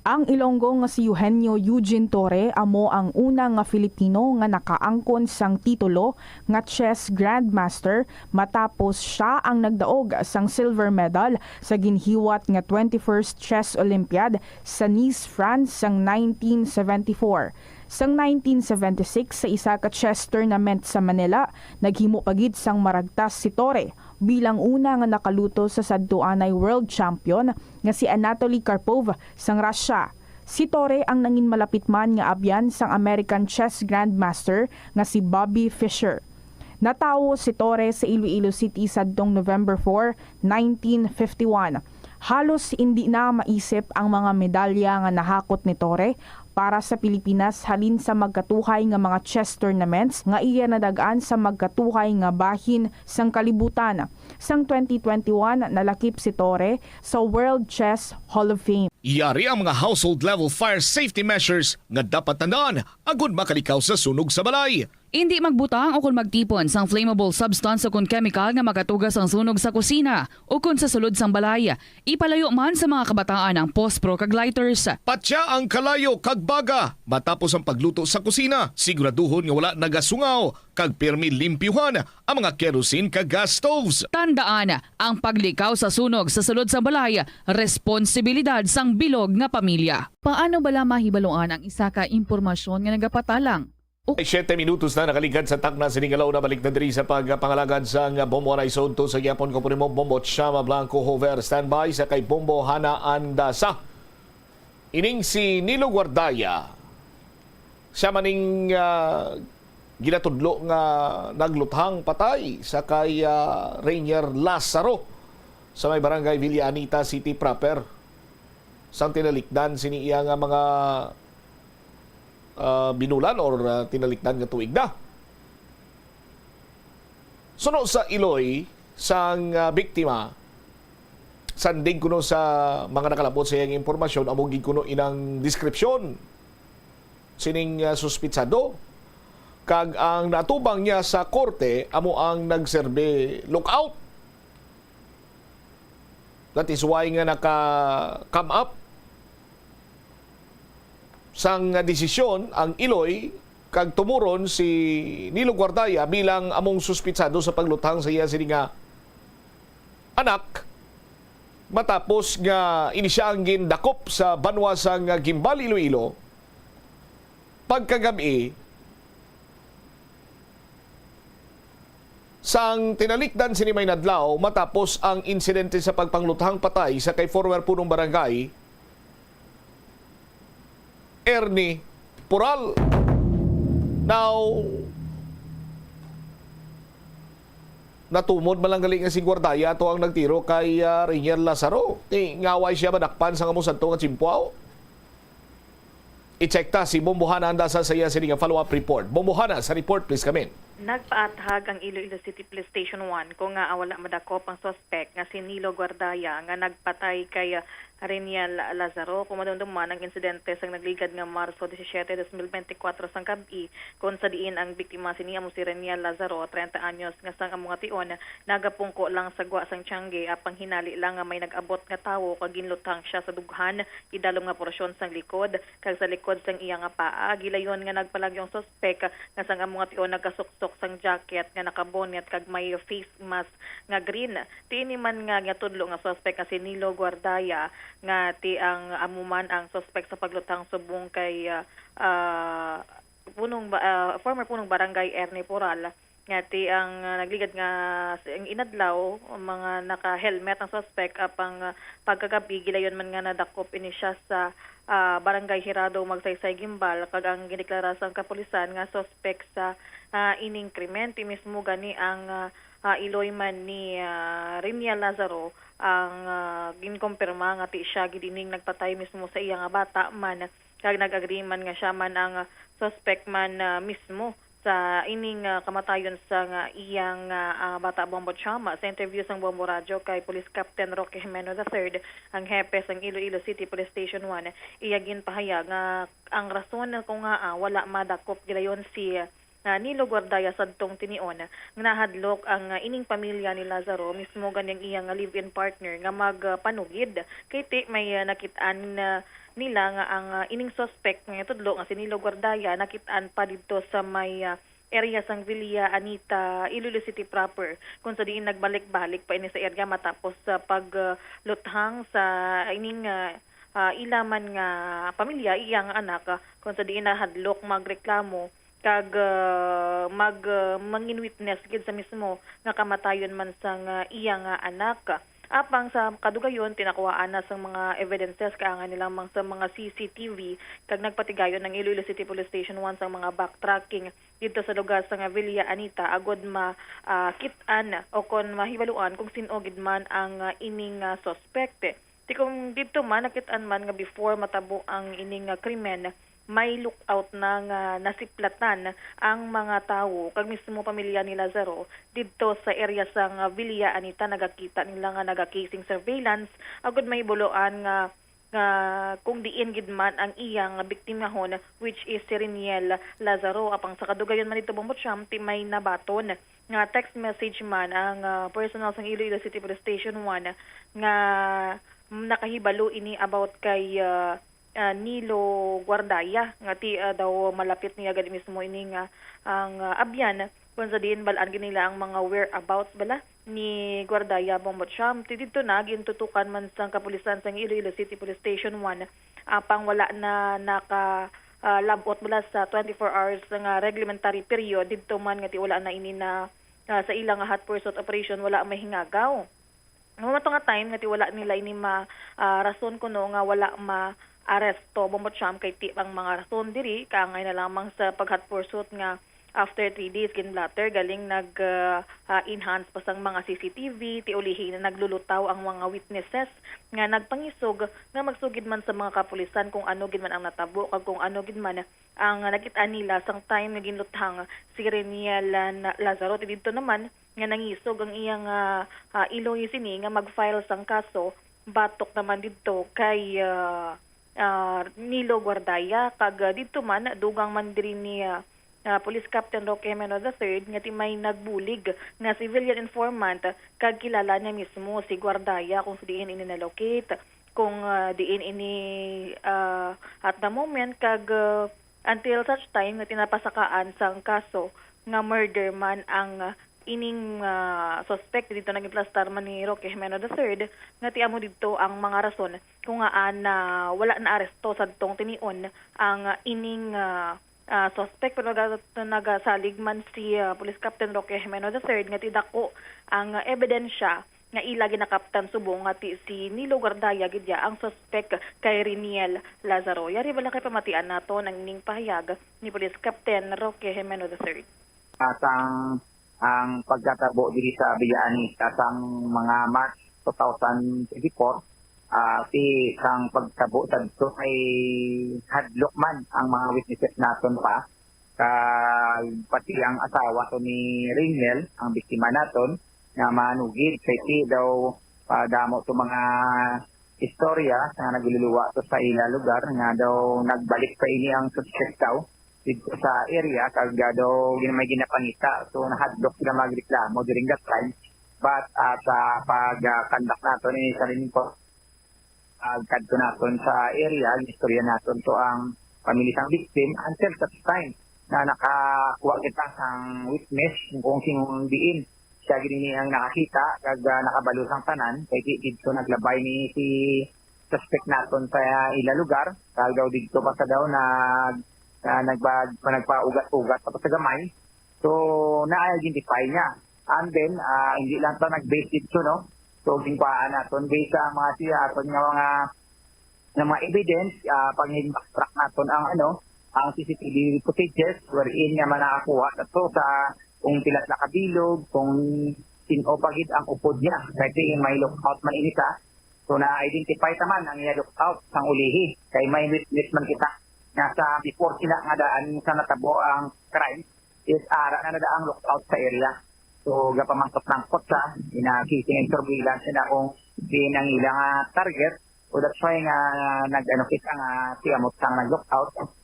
Ang Ilonggo nga si Eugenio Eugene Torre amo ang una nga Filipino nga nakaangkon sang titulo nga chess grandmaster matapos sia ang nagdaog sang silver medal sa ginhiwat nga twenty-first Chess Olympiad sa Nice, France sang nineteen seventy-four. Sang nineteen seventy-six, sa isa ka chess tournament sa Manila, naghimo pa gid sang maragtas si Torre bilang una nga nakaluto sa sadtuanay world champion nga si Anatoly Karpov sang Russia. Si Torre ang nangin malapit man nga abyan sang American chess grandmaster nga si Bobby Fischer. Natawo si Torre sa Iloilo City sadtong November four, nineteen fifty-one. Halos indi na maisip ang mga medalya nga nahakot ni Torre para sa Pilipinas halin sa magkatuhay nga mga chess tournaments nga iya nadag-an sa magkatuhay nga bahin sang kalibutan. Sang twenty twenty-one, nalakip si Torre sa World Chess Hall of Fame. Yari ang mga household level fire safety measures nga dapat tandaan agud makalikaw sa sunog sa balay. Indi magbutang o kon magtipon sang flammable substance o kon kemikal nga makatuga sang sunog sa kusina o kon sa sulod sang balay. Ipalayo man sa mga kabataan ang pospro kag lighters. Patya ang kalayo kag baga matapos ang pagluto sa kusina. Siguraduhon nga wala nagasungaw kag pirmi limpyuhan ang mga kerosene kag gas stoves. Tandaan, ang paglikaw sa sunog sa sulod sang balay, responsibilidad sang bilog nga pamilya. Paano bala mahibaluan ang isa ka impormasyon nga nagapatalang? Ay, siyete minutos na nakaligad sa takna sining adlaw. Nabalik na diri sa pagpangalagad sang Bombo Anay Sudto sa gihapon. Ko po nimo, Bombo Chama Blanco Hover. Standby sa kay Bombo Hana Andasa. Ining si Nilo Guardaya, siya maning, ah, ginatudlo nga nagluthang patay sa kay, ah, Rainier Lazaro sa may barangay Villa Anita City proper. Sang tinalikdan sini iya nga mga, ah, binulan or, ah, tinalikdan nga tuig na. Suno sa iloy sang, ah, biktima, sandig kuno sa mga nakalabot sa iyang impormasyon, amo gid kuno inang deskripsyon sining, ah, suspitsado. Kag ang natubang niya sa korte amo ang nagserbi lookout. That is why nga naka-come up sang desisyon ang iloy kag tumuron si Nilo Guardaya bilang among suspitsado sa pagluthang sa iya sini nga anak, matapos nga ini sia ang gindakop sa banwa sang Guimbal, Iloilo, pagkagab-i. Sang tinalikdan sini may nadlaw matapos ang insidente sa pagpangluthang patay sa kay former punong barangay, Ernie Pural. Now, natumod man lang gali nga si Guardaya to ang nagtiro kay, ah, Rainier Lazaro. Ti, ngaway siya madakpan sa amo sadto nga tiyempo. I-check ta si Bombohana Andasan sa iya sini nga follow-up report. Bombohana, sa report, please come in. Nagpaathag ang Iloilo City Police Station one kung nga wala madakop ang suspek nga si Nilo Guardaya nga nagpatay kay Reniel Lazaro. Kung madumduman ang insidente sang nagligad nga Marso disisiete, dos mil bente kwatro sang gab-i, kung sa diin ang biktima sini amo si Reniel Lazaro, treinta anyos, nga sang amo nga tion nagapungko lang sa gwa sang tiyangge, apang hinali lang nga may nag-abot nga tawo kag ginluthang siya sa dughan, idalom nga porsyon sang likod, kag sa likod sang iya nga paa. Gilayon nga nagpalagyo ang suspek nga sang amo nga tion nagkasuksok sang jacket nga nakabonet kag may face mask nga green. Ti ini man nga ginatudlo nga suspek nga si Nilo Guardaya, nga ti ang amo man ang suspek sa pagluthang subong kay, ah, ah, punong ba-, ah, former punong barangay Ernie Poral, nga ti ang, ah, nagligad nga s-, ang inadlaw, ang mga naka-helmet ang suspek, apang, ah, pagkagabi gilayon man nga nadakop ini siya sa, ah, Barangay Hirado, Magsaysay, Guimbal, kag ang gindeklara sang kapulisan nga suspek sa, ah, ining krimen. Ti mismo gani ang, ah, ah, iloy man ni, ah, Reniel Lazaro ang, ah, ginkumpirma nga ti siya gid ining nagpatay mismo sa iya nga bata man, kag nag-agree man nga siya man ang, ah, suspek man, ah, mismo sa ining, ah, kamatayon sang, ah, iyang, ah, ah, bata, Bombo Chama. Sa interview sang Bombo Radyo kay Police Captain Roque Jimeno the third, ang hepe sang Iloilo City Police Station one, iya ginpahayag nga ang rason kung ngaa wala madakop gilayon si, ah, Nilo Guardaya sadtong tinion nga nahadlok ang, ah, ining pamilya ni Lazaro, mismo gani ang iya nga live-in partner, nga magpanugid. Kay ti may, ah, nakit-an, ah, nila nga ang, ah, ining suspek nga tudlo nga si Nilo Guardaya nakit-an pa didto sa may, ah, area sang Villa Anita, Iloilo City proper, kung sa diin nagbalik-balik pa ini sa area matapos sa pag, ah, luthang sa ining, ah, ah, ila man nga pamilya, iya nga anak, ah, kung sa diin nahadlok magreklamo kag, ah, mag, ah, mangin witness gid sa mismo nga kamatayon man sang, ah, iya nga anak. Apang sa kadugayon, tinakuhaan na sang mga evidences kaangay nila mang sa mga C C T V, kag nagpatigayon ang Iloilo City Police Station one sang mga backtracking didto sa lugar sang Villa Anita agod ma, ah, kit-an o kon mahibaluan kung sin-o gid man ang, ah, ining, ah, suspect. Ti kung didto man, nakit-an man nga before matabo ang ining, ah, krimen, may lookout na nga nasiplatan ang mga tawo kag mismo pamilya ni Lazaro didto sa area sang, ah, Villa Anita. Nagakita nila nga naga-casing surveillance agud mahibaluan nga, nga kung diin gid man ang iya nga biktimahon, which is si Reniel Lazaro. Apang sa kadugayon man didto, Bombo Cham, ti may nabaton nga text message man ang, ah, personnel sang Iloilo City Police Station one nga nakahibalo ini about kay, ah, ah, Nilo Guardaya, nga ti, ah, daw malapit niya gani mismo ini nga ang, ah, abyan, kung sa diin bal-an gid nila ang mga whereabouts bala ni Guardaya, Bombo Cham. Ti didto na gintutukan man sang kapulisan sang Iloilo City Police Station one, apang wala na naka, ah, labot bala sa twenty-four hours nga reglementary period didto man nga ti wala na ini na, ah, sa ila nga hot pursuit operation wala mahingagaw. Mo to nga time nga ti wala nila ini ma, ah, rason kuno nga wala ma-aresto, Bombo Cham, kay ti ang mga rason diri kaangay na lamang sa pag-hot pursuit nga after three days ginblotter, galing nag, ah, ah, enhance pa sang mga C C T V, ti ulihi na naglulutaw ang mga witnesses nga nagpangisog nga magsugid man sa mga kapulisan kung ano gid man ang natabo kag kung ano gid man ang nakit-an nila sang time nga ginluthang si Reniel, ah, na-, Lazaro. Ti didto naman nga nangisog ang iyang, ah, ah, iloy sini nga mag-file sang kaso batok naman didto kay, ah, ah, Nilo Guardaya, kag, ah, didto man dugang man diri ni, ah, ah, Police Captain Roque Jimeno the third nga ti may nagbulig nga civilian informant kag kilala niya mismo si Guardaya kung sa diin ini na-locate, kung, ah, diin ini, ah, at the moment, kag, ah, until such time nga tinapasakaan sang kaso nga murder man ang, ah, ining, ah, suspect. Didto naging plastar man ni Roque Jimeno the third nga ti amo didto ang mga rason kung ngaan na wala naaresto sadtong tinion ang, ah, ining, ah, ah, suspect. Pero naga-, nagasalig man si, ah, Police Captain Roque Jimeno the third nga ti dako ang, ah, ebidensya nga ila ginakaptan subong nga ti si Nilo Guardaya gid ya ang suspect kay Reniel Lazaro. Yari bala kay pamatian naton ang ining pahayag ni Police Captain Roque Jimeno the third. Sang ang pagkatabo diri sa Villa Anita sang mga March two thousand twenty-four, ah, ti sang pagtabo sadto kay hadlok man ang mga witnesses naton pa, kag pati ang asawa to ni Rainiel, ang biktima naton, nga manugid kay ti daw, ah, damo to mga istorya nga nagluluwa to sa ila lugar nga daw nagbalik pa ini ang suspect daw dito sa area kag, ah, daw gin-, may ginapangita. So, nahadlok sila magreklamo during that time. But, ah, sa pag, ah, conduct nato ni sa lingkod, ah, kadto naton sa area, istorya naton to ang pamilya sang victim until such time na nakakuha kita sang witness kung sino diin siya gid ini ang nakakita kag, ah, nakabalo sang tanan kay di didto naglabay ni si suspect naton sa ila lugar. Kag daw didto pa sa daw nag, ah, nagpa-, nagpaugat-ugat pa sa gamay. So, na-identify niya. And then, ah, hindi lang ta nag-base dito, no? So, ginkuhaan naton based sa mga siya aton nga mga, nga mga evidence, ah, pag-backtrack naton ang, ano, ang C C T V footages wherein nga man nakakuha nato sa kung pila sila kabilog, kung sin-o pa gid ang upod niya. Kay may lookout man ini sa, so, na-identify ta man ang iya lookout sang ulihi. Kay may witness man kita nga sa before sila nga daan sa natabo ang crime, is ara na nada ang lookout sa area. So, gapamangkot-mangkot sa ina-, sitting and surveillance na kung diin ang ilang, ah, target. So, that's why nga nag-ano kita nga si Amot sang nag-lookout.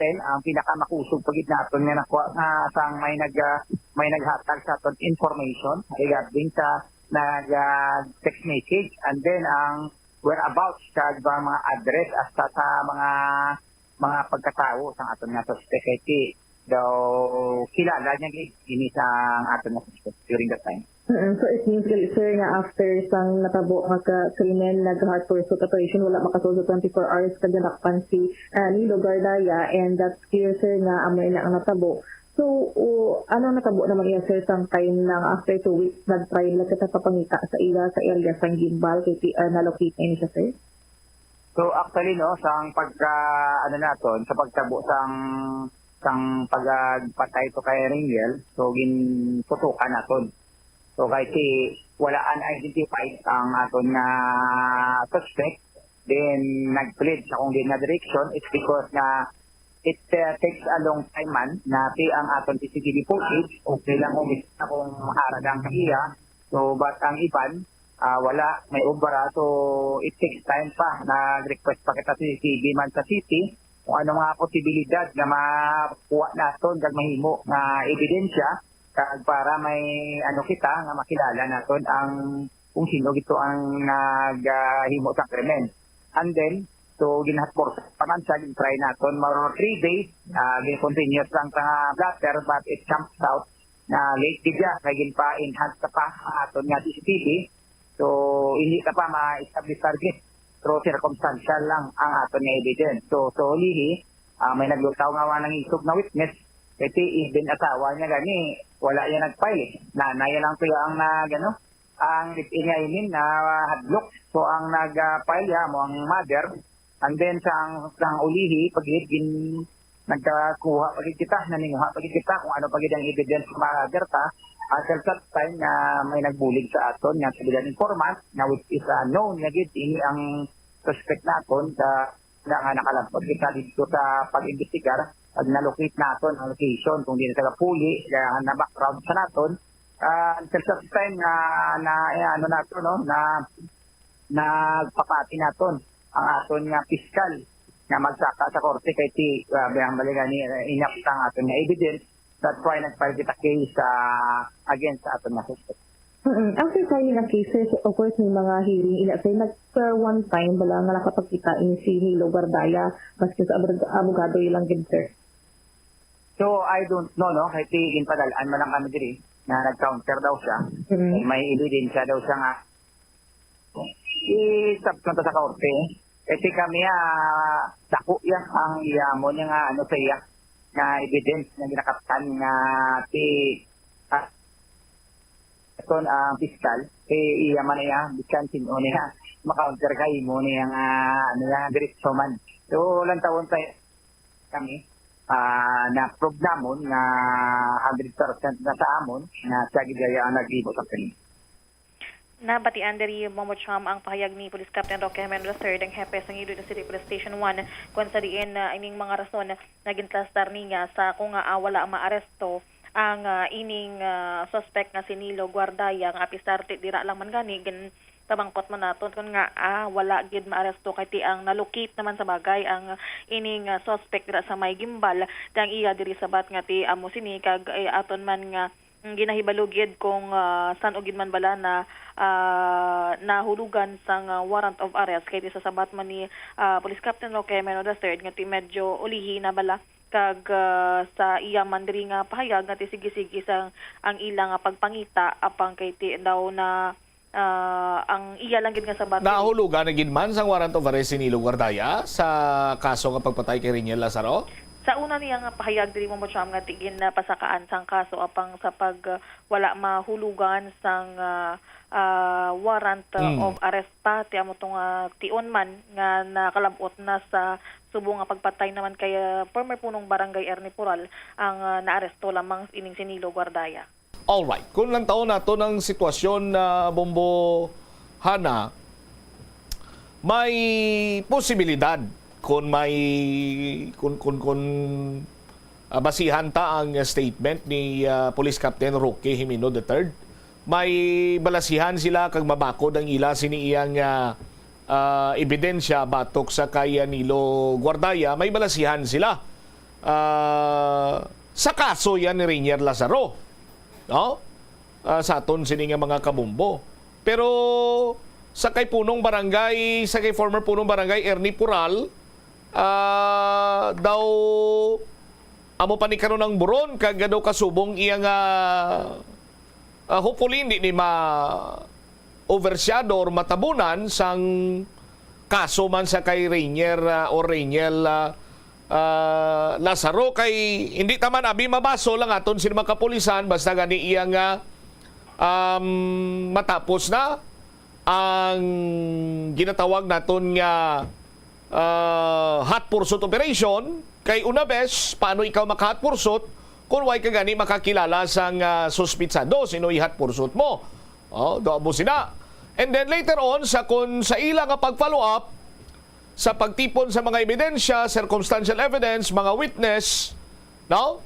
Then, ang pinakamakusog pa gid naton nga nakuha nga sang may nag, ah, may naghatag sa aton information regarding sa nag, ah, text message, and then ang whereabouts kag mga address hasta sa mga, mga pagkatawo sang aton nga suspect kay ti daw kilala niya gid ini sang aton nga suspect during that time. Mm, so it means, gal-, sir, nga after sang natabo nga ka krimen, nag-hot pursuit operation, wala makasulod sa twenty-four hours kag nadakpan si, ah, Nilo Gardaya, and that's clear, sir, nga amo ina ang natabo. So, o, ano natabo naman iya, sir, sang time lang after two weeks, nag-try lang kita papangita sa iya sa area sang gimbal kay ti-, ah, na-locate na ini siya, sir? So, actually, no, sang pagka, ano naton, sa pagtabo sang, sang pagpatay to kay Ringel, so, ginputukan naton. So, kay si, wala an-identified ang aton nga suspect, then nag-plead sa kung din nga direction, it's because nga it, uh, takes a long time man, na ti ang aton C C T V footage, okay lang kung, kung ara lang sa iya. So, but ang iban, ah, wala, may obra. So, it takes time pa. Nag-request pa kita sa C C T V man sa city kung ano mga posibilidad nga makuha naton kag mahimo nga ebidensya, kag para may ano kita nga makilala naton ang kung sino gito ang naghimo sa krimen. And then, so, ginhatpor pa man siya, gin-try naton mga three days, ah, gin-continuous lang sa nga blotter, but it comes out na late gid siya, kay ginpa-enhance na pa ang aton nga C C T V. So, hindi na pa ma-establish target. Pero circumstantial lang ang aton nga evidence. So, so, ulihi, ah, may naglutaw nga mga nangisog na witness. Kasi even asawa niya gani, wala niya nag-file eh. Nanay lang to ang nag, ano, ang live-in niya, I mean, na hadlok. So, ang nag-file niya mo ang mother. And then, sa, sa ulihi, pag gin-, nagkakuha pa gid kita, naninguha pa gid kita kung ano pa gid ang evidence sa mother ta. Until such time nga may nagbulig sa aton nga sa bilang informant, na which is, ah, known nga gid, ini ang suspect naton sa na nga nakalagpot kita dito sa pag-imbestigar, pag na-locate naton ang location kung di na taga puli, kaya na-background sa naton. Ah, until such time nga na, eh, ano nato, no, na nagpapati naton ang aton nga piskal nga magsaka sa korte kay ti, grabe ang baligani, eh, enough ang aton nga evidence. That's why nag-file kita case, ah, against sa aton nga suspect. Mm-mm. After filing a case, sir, of course, may mga hearing. Ina, sir, nag-, sir, one time, bala nga nakapagkita ini si Nilo Gardaya, maski sa abog-, abogado ilang gid, sir. So, I don't know, no? Kay ti, ginpadal-an man lang kami diri, na nag-counter daw siya. Mm-hmm. May ebidensya daw siya nga i-submit sa korte. Kasi kami, ah, dako yan ang iya mo niya nga, ano, sa iya, nga evidence nga ginakaptan nga ti, ah, ito ang piskal, eh, iya man niya, bisan sino niya, makaunter kay mo niya nga, ano, nga diretso man. So, lantawon tayo kami, ah, na-prove namon nga hundred percent na sa amon, nga siya gid ang naghimo sa kami. Nabatian diri, Mombocham, ang pahayag ni Police Captain Roque Jimeno the third, ang hepe sa Iloilo City Police Station one, kung sa diin, ah, ining mga rason na ginplastar niya sa kung nga, ah, wala maaresto ang, ah, ining, ah, suspect nga si Nilo Guardaya, nga apisar ti dira lang man gani, ginpamangkot man naton kung nga, ah, wala gid maaresto kay ti ang na-locate naman sa bagay ang ining, ah, suspect dira sa may gimbal, ti ang iya diri sabat nga ti amo sini kag, eh, aton man nga Mm, ginahibalo gid kung, ah, san-o gid man bala na, ah, nahulugan sang, ah, warrant of arrest kay ti sa sabat man ni, ah, Police Captain Roque Jimeno the third nga ti medyo ulihi na bala kag, ah, sa iya man diri nga pahayag nga ti sige-sige sang ang ila nga pagpangita apang kay ti daw na, ah, ang iya lang gid nga sabat. Nahulugan na gid man sang warrant of arrest si Nilo Guardaya sa kaso nga pagpatay kay Rainier Lazaro? Sa una niya nga pahayag diri, Mombocham, nga ti ginpasakaan sang kaso apang sa pag, ah, wala mahulugan sang, ah, ah, warrant, ah, Mm. of arrest pa, ti amo to nga tion man nga nakalab-ot na sa subong nga pagpatay naman kay, ah, former punong barangay Ernie Pural ang, ah, naaresto lamang ining si Nilo Guardaya. Alright, kung lantaon naton ang sitwasyon, ah, Bombo, Hana, may posibilidad kung may, kung, kung, kung, ah, basihan ta ang statement ni, ah, Police Captain Roque Jimeno the third, may balasihan sila kag mabakod ang ila sini iyang, ah, ah, ebidensya batok sa kay, ah, Nilo Guardaya, may balasihan sila, ah, sa kaso yan ni Rainier Lazaro, no? Ah, sa aton sini nga mga kabombo. Pero sa kay punong barangay, sa kay former punong barangay Ernie Pural, ah, daw amo pa ni karon ang buron kag daw kasubong iya nga, ah, hopefully hindi ni ma overshadow or matabunan sang kaso man sa kay Rainier, ah, or Rainiel, ah, ah, Lazaro, kay hindi ta man abi mabasol ang aton sini mga kapulisan basta gani iya nga, um, matapos na ang ginatawag naton nga, ah, hot pursuit operation. Kay una bes, paano ikaw maka-hot pursuit kung way ka gani makakilala sang, ah, suspitsado? Sinoy hot pursuit mo? Oh, do mo sina. And then later on, sa kun sa ila nga pag-follow up, sa pagtipon sa mga ebidensya, circumstantial evidence, mga witness, no?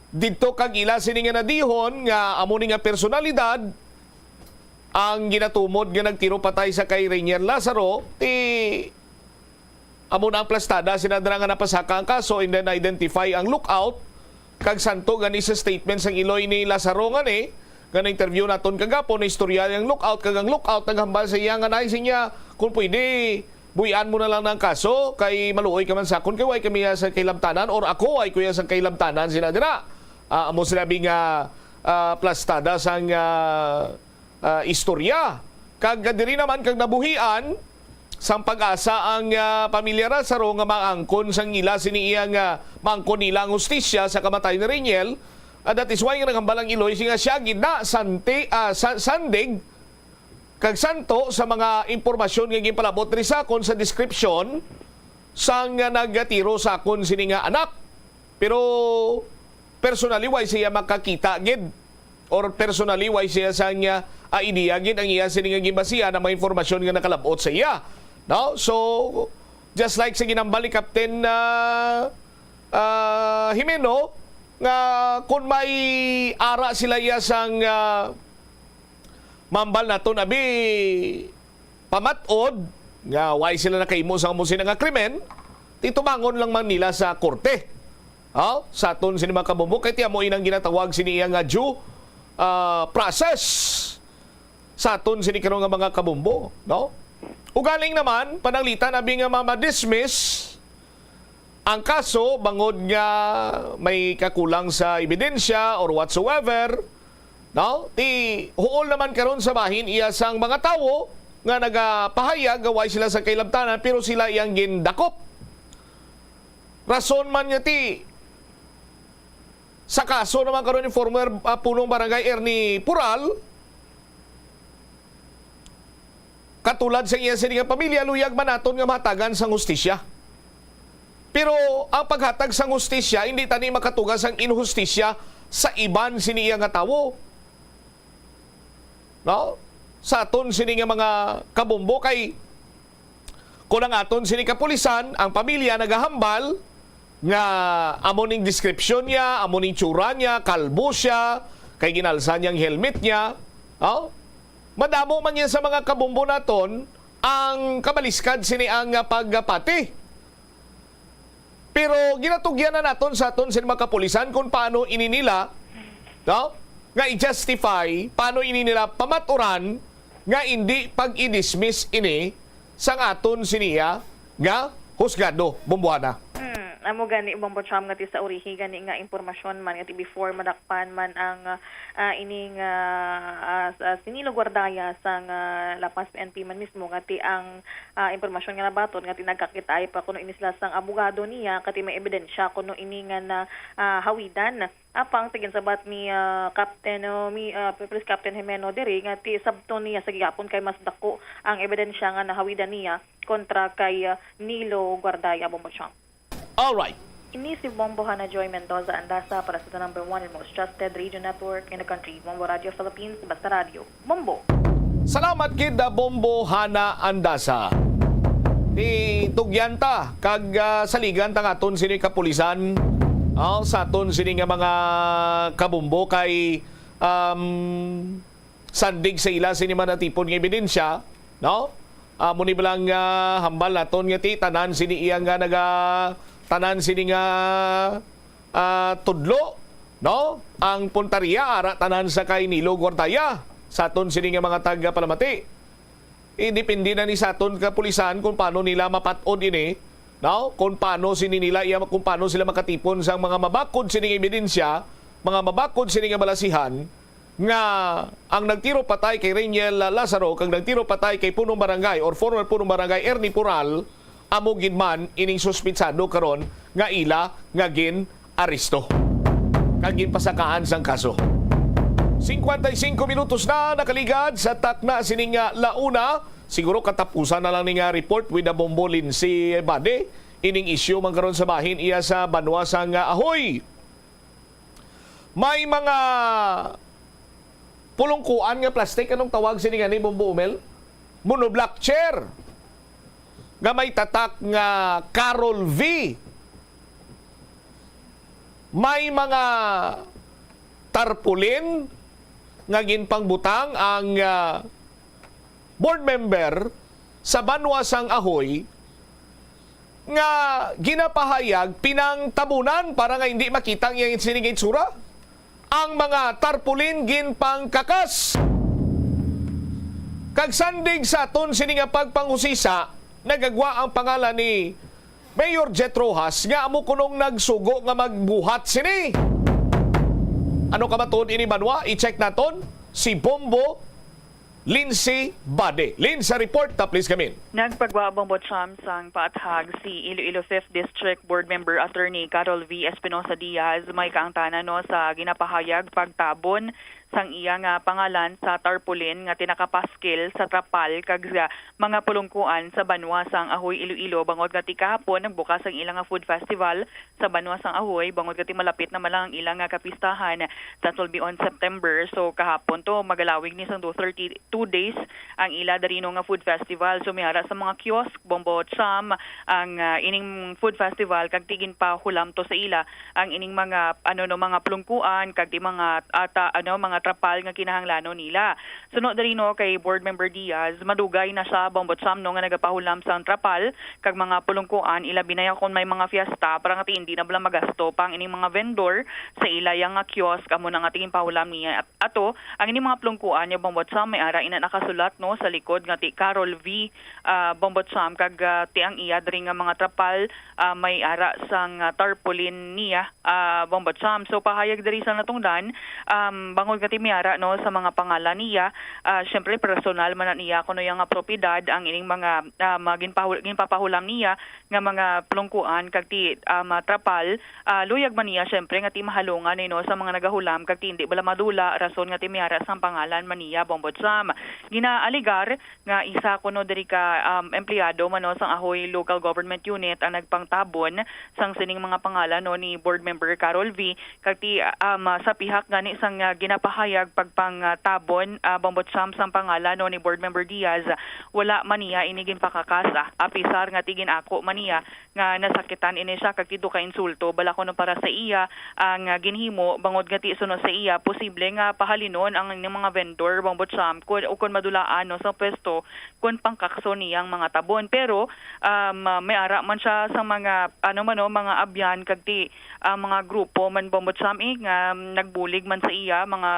Didto kag ila sini nga nadihon nga amo ni nga personalidad ang ginatumod nga nagtiro patay sa kay Rainier Lazaro, ti amo na ang plastada sina dira nga napasaka ang kaso, and then identify ang lookout. Kag santo gani sa statement sang iloy ni Lazaro nga ni, nga na-interview naton kagapon, na istorya ang lookout, kag ang lookout naghambal sa iya nga nay sinya, kung pwede, buy-an mo na lang ang kaso, kay maluoy ka man sa akon, kay way kami sa kahilamtanan, or ako ay kuya sa kahilamtanan sina dira. Ah, amo sinabi nga, ah, plastada sang, ah, ah, istorya. Kag diri naman kag nabuhian sang pag-asa ang, ah, pamilya Lazaro nga maangkon sang ila sini iya nga maangkon nila ang hustisya sa kamatay ni Rainiel. Ah, that is why nga naghambal ang iloy siya nga siya gid na santi, ah, sa-, sandig kag santo sa mga impormasyon nga ginpalabot diri sa akon sa description sang nga nagatiro sa akon sini nga anak. Pero personally, way siya makakita gid, or personally, way siya sang, ah, idea gid ang iya sini nga ginbasihan ang mga impormasyon nga nakalab-ot sa iya. No? So, just like sa ginambal ni Captain, ah, ah, Jimeno, nga kung may ara sila iya sang, ah, mambal naton, abi, pamat-od nga way sila nakahimo sa amo sina nga krimen, titubangon lang man nila sa korte. Ha? Sa aton sini mga kabombo, kay ti amo inang ginatawag sini iya nga due, ah, process sa aton sini karon nga mga kabombo, no? Ugaling naman, pananglitan abi nga ma-dismiss ang kaso bangod nga may kakulang sa ebidensya or whatsoever, no? Ti huol naman karon sa bahin iya sang mga tawo nga nagapahayag nga way sila sa kahilamtanan, pero sila iyang gindakop. Rason man nga ti sa kaso naman karon ni former, ah, punong barangay Ernie Pural, katulad sa iya sini nga pamilya, luyag man naton nga mahatagan sang hustisya. Pero ang paghatag sang hustisya, hindi tani makatuga sang inhustisya sa iban sini iya nga tawo. No? sa aton sini nga mga kabombo, kay kung ang aton sini kapulisan, ang pamilya nagahambal nga amo ning description niya, amo ning tsura niya, kalbo siya, kay ginalsa niyang helmet niya, oh? Madamo man yan sa mga kabombo naton ang kabaliskad sini ang, ah, pagpati. Pero ginatugyan na naton sa aton sini mga kapulisan kung paano ini nila, no? Nga i-justify, paano ini nila pamaturan nga hindi pag-i-dismiss ini sang aton siniya nga husgado, Bombohana. Hmm, amo gani, Bombo Cham, nga ti sa urihi gani nga impormasyon man, nga ti before madakpan man ang, ah, ining, ah, ah, sa Sinilo Guardaya sang, ah, La Paz P N P man mismo, nga ti ang, ah, impormasyon nga nabaton nga ti nagkakitay pa kuno ini sila sang abogado niya, kati may ebidensya kuno ini nga na, ah, hawidan. Apang sa ginsabat ni, ah, Captain, oh, mi, ah, Police Captain Jimeno diri nga ti sabton niya sa gihapon kay mas dako ang ebidensya nga nahawidan niya kontra kay, ah, Nilo Guardaya, Bombo Cham. Alright. Ini si Bombo Hana Joy Mendoza Andasa para sa the number one and most trusted radio network in the country, Bombo Radio Philippines, Basta Radio, Bombo. Salamat gid, ah, Bombo Hana Andasa. Ti tugyan ta kag, ah, saligan ta nga aton sini kapulisan, ah, sa aton sini nga mga kabombo kay, um, sandig sa ila sini man natipon nga ebidensya, no? Amo ni bala nga hambal naton nga ti tanan sini iya nga naga-, tanan sini nga, ah, tudlo, no? Ang puntarya ara tanan sa kay Nilo Guardaya sa aton sini nga mga tagapalamati. Idepende na ni sa aton kapulisan kung paano nila mapat-od ini, no? Kung paano sini nila iya, kung paano sila makatipon sang mga mabakod sini nga ebidensya, mga mabakod sini nga balasihan, nga ang nagtiro patay kay Reniel Lazaro kag nagtiro patay kay punong barangay or former punong barangay Ernie Pural, amo gid man ining suspitsado karon nga ila nga gin-aresto kag ginpasakaan sang kaso. Singkwenta y singko minutos na nakaligad sa takna sining, ah, la una. Siguro katapusan na lang ni nga report with the Bombo Lindsay Bade. Ining isyu man karon sa bahin iya sa banwa sang, ah, Ahoy. May mga pulungkuan nga plastic. Anong tawag sini nga ni, Bombo Umel? Monoblock chair nga may tatak nga Carol V. May mga tarpaulin nga ginpangbutang ang, ah, board member sa banwa sang Ahoy nga ginapahayag pinangtabunan para nga hindi makita ang iyang sini nga itsura. Ang mga tarpaulin ginpangkakas. Kag sandig sa aton sini nga pagpanghusisa, nagagwa ang pangalan ni Mayor Jet Rojas nga amo kunong nagsugo nga magbuhat sini. Ano ka matuod ini, banwa? I-check naton si Bombo Lindsay Bade. Lin, sa report ta, please, kamin. Nagpagwa, Bombo Cham, sang paathag si Iloilo Fifth District Board Member Attorney Carol V Espinosa Diaz, may kaangtanan, no, sa ginapahayag pagtabon sang iya nga pangalan sa tarpaulin nga tinakapaskil sa trapal kag sa mga pulungkuan sa banwa sang Ahoy, Iloilo, bangod nga ti kahapon nagbukas ang ila nga food festival sa banwa sang Ahoy, bangod nga ti malapit na man lang ang ila nga kapistahan, that will be on September. So, kahapon to, magalawig ni sang do thirty-two days ang ila diri, no, nga food festival. So, may ara sa mga kiosk, Bombo Cham, ang, ah, ining food festival, kag ti ginpahulam to sa ila ang ining mga, ano, no, mga plungkuan, kag ti mga, ata, ano, mga trapal nga kinahanglanon nila. Suno diri, no, kay Board Member Diaz, madugay na siya, Bombo Cham, no, nga nagapahulam sang trapal kag mga pulungkuan, ilabi na ya kon may mga fiesta, para nga ti hindi na bala magasto pa ang ining mga vendor sa ila ya nga kiosk, amo na nga ti ginpahulam niya. At ato, ang ining mga pulungkuan niya, Bombo Cham, may ara ina nakasulat, no, sa likod nga ti Carol V, ah, Bombo Cham, kag, ah, ti ang iya diri nga mga trapal, ah, may ara sang, ah, tarpaulin niya, ah, Bombo Cham. So, pahayag diri sa natungdan, um, bangod nga ti may ara, no, sa mga pangalan niya, ah, syempre, personal man na niya kuno iya nga propiedad ang ining mga, ah, mga ginpahul-, ginpapahulam niya nga mga plungkuan kag ti, ah, mga trapal, ah, luyag man niya, syempre, nga ti mahalungan, eh, no, sa mga nagahulam kag ti hindi bala madula, rason nga ti may ara sang pangalan man niya, Bombo Cham. Ginaaligar nga isa kuno diri ka um, empleyado man, no, sang Ahoy Local Government Unit ang nagpangtabon sang sining mga pangalan, no, ni Board Member Carol V. Kag ti, um, sa pihak gani sang, ah, ginapahayag pagpangtabon, ah, Bombo Cham, sang pangalan, no, ni Board Member Diaz, wala man niya ini ginpakakas, ah, apisar nga ti gin-ako man niya nga nasakitan ini siya kag ti daw ka insulto bala kuno para sa iya ang, ah, ginhimo, bangod nga ti suno sa iya posible nga pahalinon ang ining mga vendor, Bombo Cham, kun, o kun madulaan, no, sa pwesto kun pangkakson niya ang mga tabon. Pero, um, ah, may ara man siya sa mga, ano man, no, mga abyan kag ti, ah, mga grupo man, Bombo Cham, eh, nga, um, nagbulig man sa iya, mga,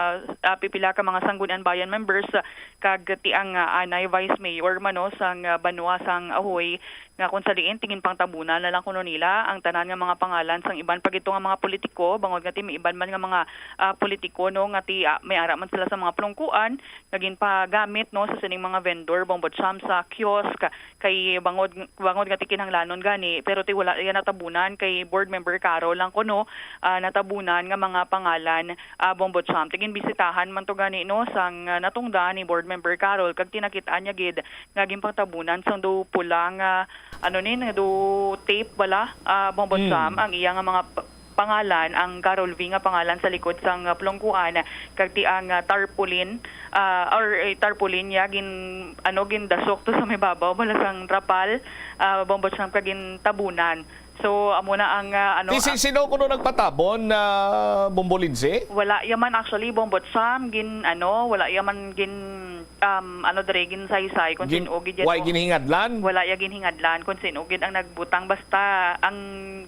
ah, pipila ka mga Sangguniang Bayan members, ah, kag ti ang, ah, anay vice mayor man, no, sang, ah, banwa sang Ahoy, nga kung sa diin ti ginpangtabunan na lang kuno nila ang tanan nga mga pangalan sang iban pa gid to nga mga politiko, bangod nga ti may iban man nga mga, ah, politiko, no, nga ti, ah, may ara man sila sa mga plungkuan nga ginpagamit, no, sa sining mga vendor, Bombo Cham, sa kiosk, kay bangod, bangod nga ti kinahanglanon gani, pero ti wala iya natabunan kay Board Member Carol lang kuno, ah, natabunan nga mga pangalan, ah, Bombo Cham. Ti ginbisitahan man to gani, no, sang, ah, natungdan ni Board Member Carol, kag ti nakit-an niya gid nga ginpangtabunan sang daw pula nga, ano ni, nga daw tape bala, ah, Bombo Mm. Cham, ang iya nga mga p-, pangalan, ang Carol V nga pangalan sa likod sang, ah, plungkuan, kag ti ang, ah, tarpaulin, ah, or, eh, tarpaulin niya gin-, ano, gindasok to sa may babaw bala sang trapal, ah, Bombo Cham, kag gintabunan. So, amo na ang, ah, ano, Ti si, ah, sino kuno nagpatabon na Bombo Lindsay? Wala ya man actually, Bombo Cham, gin, ano, wala ya man gin, um, ano, diri, ginsaysay kung Gin-, sin-o gid yan why mo. Ginhingadlan? Wala ya ginhingadlan kung sin-o gid ang nagbutang. Basta ang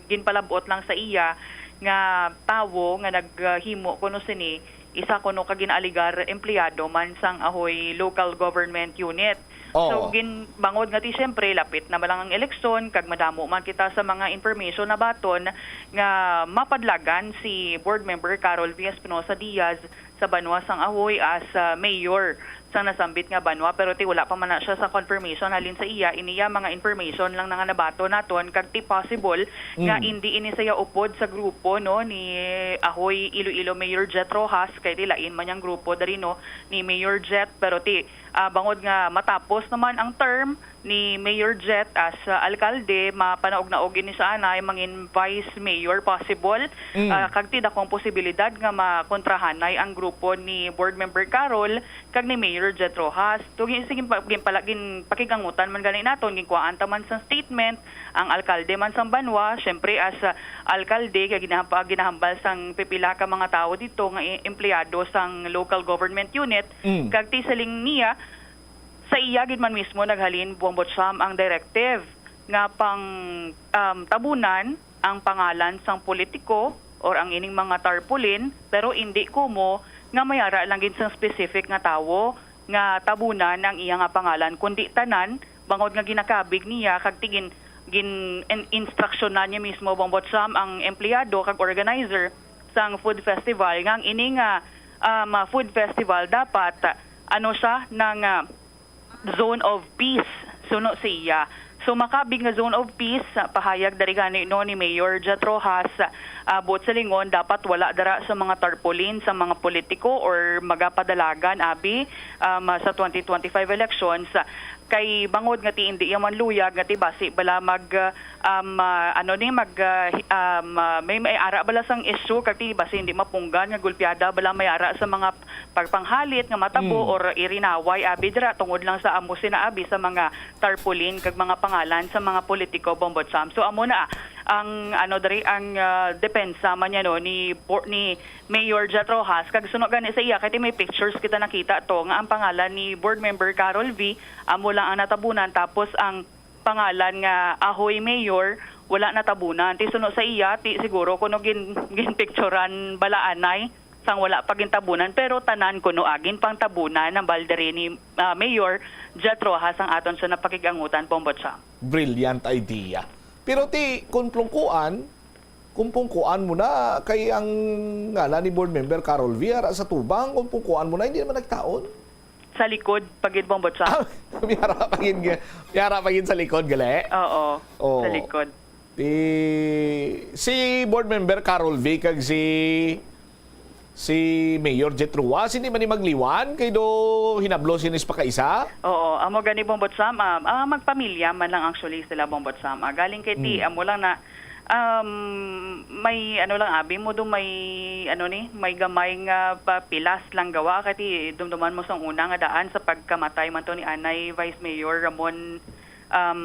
ginpalab-ot lang sa iya nga tawo nga naghimo kuno sini, isa kuno ka ginaaligar empleyado man sang Ahoy Local Government Unit. Oo. So, gin-, bangod nga ti, siyempre, lapit na man lang ang eleksyon, kag madamo man kita sa mga information na baton nga mapadlagan si Board Member Carol V Espinosa Diaz sa banwa sang Ahoy as, ah, mayor sang nasambit nga banwa, pero ti wala pa man na siya sa confirmation halin sa iya. Ini ya mga information lang na nga nabaton naton, kag ti possible nga Mm. indi ini siya upod sa grupo, no, ni Ahoy Iloilo Mayor Jet Rojas, kay ti lain man yang grupo diri, no, ni Mayor Jet, pero ti, ah, bangod nga matapos naman ang term ni Mayor Jet as, ah, alkalde, mapanaog-naog ini sa anay, mangin vice mayor possible. Mm. Ah, kag ti dakong posibilidad nga makontrahanay ang grupo ni Board Member Carol kag ni Mayor Jet Rojas. To gin-, sige, pa-, ginpala-, ginpakig-angutan man gani naton, ginkuhaan ta man sang statement ang alkalde man sang banwa, syempre as, ah, alkalde kay ginahamba-, ginahambal sang pipila ka mga tawo dito nga i-, empleyado sang local government unit, Mm. kag ti siling niya, sa iya gid man mismo naghalin, Bombo Cham, ang directive nga pang, um, tabunan ang pangalan sang politiko or ang ining mga tarpaulin, pero indi kumo nga may ara lang gid sang specific nga tawo nga tabunan ang iya nga pangalan, kundi tanan, bangod nga ginakabig niya kag ti gin-, gin-, in-, instruksyonan niya mismo, Bombo Cham, ang empleyado kag organizer sang food festival nga ang ini nga, um, food festival dapat, ano siya, nang, ah, zone of peace, suno siya. So, makabig nga zone of peace, ah, pahayag dari gani, no, ni Mayor Jet Rojas, ah, buot silingon, dapat wala dara sa mga tarpaulin sa mga politiko or magapadalagan, abi, um, sa twenty twenty-five elections. Kay bangod nga ti indi ya man luyag nga ti basi bala mag, ah, um, ah, ano ni, mag, ah, hi-, um, ah, may, may ara bala sang issue, kag ti basi hindi mapunggan nga gulpiada bala may ara sa mga pagpanghalit nga matabo Mm. or irinaway, abi, dira tungod lang sa amo sina, abi, sa mga tarpaulin kag mga pangalan sa mga politiko, Bombo Cham. So, amo na ang, ano, diri ang, ah, depensa man niya, no, ni Bo-, ni Mayor Jet Rojas, kag suno gani sa iya, kay ti may pictures kita nakita to nga ang pangalan ni Board Member Carol V amo lang ang natabunan, tapos ang pangalan nga Ahoy Mayor wala natabunan. Ti suno sa iya, ti siguro kuno gin-, ginpicturan bala anay sang wala pa gintabunan, pero tanan kuno agin pang tabunan ang balde ni, ah, Mayor Jet Rojas ang aton siya napakig-angutan, Bombo Cham. Brilliant idea. Pero ti, kung plungkuan, kung pungkuan mo na, kay ang ngalan ni Board Member Carol V ara sa tubang, kung pungkuan mo na, hindi naman nagtaon. Sa likod, pagid, Bombo Cham. Ah, may ara pa gid nga, may ara pa gid sa likod, gali? Oo, Oo. sa likod. Ti, si Board Member Carol V kag si Si Mayor Jet Rojas, hindi man ni magliwan kay do hinablo sinis pakaisa. Oo, amo gani, Bombot Sam, ah, ah, magpamilya man lang actually sila, Bombot Sam. Ah, galing kay ti, Mm. amo lang na, um, may ano lang, abi mo do, may ano ni, may gamay nga papilas lang gawa kay ti dumduman mo sang una nga daan sa pagkamatay man to ni anay Vice Mayor Ramon, um,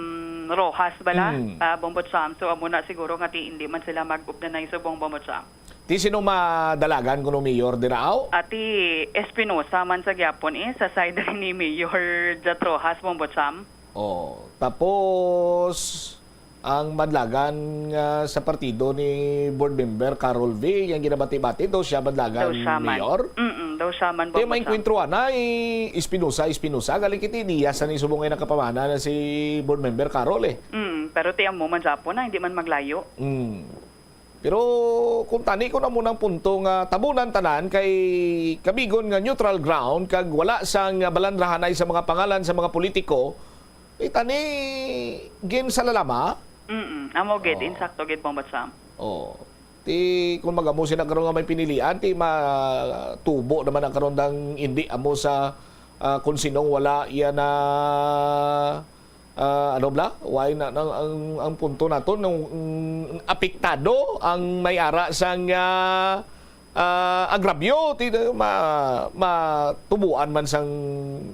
Rojas bala, Mm. ah, Bombot Sam. So, amo na siguro nga ti hindi man sila mag-ubnanay subong, Bombot Sam. Ti sino madalagan kuno mayor dira, aw? Ati Espinosa man sa gyapon, eh, sa side ni Mayor Jat Rojas, Bombot Sam. Oh, tapos ang madlagan nga sa partido ni Board Member Carol V, yang ginabati-bati daw siya madlagan Daw siya man. mayor. Mm, daw siya man, Ti Bombot Sam. Mainkwentro anay Espinosa, Espinosa, galing kiti niya sa ni subong nga nakapamana na si Board Member Carol, eh. Mm, pero ti amo man sa na, hindi man maglayo. Mm. Pero kung tani ko na mo ng punto nga tabunan tanan kay kabigon nga neutral ground kag wala sang balanrahanay sa mga pangalan sa mga politiko, eh, tani gin sa lalama. Mm-mm. Amo gid, Oh. insakto gid, Bombot Sam. Oh. Ti kung magamo sila karon nga may pinilian, ti matubo naman ang karon dang indi amo sa, ah, kung sinong wala iya na Ah, ano bala? Why na, ang, ang, ang punto naton, ang, ang apektado ang may ara sang, ah, ah, agrabyo, ti, ma-, matubuan man sang,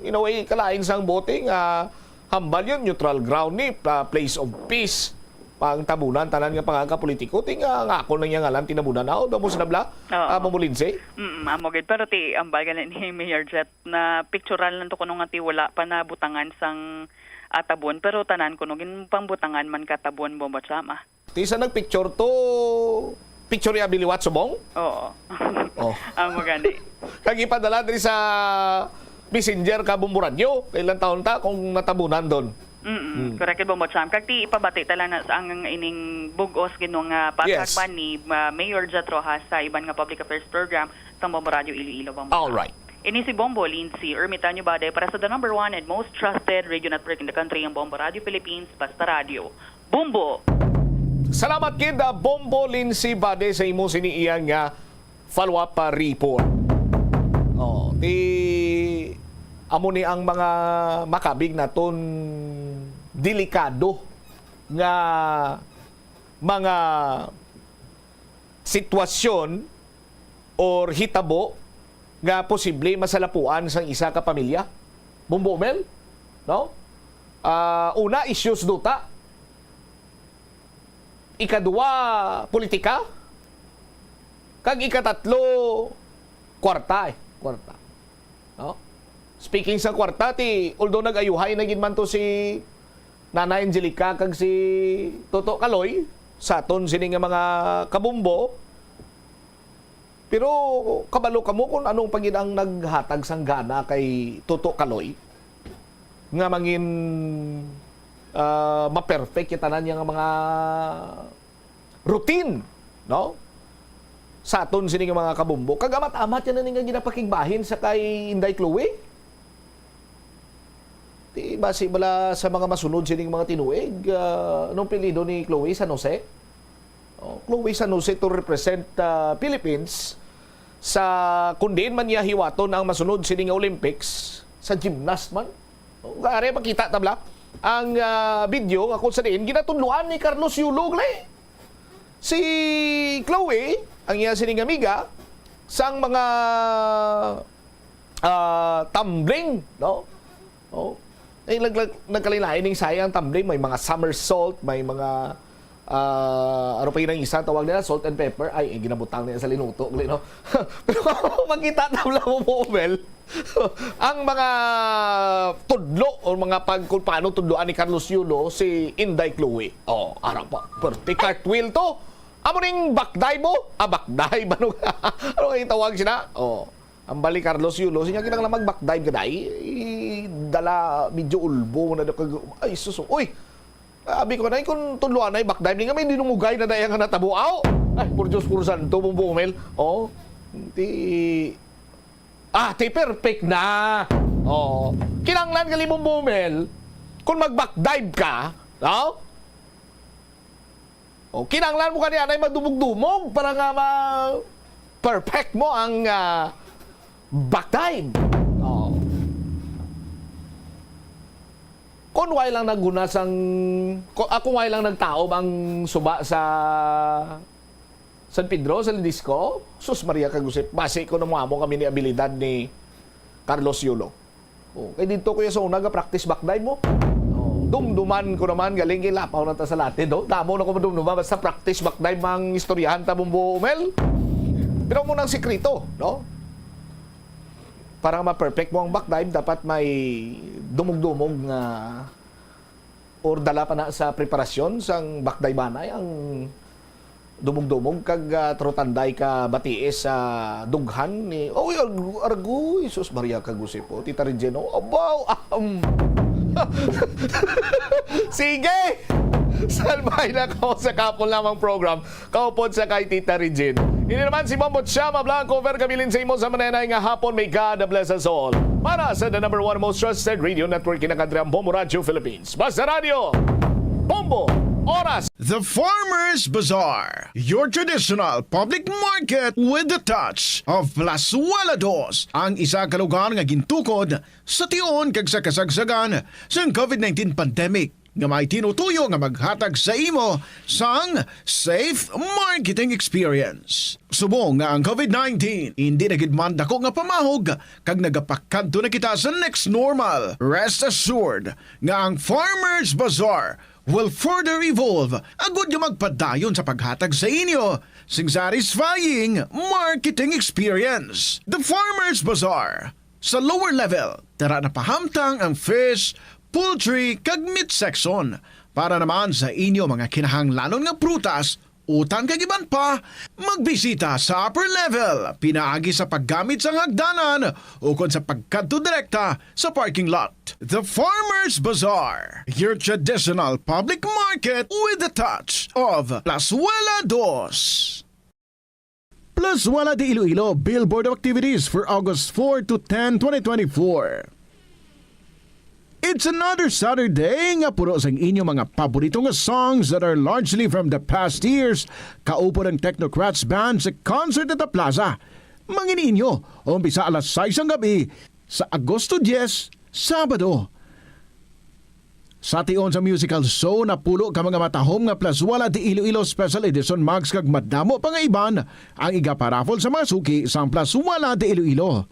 in a way, kalain sang bote nga hambal yun, neutral ground ni, pla-, place of peace. Pang tabunan, tanan nga pangagapolitiko, ti nga, nga ako nang iya ngalan, tinabunan na, o, damo sila bala, Oo. ah, mamulinsi? Mm, amo gid. Pero ti, ambal gani ni Mayor Jet, na pictural lang to kuno nga ti wala pa nabutangan sang, ah, tabon, pero tanan kuno ginpangbutangan man ka tabon, Bombot Sam, ah. Ti sa nagpicture to, picture ya biliwat subong? Oo. Oh. Amo gani. Kag ipadala diri sa messenger ka Bombo Radyo, kailan taon ta kung natabunan doon? Mm-mm. Mm. Correct, Bombot Sam. Kag ti ipabati ta lang na sa ang ining bug-os gid nga Yes. patagman ni, ah, Mayor Jat Rojas sa iban nga public affairs program sang Bombo Radyo Iloilo, Bombo Sam. Alright. Ini si Bombo Lindsay Ermitanio Bade para sa the number one and most trusted radio network in the country, ang Bombo Radyo Philippines, Basta Radyo. Bombo! Salamat gid, ah, Bombo Lindsay Bade, sa imo sini iyang, ah, follow-up, ah, report. Oh, ti amo ni ang mga makabig naton delikado nga mga sitwasyon or hitabo nga posible masalapuan sang isa ka pamilya? Bombo Mel? No? Ah, una, issues duta. Ikadua, politika. Kag ikatatlo, kwarta, eh. Kwarta. No? Speaking sa kwarta, ti, although nag-ayuhay na gid man to si Nanay Angelica kag si Toto Kaloy, sa aton sini nga mga kabombo, pero kabalo kamo kung anong pa gid ang naghatag sang gana kay Toto Kaloy nga mangin, ah, ma-perfect yung tanan niya nga mga routine, no? Sa aton sini nga mga kabombo. Kag amat-amat yan na nga ginapakigbahin sa kay Inday Chloe. Ti basi bala sa mga masunod sining mga tinuig, ah, anong apelyido ni Chloe San Jose? Oh, Chloe San Jose to represent, ah, Philippines sa kung diin man niya hiwaton ang masunod sini nga Olympics sa gymnast man. Oh, kare makita tabla ang, ah, video nga kung sa diin ginatudloan ni Carlos Yulo gali si Chloe, ang iya sining amiga, sang mga, ah, tumbling, no? Oh. Eh, nag-, nag-, nagkalain-lain ning saya ang tumbling. May mga somersault, may mga, ah, ano pa yun ang isa, tawag nila, salt and pepper. Ay, eh, ginabutang niya sa linuto, gali, no? Pero makita tabla mo, Bombo Mel. Ang mga tudlo o mga pag-, kung paano tudloan ni Carlos Yulo si Inday Chloe. Oh, ara pa. Perte cartwheel to. Amo ning back dive mo? Ah, back dive. Ano, ano ang tawag sina? Oh. Ang bali Carlos Yulo, sinya kinahanglan mag-back dive ka, day. Dala, medyo ulbo na daw kag-, ay, sus, uy! Abi ko na, kung tudloan na, back dive, ni nga may dinumugay na daya nga natabo. Aw! Ay, por Diyos, por santo, Bombo Mel. Oh, ti, ah, ti perfect na. Oh, kinahanglan gali, Bombo Mel, kung mag-back dive ka, no? Oh, kinahanglan mo kani anay madumog-dumog para nga ma-, perfect mo ang, ah, back dive. Oh. Kung wala lang naghuna sang, ku-, ah, kung wala lang nagtaob ang suba sa San Pedro, sa Ledesco, sus Maria kag Jose, basi ko na mo amo kami ni abilidad ni Carlos Yulo. Oh, kay dito, kuya, sa una, ga-practice back dive mo. Oh, dumduman ko naman, galing kay lapaw na ta sa latin, no? Damo na ko madumduman, basta practice back dive ang istoryahan ta, Bombo Umel. Pero mo nang sikreto, no? Para ma-perfect mo ang back dive, dapat may dumog-dumog nga or dala pa na sa preparasyon sang back dive anay ang dumog-dumog kag, ah, trotanday ka batiis sa dughan ni, oy, arg-, argoy, sus Maria kag Jose po, Tita Regina, abaw, um. Sige! Salbay na ko sa kapon lamang program. Kaupod sa kay Tita Regine. Ini naman si Bombo Chama Blanco, Ver Kabilin sa imo sa manenay nga hapon. May God bless us all. Para sa the number one most trusted radio network, kinakadri ang Bombo Radio Philippines. Basta Radio, Bombo, Oras. The Farmers Bazaar, your traditional public market with the touch of Plazuela Dos, ang isa ka lugar nga gintukod sa tion kag sa kasagsagan sang covid nineteen pandemic. nga may tinutuyo nga maghatag sa imo sang safe marketing experience. Subong nga ang covid nineteen indi na gid man dako nga pamahog kag nagapakadto na kita sa next normal, rest assured nga ang Farmers Bazaar will further evolve agud nga magpadayon sa paghatag sa inyo sing satisfying marketing experience. The Farmers Bazaar, sa lower level, tara na pahamtang ang fish, poultry, kag meat section. Para naman sa inyo mga kinahanglanon nga prutas, utan kag iban pa, magbisita sa upper level, pinaagi sa paggamit sang hagdanan ukon sa pagkadto direkta sa parking lot. The Farmers Bazaar, your traditional public market with the touch of Plazuela Dos. Plazuela de Iloilo, billboard of activities for August four to ten, twenty twenty-four. It's another Saturday nga puno sang inyo mga paborito nga songs that are largely from the past years. Kaupod ang Technocrats Band sa concert at the Plaza. Mangin ninyo, umpisa alas sais sang gabi sa Agosto diyes, Sabado. Sa tion sa musical show, napulo ka mga matahom nga Plazuela de Iloilo Special Edition mugs kag madamo pa nga iban ang igaparaffle sa mga suki sang Plazuela de Iloilo.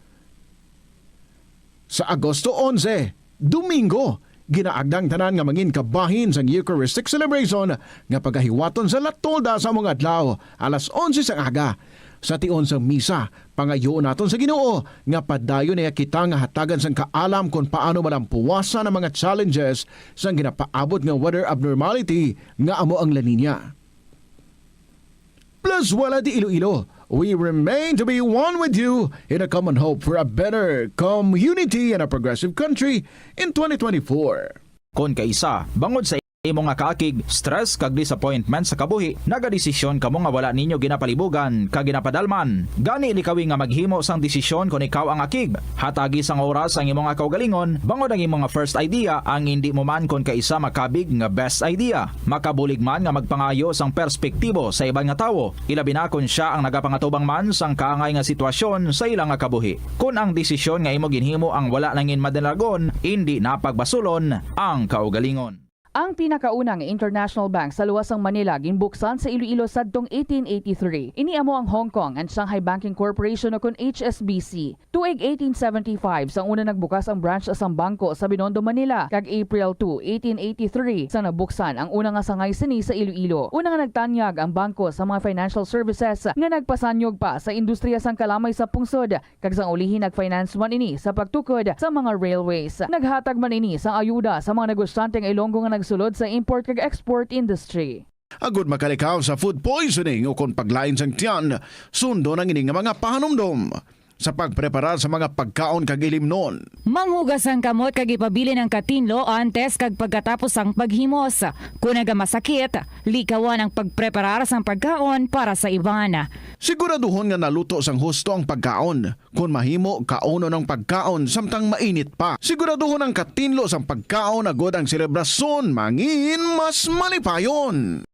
Sa Agosto onse, Domingo, ginaagda ang tanan nga mangin kabahin sang Eucharistic celebration nga pagahiwaton sa La Tolda sa among adlaw, alas onse sang aga. Sa tion sang misa, pangayoon naton sa Ginoo nga padayon niya kita nga hatagan sang kaalam kon paano malampuwasan ang mga challenges sang ginapaabot nga weather abnormality nga amo ang La Niña. Plazuela de Iloilo, we remain to be one with you in a common hope for a better community and a progressive country in twenty twenty-four. Kon kaisa, bangod sa imo nga kaakig, stress, kag disappointment sa kabuhi, nagadesisyon kamo nga wala ninyo ginapalibugan kag ginapadalman. Gani, likawi nga maghimo sang desisyon kon ikaw ang akig. Hatagi sang oras ang imo nga kaugalingon, bangod ang imo nga first idea ang indi mo man kon kaisa makabig nga best idea. Makabulig man nga magpangayo sang perspektibo sa iban nga tawo, ilabi na kon sia ang nagapangatubang man sang kaangay nga sitwasyon sa ila nga kabuhi. Kon ang desisyon nga imo ginhimo ang wala nangin madalagon, indi na pagbasulon ang kaugalingon. Ang pinakauna nga international bank sa luwas sang Manila ginbuksan sa Iloilo sadtong eighteen eighty-three. Ini amo ang Hong Kong and Shanghai Banking Corporation, o kon H S B C. Tuig eighteen seventy-five sang una nagbukas ang branch sang bangko sa Binondo, Manila, kag April two, eighteen eighty-three sang nabuksan ang una nga sangay sini sa Iloilo. Una nga nagtanyag ang bangko sa mga financial services nga nagpasanyog pa sa industriya sang kalamay sa pungsod, kag sang ulihi nag-finance man ini sa pagtukod sa mga railways. Naghatag man ini sang ayuda sa mga negosyante nga Ilonggo nga nagsulod sa import kag export industry. Agud makalikaw sa food poisoning o kon paglain sang tiyan, sundon ang ini nga mga pahanumdom sa pagpreparar sa mga pagkaon kag ilimnon. Manghugas ang kamot kag ipabilin ang katinlo antes kag pagkatapos sang paghimos. Kon nagamasakit, likawan ang pagpreparar sang pagkaon para sa iban. Siguraduhon nga naluto sang husto ang pagkaon. Kon mahimo, kaunon ang pagkaon samtang mainit pa. Siguraduhon ang katinlo sang pagkaon agud ang selebrasyon mangin mas malipayon.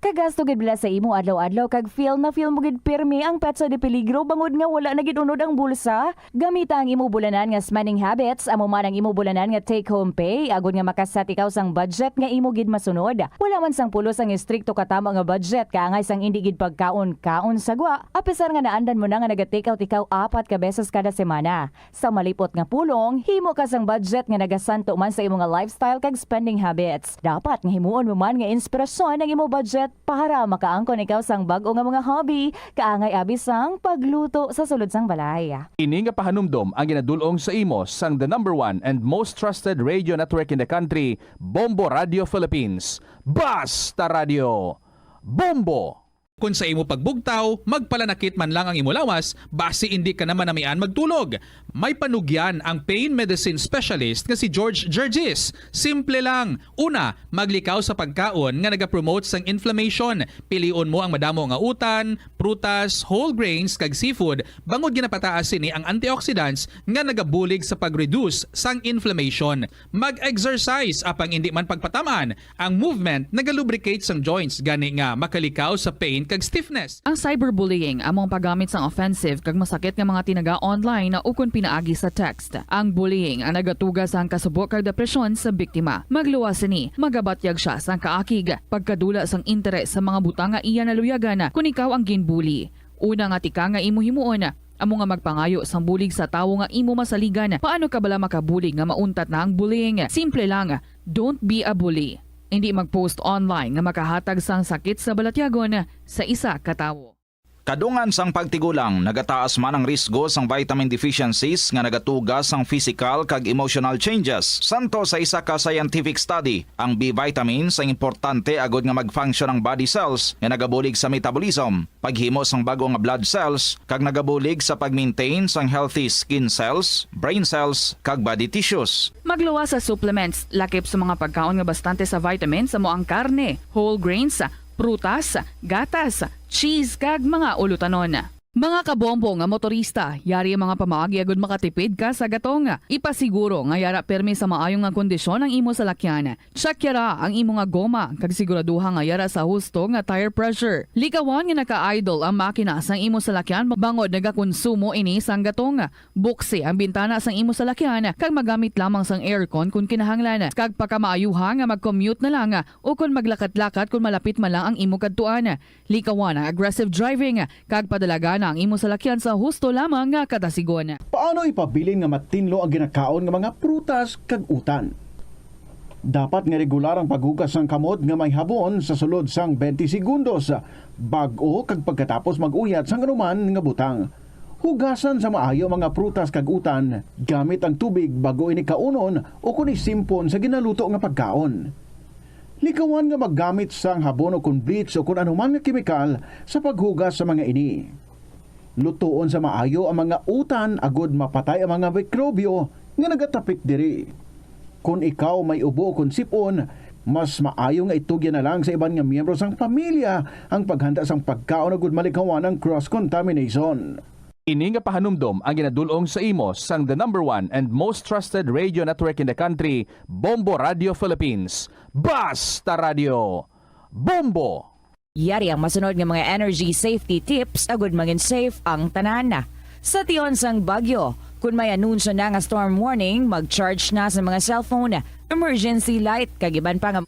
Kagasto gid bala sa imo adlaw-adlaw kag feel na feel mo gid pirmi ang petsa de peligro bangod nga wala na gid unod ang bulsa? Gamita ang imo bulanan nga spending habits, amo man ang imo bulanan nga take-home pay, agod nga makaset ikaw sang budget nga imo gid masunod. Wala man sang pulos ang estrikto katamo nga budget, kaangay sang indi gid pagkaon-kaon sa gwa, apisar nga naandan mo na nga naga-take out ikaw apat ka beses kada semana. Sa malipot nga pulong, himo ka sang budget nga nagasanto man sa imo nga lifestyle kag spending habits. Dapat nga himuon mo man nga inspirasyon ang imo budget para makaangkon ikaw sang bag-o nga mga hobby, kaangay abi sang pagluto sa sulod sang balay. Ini nga pahanumdom ang ginadul-ong sa imo sang the number one and most trusted radio network in the country, Bombo Radio Philippines. Basta Radio! Bombo! Kon sa imo pagbugtaw, magpalanakit man lang ang imo lawas, basi indi ka na manamian magtulog. May panugyan ang pain medicine specialist nga si George Gergis. Simple lang. Una, maglikaw sa pagkaon nga nagapromote sang inflammation. Pilion mo ang madamo nga utan, prutas, whole grains, kag seafood, bangod ginapataas sini ang antioxidants nga nagabulig sa pag-reduce sang inflammation. Mag-exercise, apang indi man pagpatam-an, ang movement nagalubricate sang joints, gani nga makalikaw sa pain kag stiffness. Ang cyberbullying amo ang paggamit sang offensive kag masakit nga mga tinaga online ukon pinaagi sa text. Ang bullying ang nagatuga sang kasubo kag depresyon sa biktima. Magluwas sini, magabatyag sia sang kaakig, pagkadula sang interes sa mga butang nga iya naluyagan kon ikaw ang ginbully. Una nga tikang nga imo himuon, amo nga magpangayo sang bulig sa tawo nga imo masaligan. Paano ka bala makabulig nga mauntat na ang bullying? Simple lang, don't be a bully. Indi mag-post online nga makahatag sang sakit sa balatyagon sa isa ka tawo. Kadungan sang pagtigulang, nagataas man ang risgo sang vitamin deficiencies nga nagatuga sang physical kag emotional changes. Santo sa isa ka scientific study, ang B vitamins ang importante agod nga mag-function ang body cells nga nagabulig sa metabolism, paghimo sang bag-o nga blood cells, kag nagabulig sa pag-maintain sang healthy skin cells, brain cells, kag body tissues. Magluwas sa supplements, lakip sa mga pagkaon nga bastante sa vitamins, amo ang karne, whole grains, prutas, gatas, cheese, kag mga ulutanon. Mga kabombo nga motorista, yari ang mga pamaagi agud makatipid ka sa gatong. Ipasiguro nga yara pirmi sa maayo nga kondisyon ang imo salakyan. Check yara ang imo nga goma kag siguraduha nga yara sa husto nga tire pressure. Likawan nga naka-idle ang makina sang imo salakyan bangod nagakonsumo ini sang gatong. Buksi ang bintana sang imo salakyan kag magamit lamang sang aircon kon kinahanglan. Kag pakamaayuha nga mag-commute na lang o kon maglakat-lakat kon malapit man lang ang imo kadtuan. Likawan ang aggressive driving kag padalagana ang imo salakyan sa husto lamang nga kadasigon. Paano ipabilin nga matinlo ang ginakaon nga mga prutas kag utan? Dapat nga regular ang paghugas sang kamot nga may habon sa sulod sang twenty segundos, bag-o kag pagkatapos mag-uyat sang anuman nga butang. Hugasan sa maayo ang mga prutas kag utan gamit ang tubig bag-o ini kaunon o kon isimpon sa ginaluto nga pagkaon. Likawan nga maggamit sang habon o kon bleach o kon anuman nga kemikal sa paghugas sa mga ini. Lutoon sa maayo ang mga utan agod mapatay ang mga mikrobyo nga nagatapik diri. Kon ikaw may ubo o kon sip-on, mas maayo nga itugyan na lang sa iban nga miyembro sang pamilya ang paghanda sang pagkaon agud malikawan ang cross contamination. Ini nga pahanumdom ang ginadul-ong sa imo sang the number one and most trusted radio network in the country, Bombo Radio Philippines. Basta Radio! Bombo! Yari ang masunod nga mga energy safety tips agud mangin safe ang tanan. Sa tion sang bagyo, kun may anunsyo na nga storm warning, mag-charge na sa mga cellphone, emergency light, kag iban pa nga.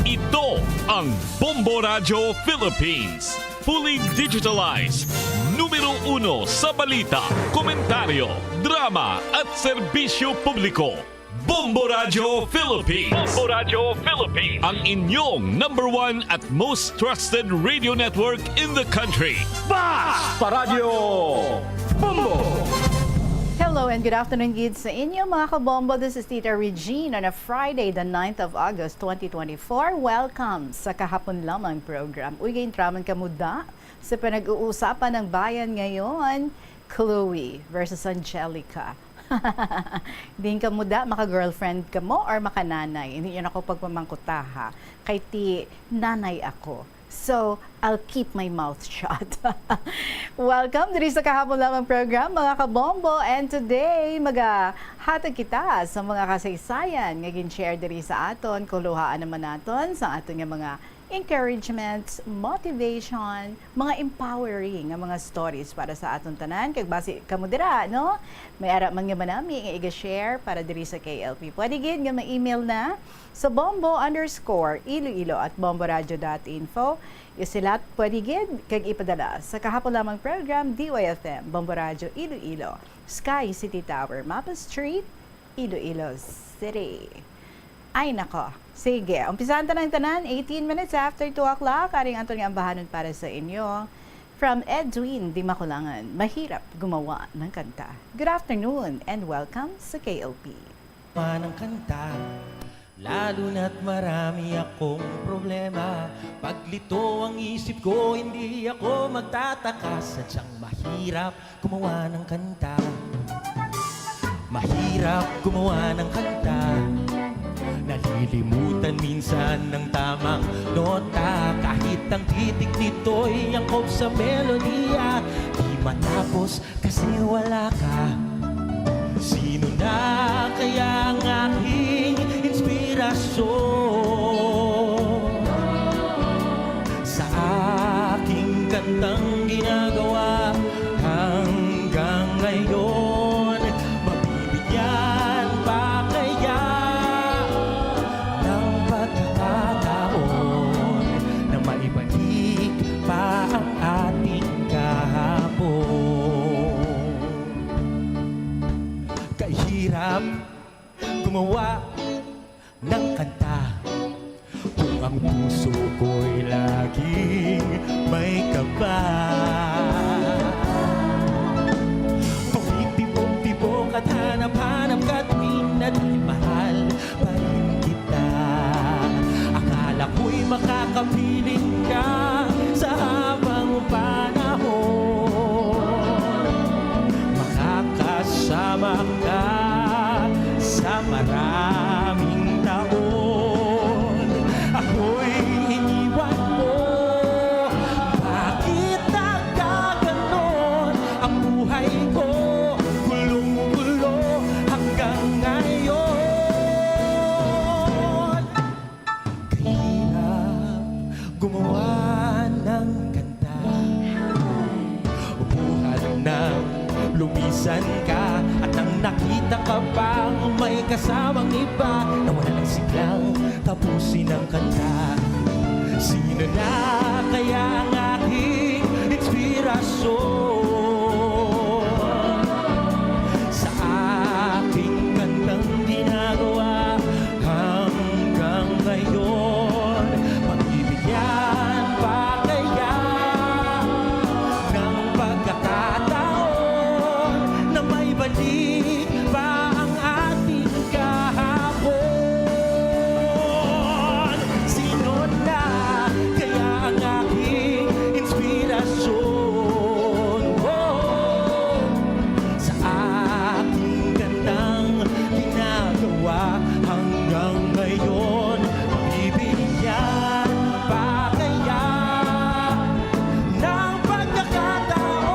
Ito ang Bombo Radyo Philippines. Fully digitalized. Numero uno sa balita, komentaryo, drama, at serbisyo publiko. Bombo Radyo Philippines. Bombo Radyo Philippines. Ang inyong number one at most trusted radio network in the country. Basta Radyo Bombo! Hello and good afternoon gid sa inyo, mga kabombo. This is Tita Regine on a Friday, the ninth of August, twenty twenty-four. Welcome sa Kahapon Lamang program. Uy, gaintraman ka muda sa pinag-uusapan ng bayan ngayon, Chloe versus Angelica. Din ka muda, maka-girlfriend ka mo or maka-nanay? Hindi yun ako pagpamangkutaha. Kay ti nanay ako. So, I'll keep my mouth shut. Welcome diri sa Kahapon Lamang program, mga kabombo. And today, maga, Hatag kita sa mga kasaysayan nga gin-share diri sa aton, kuluhaan naman naton sa aton nga mga encouragements, motivation, mga empowering nga mga stories para sa aton tanan. Kag basi kamo dira, no? May ara man nga manami nga iga-share para diri sa K L P. Pwede gid nga ma-email na sa bombo underscore iloilo at bomboradio dot info. Isilat pwede gid kag ipadala sa kahapon lamang program, D Y F M, Bombo Radio Iloilo, Sky City Tower, Mapa Street, Iloilo City. Ay nako. Sige, umpisahan ta na ang tanan. Eighteen minutes after two o'clock. Ari ang aton nga ambahanon para sa inyo. From Edwin Dimakulangan, mahirap gumawa ng kanta. Good afternoon and welcome sa K L P. Manang kanta, lalo na't marami akong problema. Paglito ang isip ko, hindi ako magtataka. Sadyang mahirap gumawa ng kanta. Mahirap gumawa ng kanta. Nalilimutan minsan ng tamang nota. Kahit ang titik nito'y angkop sa melodiya, di matapos kasi wala ka. Sino na kaya ang aking inspirasyon? Sa aking kantang ginagawa hanggang ngayon, mabibigyan pa kaya ng pagkakataon na maibalik pa ang ating kahapon? Kahirap gumawa ng kanta kung ang puso ko'y laging may kaba. Pahitibok-tibok at hanap-hanap ka tuwing na dahil mahal pa rin kita. Akala ko'y makakapiling ka sa habang panahon. Makakasama ka sa maraming taon. Ako'y iniwan mo. Bakit nagkaganon ang buhay ko? Gulong-gulo hanggang ngayon. Kahirap gumawa ng kanta. Buhat nang lumisan ka at nang nakita ka pang may kasamang iba, nawala ng siglang tapusin ang kanta. Sino na kaya ang aking inspirasyon? Sa aking kantang ginagawa hanggang ngayon, mabibigyan pa kaya ng pagkakataon na may balik pa ang ating kahapon? Sino na kaya ang aking inspirasyon? Oh, sa aking kantang ginagawa hanggang ngayon, mabibigyan pa kaya ng pagkakataon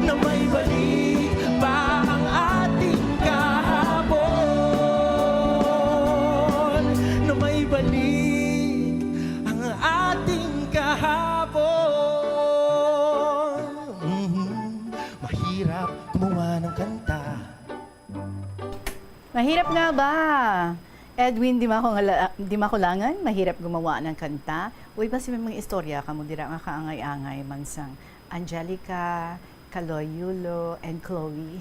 na may balik pa ang ating kahapon, na may balik ang ating kahapon. Mhm. Mahirap gumawa ng kanta. Mahirap nga ba? Edwin Dimacungala-, Dimaculangan, mahirap gumawa ng kanta. Uy, basi may mga istorya kamo dira nga kaangay-angay man sang Angelica, Kaloy Yulo, and Chloe.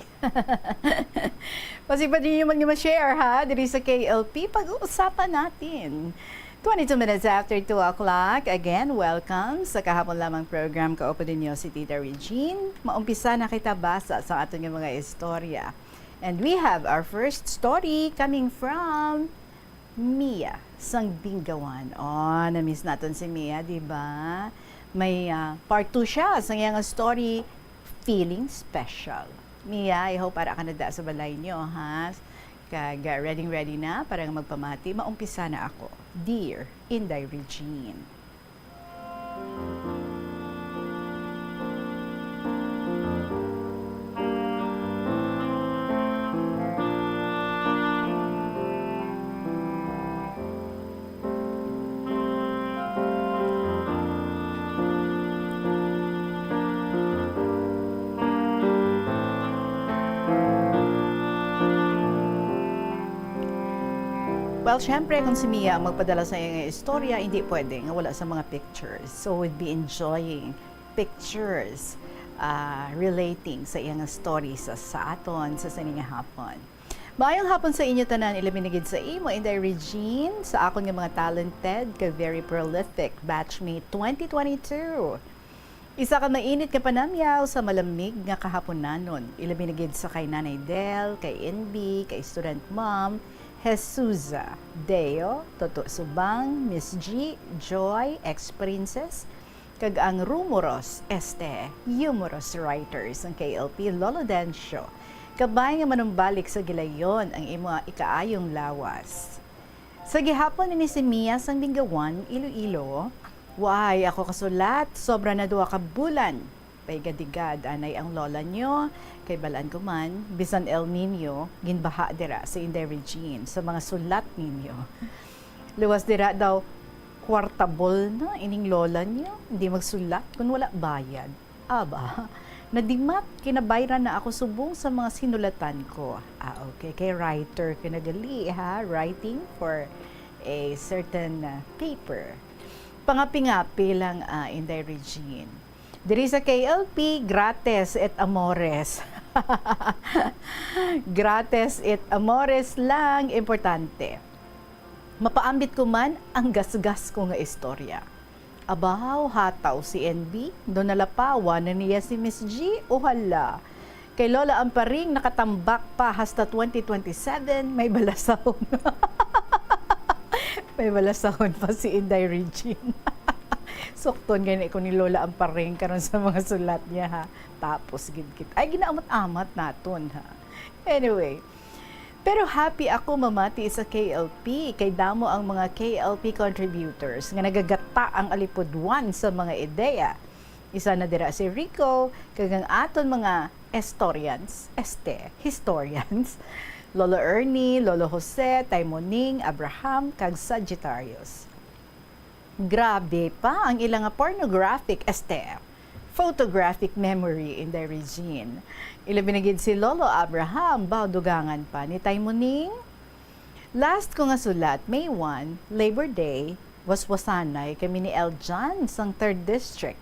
Basi pwede niyo man nga ma-share, ha, diri sa K L P. Pag-uusapan natin. Twenty-two minutes after two o'clock. Again, welcome sa kahapon lamang program. Kaupo ninyo si Tita Regine. Maumpisa na kita basa sa aton nga mga istorya. And we have our first story coming from Mia sang Bingawan. Oh, na-miss naton si Mia, di ba? May, ah, part two siya sa iyang story, Feeling Special. Mia, I hope ara ka na da sa balay niyo, ha? Kag, ah, ready, ready na para nga magpamati. Maumpisa na ako. Dear Inday Regine. Well, syempre, kung si Mia ang magpadala sa iyang istorya, hindi pwede nga wala sa mga pictures. So, we'd be enjoying pictures, ah, relating sa iyang story sa, sa aton sa sini nga hapon. Maayong hapon sa inyo tanan, ilabi na gid sa imo, Inday Regine, sa akon nga mga talented kag very prolific batchmate twenty twenty-two. Isa ka mainit nga panamyaw sa malamig nga kahaponanon, ilabi na gid sa kay Nanay Del, kay N B, kay student mom, Jesusa, Deo, Toto Subang, Miss G, Joy, ex-princess, kag ang Rumorous, este, humorous writers, ang K L P, Lolo Dencio. Kabay nga manumbalik sa gilayon ang imo ikaayong lawas. Sa gihapon ini si Mia sang Bingawan, Iloilo. Why ako kasulat? Sobra na duha ka bulan. Paigadigad anay ang lola nyo, kay balaan ko man, bisan El Nino, ginbaha dira si Inday Regine sa mga sulat ninyo. Luwas dira daw, kwartabol na ining lola nyo, hindi magsulat kung wala bayad. Aba, nadimat, kinabayran na ako subong sa mga sinulatan ko. Ah, okay, kay writer ka na gali, ha? Writing for a certain, uh, paper. Pangapi-ngapi lang, ah, Inday Regine. Diri sa K L P, gratis et amores. Gratis et amores lang, importante. Mapaambit ko man ang gasgas ko nga istorya. Abaw, hataw si N B, do nalapawan na niya si Miss G, o hala. Kay Lola Amparing nakatambak pa hasta twenty twenty-seven, may balasahon. May balasahon pa si Inday Regine. Sukton gani ko ni Lola Amparing karon sa mga sulat niya, ha. Tapos gid kit-, ay, ginaamot-amot naton, ha. Anyway, pero happy ako mamati sa K L P, kay damo ang mga K L P contributors nga nagagata ang alipudwan sa mga ideya. Isa na dira si Rico, kag ang aton mga estorians, este, historians, Lolo Ernie, Lolo Jose, Tay Moning, Abraham, kag Sagittarius. Grabe pa ang ila nga pornographic, este, photographic memory, Inday Regine. Ilabi na gid si Lolo Abraham, baw dugangan pa ni Tay Moning. Last ko nga sulat, May one, Labor Day, waswasanay kami ni El Jan sang Third District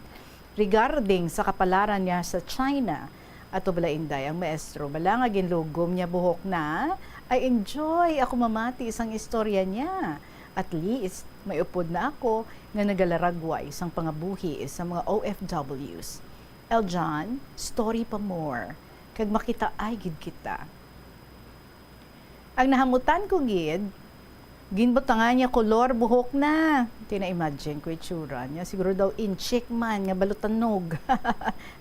regarding sa kapalaran niya sa China. Ato bala, Inday, ang maestro bala nga ginlugom niya buhok na, I enjoy ako mamati sang istorya niya. At least, may upod na ako nga nagalaragway sang pangabuhi sa mga O F Ws. El Jan, story pa more, kag makitaay gid kita. Ang nahamutan ko gid, ginbutangan niya kolor buhok na. Tina-imagine ko itsura niya. Siguro daw inchik man nga balutanog.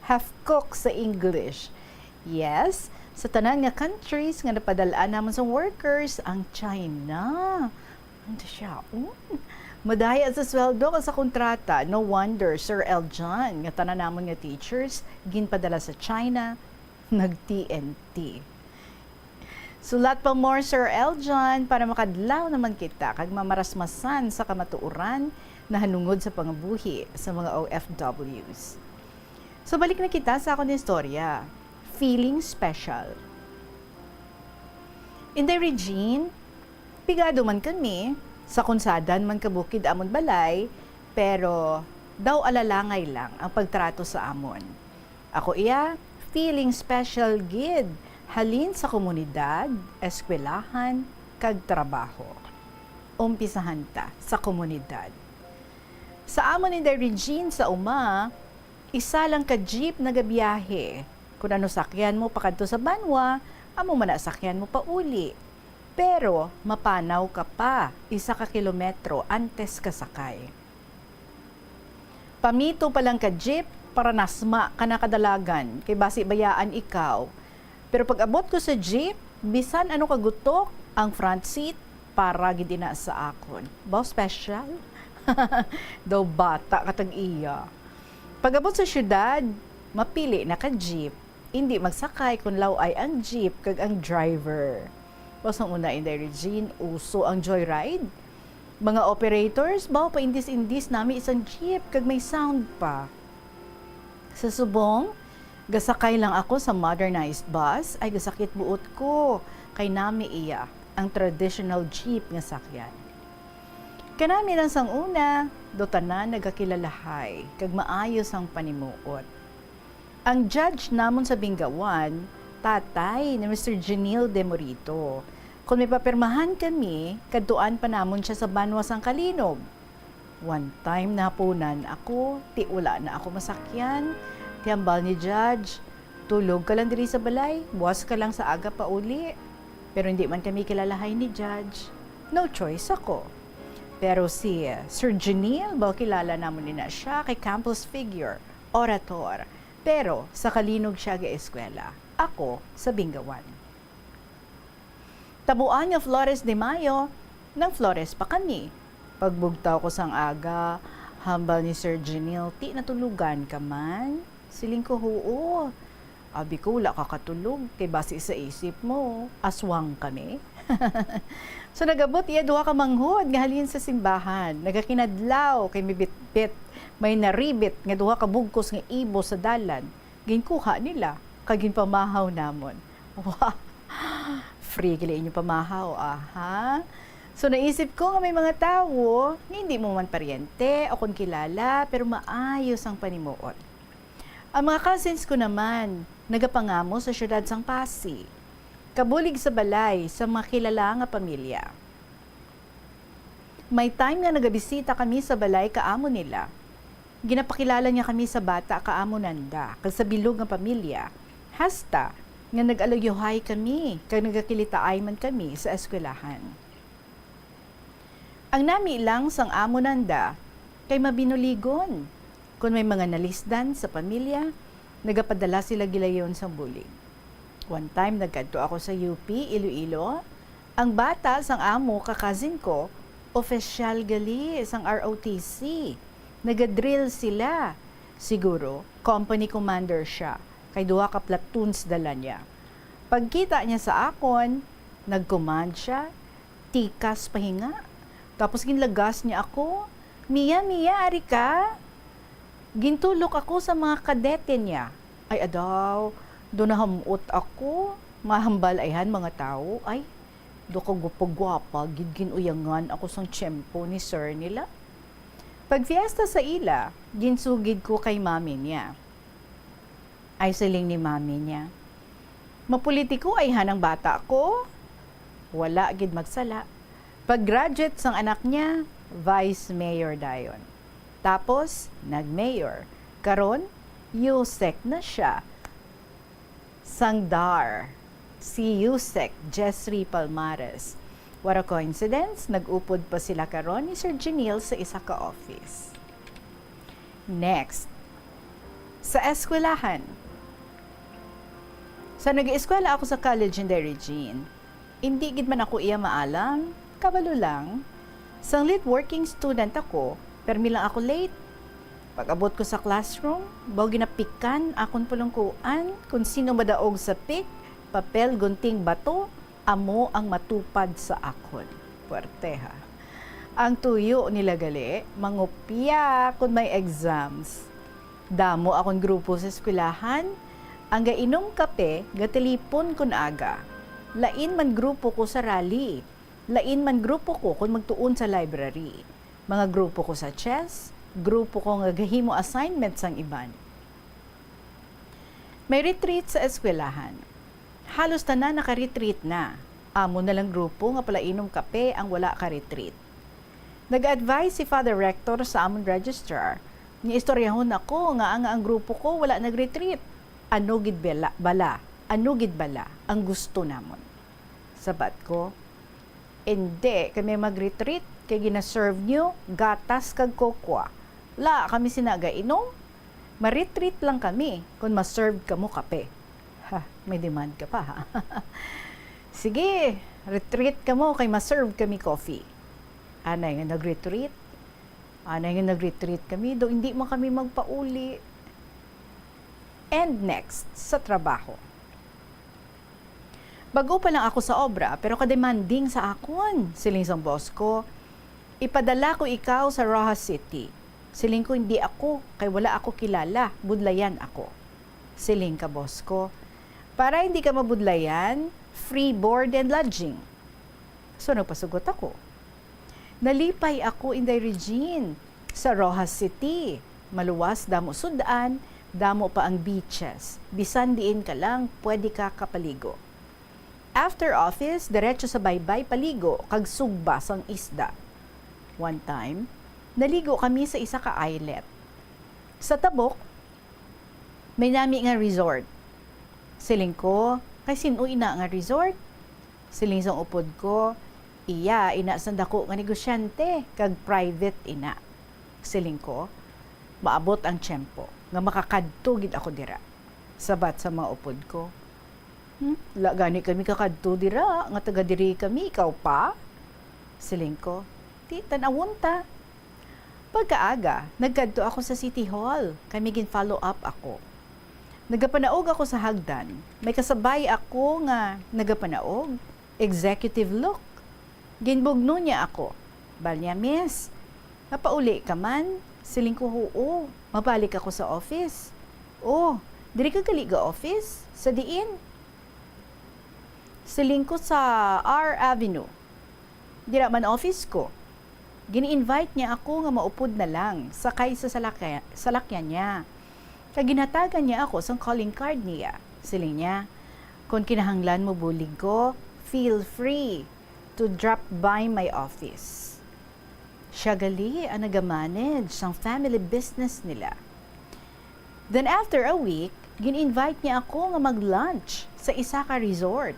Half cook sa English. Yes, sa tanan nga countries nga napadal-an namon sa workers, ang China. Ano siya? Oh. Madaya sa sweldo kag sa kontrata. No wonder, Sir Eljan, nga tanan namon nga teachers ginpadala sa China, nag-T N T. Sulat pa more, Sir Eljan, para makadlaw naman kita kag mamarasmasan sa kamatuoran nahanungod sa pangabuhi sa mga O F Ws. So, balik na kita sa akon istorya. Feeling special. Inday Regine, pigado man kami, sa kunsadan man kabukid amon balay, pero daw alalangay lang ang pagtrato sa amon. Ako iya, feeling special gid, halin sa komunidad, eskwelahan, kag trabaho. Umpisahan ta sa komunidad. Sa amon ni Inday Regine sa uma, isa lang ka jeep nagabiyahe. Kon ano sakyan mo pakadto sa banwa, amo man na sakyan mo pauli. Pero mapanaw ka pa isa ka kilometro antes ka sakay. Pamito pa lang ka jeep, para nasma ka na kadalagan, kay basi bayaan ikaw. Pero pag-abot ko sa jeep, bisan ano ka gutok, ang front seat, para gid ina sa akon. Baw special? Daw bata ka tag iya. Pag-abot sa syudad, mapili na ka jeep. Indi magsakay kon law-ay ang jeep kag ang driver. Baw sang una, Inday Regine, uso ang joyride. Mga operators, baw paindis-indis nami isang jeep kag may sound pa. Sa subong, gasakay lang ako sa modernized bus, ay gasakit buot ko, kay nami iya, ang traditional jeep nga sakyan. Kanami lang sang una, do tanan nagakilalahay kag maayo sang panimuot. Ang judge namon sa Bingawan, tatay ni Mister Genil Demorito. Kon may papirmahan kami, kadtuan pa namon sia sa banwa sang Calinog. One time, nahapunan ako, ti wala na ako masakyan. Ti hambal ni judge, "Tulog ka lang diri sa balay, buwas ka lang sa aga pauli." Pero hindi man kami kilalahay ni judge. No choice ako. Pero si Sir Genil, ba, kilala namon ni na siya kay campus figure, orator. Pero sa Calinog siya ga-eskwela. Ako sa Bingawan. Tabuan nga Flores de Mayo, nang Flores pa kami. Pagbugtaw ko sang aga, hambal ni Sir Genil, "Ti natulogan ka man?" Siling ko, "Huo." Abi ko, "Wala ka katulog, kay basi sa isip mo, aswang kami." So, nag-abot iya duha ka manghod nga halin sa simbahan, nagakinadlaw kay may bitbit, may naribit nga duha ka bugkos nga ibo sa dalan. Ginkuha nila, kag ginpamahaw namon. Wow! Free gali inyo pamahaw, aha. So, naisip ko nga may mga tawo nga hindi mo man paryente o kon kilala, pero maayo sang panimuot. Ang mga cousins ko naman, nagapangamo sa siyudad sang Passi, kabulig sa balay sa mga kilala nga pamilya. May time nga nagabisita kami sa balay ka amo nila. Ginapakilala niya kami sa bata ka amo nanda, kag sa bilog nga pamilya, hasta nga nag-aluyuhay kami kag nagakilitaay man kami sa eskwelahan. Ang nami lang sang amo nanda kay mabinuligon. Kon may mga nalisdan sa pamilya, nagapadala sila gilayon sang bulig. One time, nagkadto ako sa U P, Iloilo. Ang bata sang amo ka cousin ko, opisyal gali sang R O T C. Nagadrill sila. Siguro, company commander siya, kay duha ka platoons dala niya. Pagkita niya sa akon, nag-command siya, tikas pahinga. Tapos ginlagas niya ako, "Mia, Mia, ari ka?" Gintulok ako sa mga kadete niya. Ay, adaw, do nahamot ako. Mahambal ayhan mga tawo. Ay, do kagwapa-gwapa gid, gin-uyangan ako sang tiyempo ni sir nila. Pag fiesta sa ila, ginsugid ko kay mami niya. Ay, siling ni mami niya, "Mapolitiko ayhan ang bata ko." Wala gid magsala. Pag-graduate sang anak niya, vice mayor dayon. Tapos, nag-mayor. Karon, usec na siya. Sang dar, si usec Jessry Palmares. What a coincidence, nag-upod pa sila karon ni Sir Genil sa isa ka office. Next, sa eskwelahan. Sa nag-eskwela ako sa college ni Regine, indi gid man ako iya maalam, kabalo lang. Sanglit working student ako, permi lang ako late. Pag-abot ko sa classroom, baw ginapikan akon pulungkuan kon sino madaog sa pik, papel, gunting, bato, amo ang matupad sa akon. Puwerte, ha? Ang tuyo nila gali, mangupya kon may exams. Damo akon grupo sa eskwelahan. Ang gainom kape, gatilipon kon aga. Lain man grupo ko sa rally. Lain man grupo ko kon magtuon sa library. Mga grupo ko sa chess, grupo ko nga gahimo assignment sang iban. May retreat sa eskwelahan. Halos tanan naka-retreat na. Amo na lang grupo nga palainom kape ang wala ka-retreat. Nag-advise si Father Rector sa amon registrar nga istoryahon ako nga ang, ang grupo ko wala nag-retreat. Ano gid bala, bala? Ano gid bala ang gusto namon? Sabat ko, "Indi kami mag-retreat kay gina-serve niyo gatas kag kokwa. La kami sina gainom. Ma-retreat lang kami kon ma-serve kamo kape." Ha, may demand ka pa, ha? "Sige, retreat kamo kay ma-serve kami coffee." Anay nga nag-retreat. Anay nga nag-retreat kami, do hindi man kami magpauli. And next, sa trabaho. "Bag-o pa lang ako sa obra, pero kademanding sa akon," siling sang boss ko. "Ipadala ko ikaw sa Roxas City." Siling ko, "Hindi ako, kay wala ako kilala, budlayan ako." Siling ka boss ko, "Para hindi ka mabudlayan, free board and lodging." So nagpasugot ako. Nalipay ako, Inday Regine, sa Roxas City. Maluwas, damo sud-an, damo pa ang beaches. Bisan diin ka lang, pwede ka kapaligo. After office, diretso sa baybay paligo kag sugba sang isda. One time, naligo kami sa isa ka islet. Sa tabok, may nami nga resort. Siling ko, "Kay sin-o ina nga resort?" Siling sang upod ko, "Iya ina sang dako nga negosyante, kag private ina." Siling ko, "Maabot ang tiyempo nga makakadto gid ako dira." Sabat sa mga upod ko, "Hmm, wala gani kami kakadto dira, nga taga diri kami, ikaw pa?" Siling ko, "Ti, tan-awon ta." Pagkaaga, nagkadto ako sa City Hall, kay may gin-follow up ako. Nagapanaog ako sa hagdan, may kasabay ako nga nagapanaog, executive look. Ginbugno niya ako. Bal niya, "Miss, mapauli ka man?" Siling ko, "Huo, mabalik ako sa office." "Oh, diri ka gali ga office? Sa diin?" Siling ko, "Sa R Avenue." "Dira man office ko." Gin-invite niya ako nga maupod na lang, sakay sa salakya-, salakyan niya. Kag ginhatagan niya ako sang calling card niya. Siling niya, "Kon kinahanglan mo bulig ko, feel free to drop by my office." Siya gali ang nagamanage sang family business nila. Then after a week, gin-invite niya ako nga mag-lunch sa isa ka resort.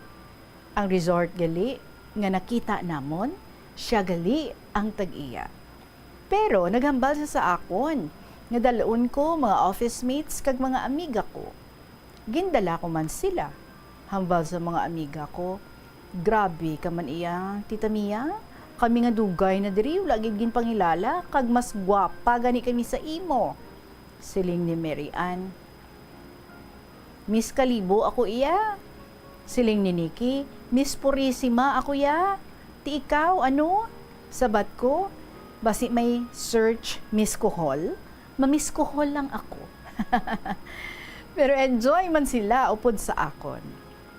Ang resort gali nga nakita namon, siya gali ang tag-iya. Pero naghambal siya sa akon nga dal-on ko mga office mates kag mga amiga ko. Gindala ko man sila. Hambal sa mga amiga ko, "Grabe ka man iya, Tita Mia. Kami nga dugay na diri, wala gid ginpangilala, kag mas gwapa gani kami sa imo." Siling ni Mary Ann, "Miss Kalibo ako iya." Siling ni Nikki, "Miss Purisima ako iya. Ti ikaw, ano?" Sabat ko, "Basi may search Miss Kuhol? Ma-Miss Kuhol lang ako." Pero enjoy man sila upod sa akon.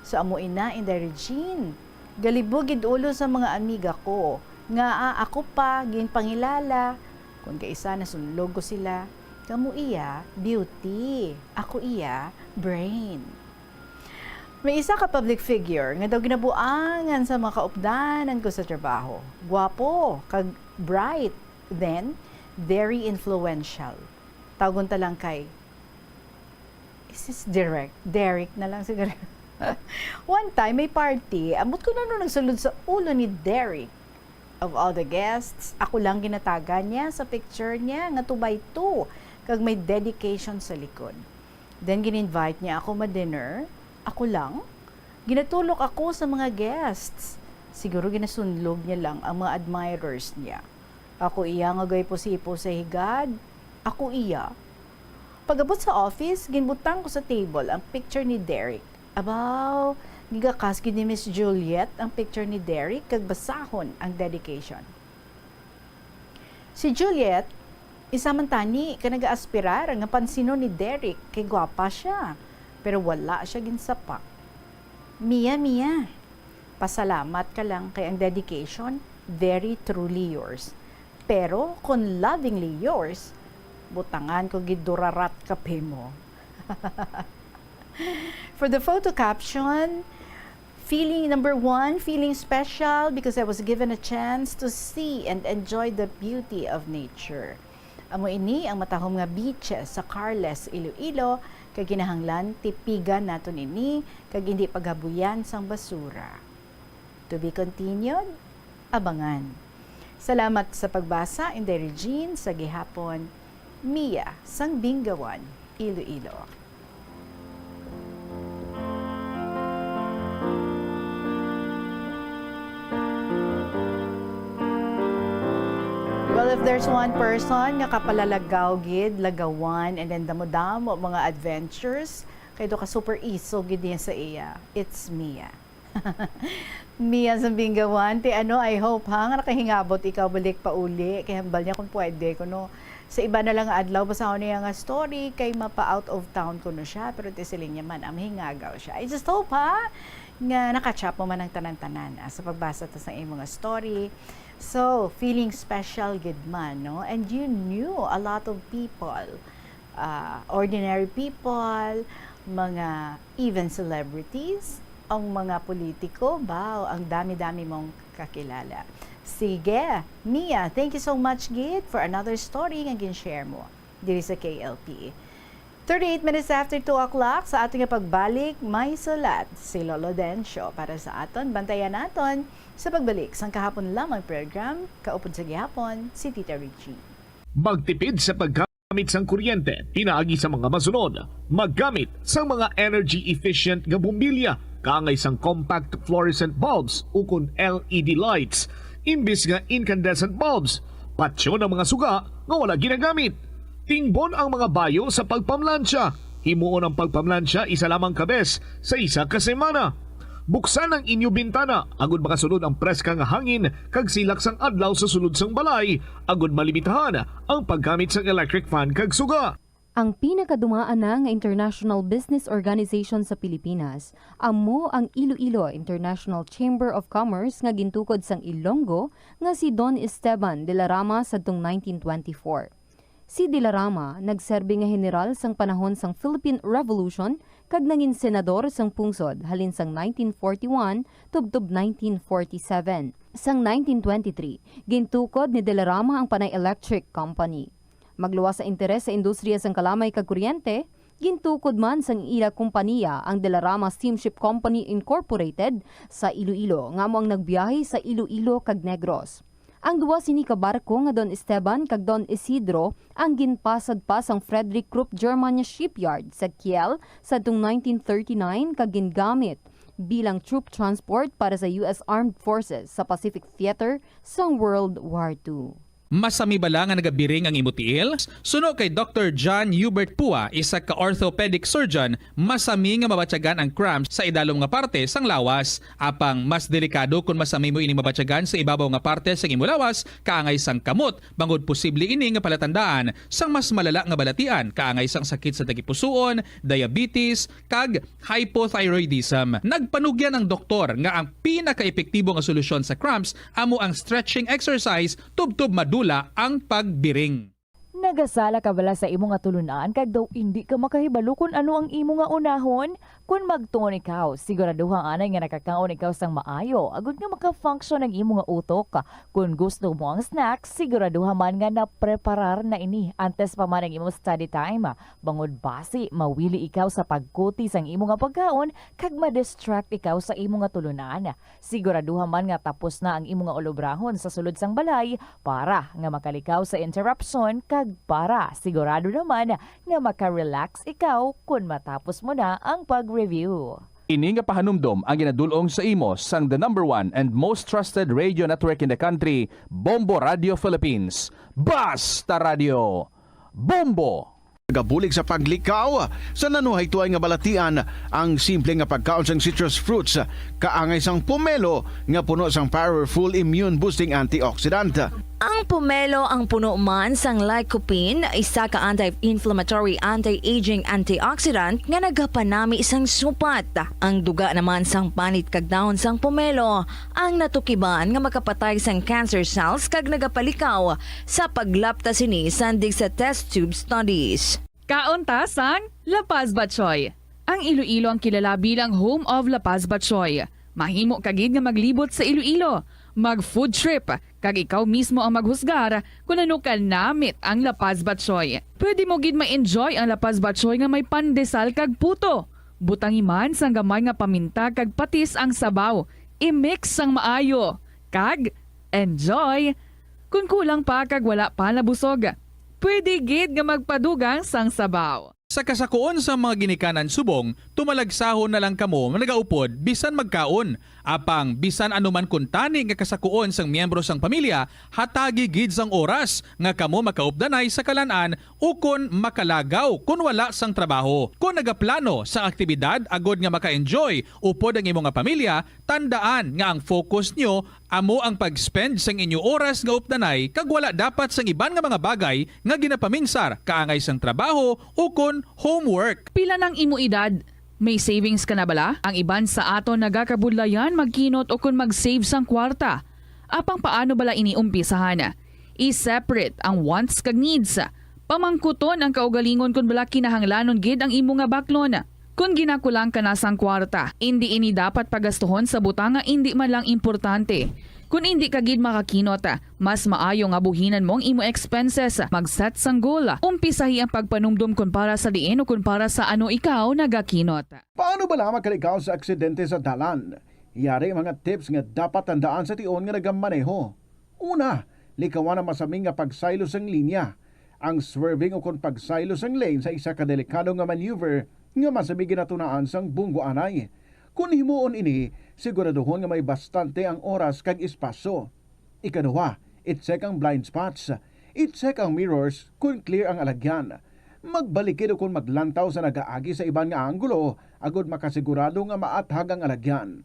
So, amo ina, Inday Regine. Galibog gid ulo sa mga amiga ko, nga, ah, ako pa ginpangilala. Kon kaisa, nasunlog ko sila, "Kamo iya, beauty. Ako iya, brain." May isa ka public figure nga daw ginabuangan sa mga kaupdanan ko sa trabaho. Gwapo, kag bright, then very influential. Tawgon ta lang kay, is this Derek? Derek na lang siguro. One time, may party. Ambot ko na nagsulod sa ulo ni Derek. Of all the guests, ako lang ginatagan niya sa picture niya nga two by two, kag may dedication sa likod. Then, gin-invite niya ako ma-dinner. Ako lang. Ginatulok ako sa mga guests. Siguro ginasunlog niya lang ang mga admirers niya. Ako iya nga gaypo-sipo sa higad. Ako iya. Pag-abot sa office, ginbutang ko sa table ang picture ni Derek. Abaw, gigakas gid ni Miss Juliet ang picture ni Derek kag basahon ang dedication. Si Juliet, isa man tani ka nag-aaspirar nga pansinon ni Derek kay gwapa siya, pero wala siya ginsapak. "Mia, Mia, pasalamat ka lang kay ang dedication, very truly yours. Pero kon lovingly yours, butangan ko gid durarat kape mo." For the photo caption, feeling number one, feeling special because I was given a chance to see and enjoy the beauty of nature. Amo ini ang matahom nga beaches sa Carles, Iloilo, kay kinahanglan tipigan naton ini kag hindi paghabuyan sang basura. To be continued, abangan. Salamat sa pagbasa, Inday Regine, sa gihapon, Mia, sang Bingawan, Iloilo. Well, if there's one person nga kapalalagaw gid, lagawan, and then damo-damo mga adventures, kay do ka super iso gid niya sa iya, it's Mia. Mia sang Bingawan, ti ano, I hope, ha, nga nakahingabot ikaw balik pauli. Kay hambal niya kung pwede, kuno Sa iba na lang nga adlaw, basahon niya nga story kay mapa out of town kuno siya, pero ti siling niya man, ang mahingagaw siya. I just hope, ha, nga nakachap mo man ang tanan-tanan, ah, sa pagbasa ta sa imo nga story. So, feeling special gid man, no? And you knew a lot of people, ah, ordinary people, mga even celebrities, ang mga politiko, ba, ang dami-dami mong kakilala. Sige, Mia, thank you so much gid for another story nga gin-share mo diri sa K L P. Thirty-eight minutes after two o'clock, sa aton nga pagbalik, may sulat si Lolo Dencio para sa aton. Bantayan naton sa pagbalik sang kahapon lamang program, Kaupod sa Gihapon, si Tita Richie. Magtipid sa paggamit sang kuryente pinaagi sa mga masunod: maggamit sang mga energy efficient nga bombilya kaangay sang compact fluorescent bulbs ukon L E D lights imbis nga incandescent bulbs. Patyon ang mga suga nga wala ginagamit. Tingbon ang mga bayo sa pagpamlansya. Himuon ang pagpamlansya isa lamang ka bes sa isa ka semana. Buksan ang inyo bintana agud makasulod ang preska nga hangin kag silak sang adlaw sa sulod sang balay, agud malimitahan ang paggamit sang electric fan kag suga. Ang pinakadumaan na nga international business organization sa Pilipinas amo ang Iloilo International Chamber of Commerce nga gintukod sang Ilonggo nga si Don Esteban de la Rama sadtong nineteen twenty-four. Si De la Rama nagserbi nga heneral sang panahon sang Philippine Revolution kag nangin senador sang pungsod halin sang nineteen forty-one tubtob nineteen forty-seven. Sang nineteen twenty-three, gintukod ni De la Rama ang Panay Electric Company. Magluwas sa interes sa industriya sang kalamay kag kuryente, gintukod man sang ila kompaniya ang De la Rama Steamship Company Incorporated sa Iloilo, nga amo ang nagbiyahe sa Iloilo kag Negros. Ang duwa sini ka barko nga Don Esteban kag Don Isidro ang ginpasad pa sang Frederick Krupp German Shipyard sa Kiel sadtong nineteen thirty-nine kag gingamit bilang troop transport para sa U S Armed Forces sa Pacific Theater sang World War Two. Masami bala nga nagabiring ang imo tiil? Suno kay Doktor John Hubert Pua, isa ka orthopedic surgeon, masami nga mabatyagan ang cramps sa idalom nga parte sang lawas. Apang mas delikado kon masami mo ining mabatyagan sa ibabaw nga parte sang imo lawas, kaangay sang kamot, bangod posible ini nga palatandaan sang mas malala nga balatian, kaangay sang sakit sa tagipusoon, diabetes, kag hypothyroidism. Nagpanugyan ang doktor nga ang pinakaepektibo nga solusyon sa cramps amo ang stretching exercise tubtob madula ang pagbiring. Nagasala ka bala sa imo nga tulunan kag daw indi ka makahibalo kon ano ang imo nga unahon? Kon magtuon ikaw, siguraduha anay nga nakakaon ikaw sang maayo agod nga maka-function ang imo nga utok. Kon gusto mo ang snack, siguraduha man nga napreparar na ini antes pa man ang imo study time, bangod basi mawili ikaw sa pagkuti sang imo nga pagkaon kag ma-distract ikaw sa imo nga tulunan. Siguraduha man nga tapos na ang imo nga ulobrahon sa sulod sang balay para nga makalikaw sa interruption kag para sigurado naman nga maka-relax ikaw kon matapos mo na ang pag-review. Ini nga pahanumdom ang ginadul-ong sa imo sang the number one and most trusted radio network in the country, Bombo Radio Philippines. Basta Radio, Bombo! Nagabulig sa paglikaw sa nanuhaytoay nga balatian ang simple nga pagkaon sang citrus fruits, kaangay sang pomelo nga puno sang powerful immune-boosting antioxidant. Ang pomelo ang puno man sang lycopene, isa ka anti-inflammatory, anti-aging antioxidant nga nagapanami sang supat. Ang duga naman sang panit kag dahon sang pomelo ang natukiban nga makapatay sang cancer cells kag nagapalikaw sa paglapta sini sandig sa test tube studies. Kaon ta sang La Paz Batchoy. Ang Iloilo ang kilala bilang home of La Paz Batchoy. Mahimo ka gid nga maglibot sa Iloilo, mag-food trip, kag ikaw mismo ang maghusgar kon ano ka namit ang La Paz Batchoy. Pwede mo gid ma-enjoy ang La Paz Batchoy nga may pandesal kag puto. Butangi man sang gamay nga paminta kag patis ang sabaw. I-mix sang maayo. Kag enjoy! Kon kulang pa kag wala pa nabusog, pwede gid nga magpadugang sang sabaw. Sa kasakuon sang mga ginikanan subong, tumalagsahon na lang kamo nga nagaupod bisan magkaon. Apang bisan ano man kuntani nga kasakuon sang miyembro sang pamilya, hatagi gid sang oras nga kamo makaupdanay sa kalan-an ukon makalagaw kon wala sang trabaho. Kon nagaplano sang aktibidad agod nga maka-enjoy upod ang imo nga pamilya, tandaan nga ang focus nyo Amo ang pag-spend sang inyo oras nga updanay kag wala dapat sang iban nga mga bagay nga ginapaminsar kaangay sang trabaho ukon homework. Pila nang imo edad? May savings ka na bala? Ang iban sa aton nagakabudlayan magkinot ukon mag-save sang kwarta. Apang paano bala ini umpisahan? I-separate ang wants kag needs. Pamangkuton ang kaugalingon kon bala kinahanglanon gid ang imo nga baklon. Kon ginakulang ka na sang kwarta, indi ini dapat pagastuhon sa butang nga indi man lang importante. Kon indi ka gid makakinot, mas maayo nga buhinan mo ang imo expenses. Mag-set sang goal. Umpisahi ang pagpanumdom kon para sa diin o kon para sa ano ikaw nagakinot. Paano bala makalikaw sa aksidente sa dalan? Yari ang mga tips nga dapat tandaan sa tion nga nagamaneho. Una, likawan ang masami nga pagsaylo sang linya. Ang swerving ukon pagsaylo sang lane sa isa ka delikado nga maneuver nga masami ginatunaan sang bunggoanay. Kon himuon ini, siguraduhon nga may bastante ang oras kag espasyo. Ikaduha, i-check ang blind spots. I-check ang mirrors kon clear ang alagyan. Magbalikid ukon maglantaw sa nagaagi sa iban nga anggulo agod makasigurado nga maathag ang alagyan.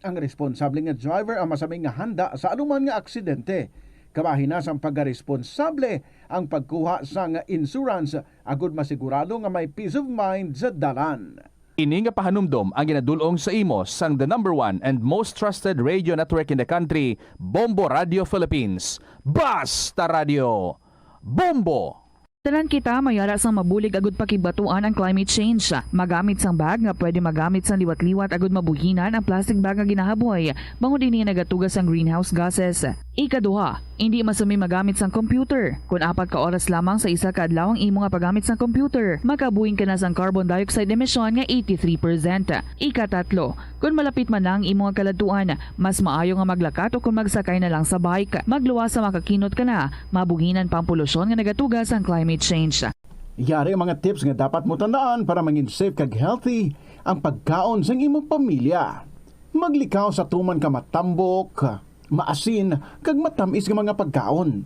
Ang responsable nga driver ang masami nga handa sa anuman nga aksidente. Kabahin na sang pagkaresponsable ang pagkuha sang insurance agod masigurado nga may peace of mind sa dalan. Ini nga pahanumdom ang ginadul-ong sa imo sang the number one and most trusted radio network in the country, Bombo Radio Philippines. Basta Radio! Bombo! Tanan kita mayara sang mabulig agud pakibatuan ang climate change. Magamit sang bag nga pwede magamit sang liwat-liwat agud mabuhinan ang plastic bag nga ginahaboy, bangod ini nagatuga sang greenhouse gases. Ikaduha, indi masami magamit sang computer kon apat ka oras lamang sa isa ka adlaw ang imo nga paggamit sang computer. Makabuhin ka na sang carbon dioxide emission nga eighty-three percent. Ikatatlo, kon malapit man na ang imo nga kaladtuan, mas maayo nga maglakat o kon magsakay na lang sa bike. Magluwas sa makakinot ka na, mabuhinan pa ang polusyon nga nagatuga sang climate change. Yari ang mga tips nga dapat mo tandaan para mangin safe kag healthy ang pagkaon sang imong pamilya. Maglikaw sa tuman ka matambok, maasin, kag matamis nga mga pagkaon.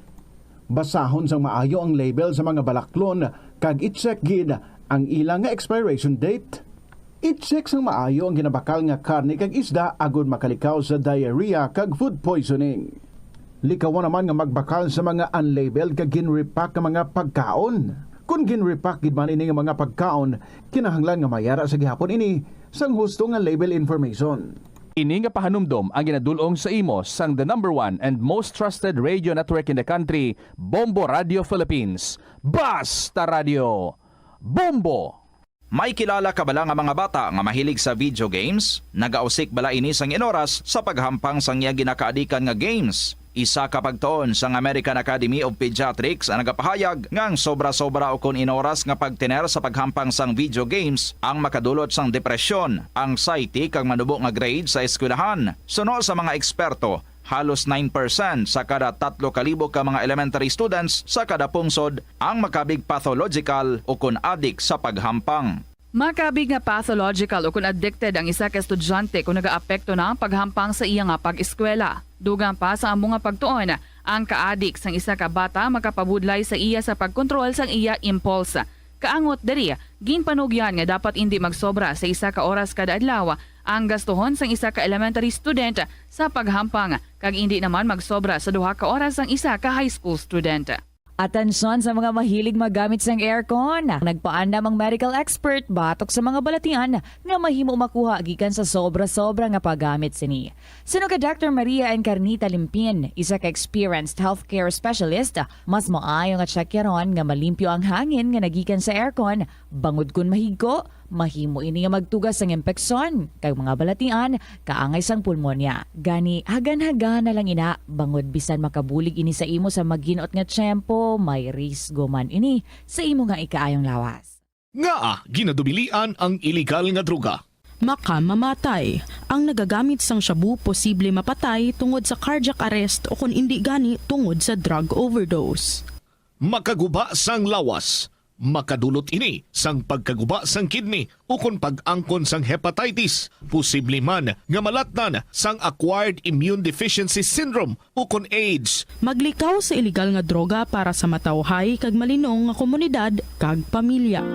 Basahon sang maayo ang label sa mga balaklon kag i-check gid ang ila nga expiration date. I-check sang maayo ang ginabakal nga karne kag isda agud makalikaw sa diarrhea kag food poisoning. Likawan naman nga magbakal sa mga unlabeled kag gin-repack nga mga pagkaon. Kon gin-repack gid man ini nga mga pagkaon, kinahanglan nga mayara sa gihapon ini sang husto nga label information. Ini nga pahanumdom ang ginadul-ong sa imo sang the number one and most trusted radio network in the country, Bombo Radio Philippines. Basta Radio! Bombo! May kilala ka bala nga mga bata nga mahilig sa video games? Nagausik bala ini sang inoras sa paghampang sang iya ginakaadikan nga games? Isa ka pagtuon sang American Academy of Pediatrics ang nagapahayag nga ang sobra-sobra ukon inoras nga pagtener sa paghampang sang video games ang makadulot sang depresyon, anxiety, kag manubo nga grade sa eskwelahan. Suno sa mga eksperto, halos nine percent sa kada tatlo ka libo ka mga elementary students sa kada pungsod ang makabig pathological ukon adik sa paghampang. Makabig nga pathological ukon addicted ang isa ka estudyante kon nagaapekto na ang paghampang sa iya nga pag-eskwela. Dugang pa sa amo nga pagtuon, ang kaadik sang isa ka bata makapabudlay sa iya sa pagkontrol sang iya impulse. Kaangot diri, ginpanugyan nga dapat indi magsobra sa isa ka oras kada adlaw ang gastuhon sang isa ka elementary student sa paghampang, kag indi naman magsobra sa duha ka oras sang isa ka high school student. Atensyon sa mga mahilig maggamit sang aircon. Nagpaandam ang medical expert batok sa mga balatian nga mahimo makuha gikan sa sobra-sobra nga paggamit sini. Suno kay Doctor Maria Encarnita Limpin, isa ka experienced healthcare specialist, mas maayo nga tsakyaron nga malimpyo ang hangin nga nagikan sa aircon, bangod kon mahigko, mahimo ini nga magtuga sang impeksyon kag mga balatian kaangay sang pulmonya. Gani, hagan-hagan na lang ina, bangod bisan makabulig ini sa imo sa maghinot nga tiyempo, may risgo man ini sa imo nga ikaayong lawas. Ngaa ginadubilian ang iligal nga droga? Makamamatay. Ang nagagamit sang shabu posible mapatay tungod sa cardiac arrest o kon indi gani tungod sa drug overdose. Makaguba sang lawas. Makadulot ini sang pagkaguba sang kidney ukon pag-angkon sang hepatitis, posible man nga malatnan sang acquired immune deficiency syndrome ukon AIDS. Maglikaw sa iligal nga droga para sa matawhay kag malinong nga komunidad kag pamilya.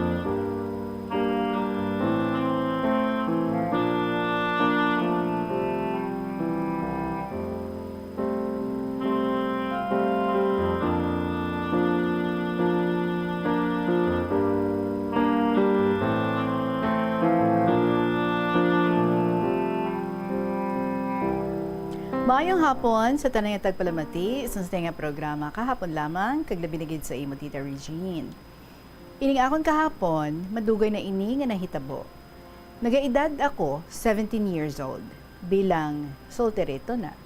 Maayong hapon sa tanan nga tagpalamati sa sini nga programa Kahapon Lamang, kag labi na gid sa imo, Tita Regine. Ining akon kahapon, madugay na ini nga nahitabo. Nagaedad ako seventeen years old, bilang solterito na.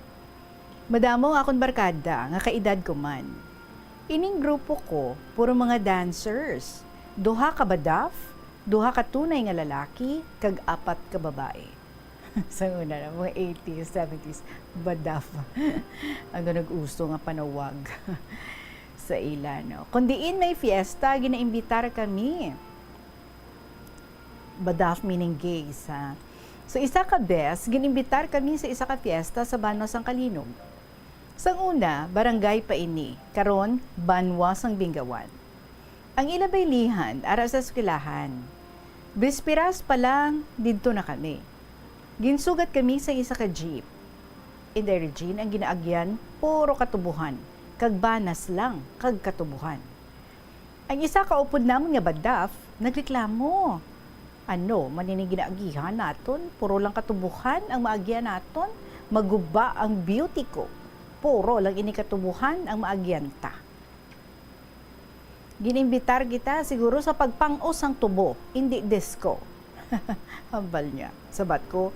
Madamo ang akon barkada nga kaedad ko man. Ining grupo ko, puro mga dancers. Duha ka badaf, duha ka tunay nga lalaki, kag apat ka babae. Sa una na, mga eighties, seventies, badaf. Ang nag-uso nga panawag sa ila, no? Kung diin may fiesta, ginaimbitar kami. Badaf meaning gays, ha? So, isa ka bes, ginimbitar kami sa isa ka fiesta sa Banwa sang Kalinog. Sang una, barangay pa ini, karon, Banwa sang Bingawan. Ang ila baylihan, ara sa eskwelahan. Bisperas pa lang, didto na kami. Ginsugat kami sa isa ka jeep. Inday Regine, ang ginaagyan, puro katubuhan, kag banas lang, kag katubuhan. Ang isa ka upod namon nga badaf nagreklamo. Ano man ini ginaagihan naton? Puro lang katubuhan ang maagyan naton. Maguba ang beauty ko. Puro lang ini katubuhan ang maagyan ta. Ginimbitar kita siguro sa pagpang-os sang tubo, indi disco. Hambal niya. Sabat ko,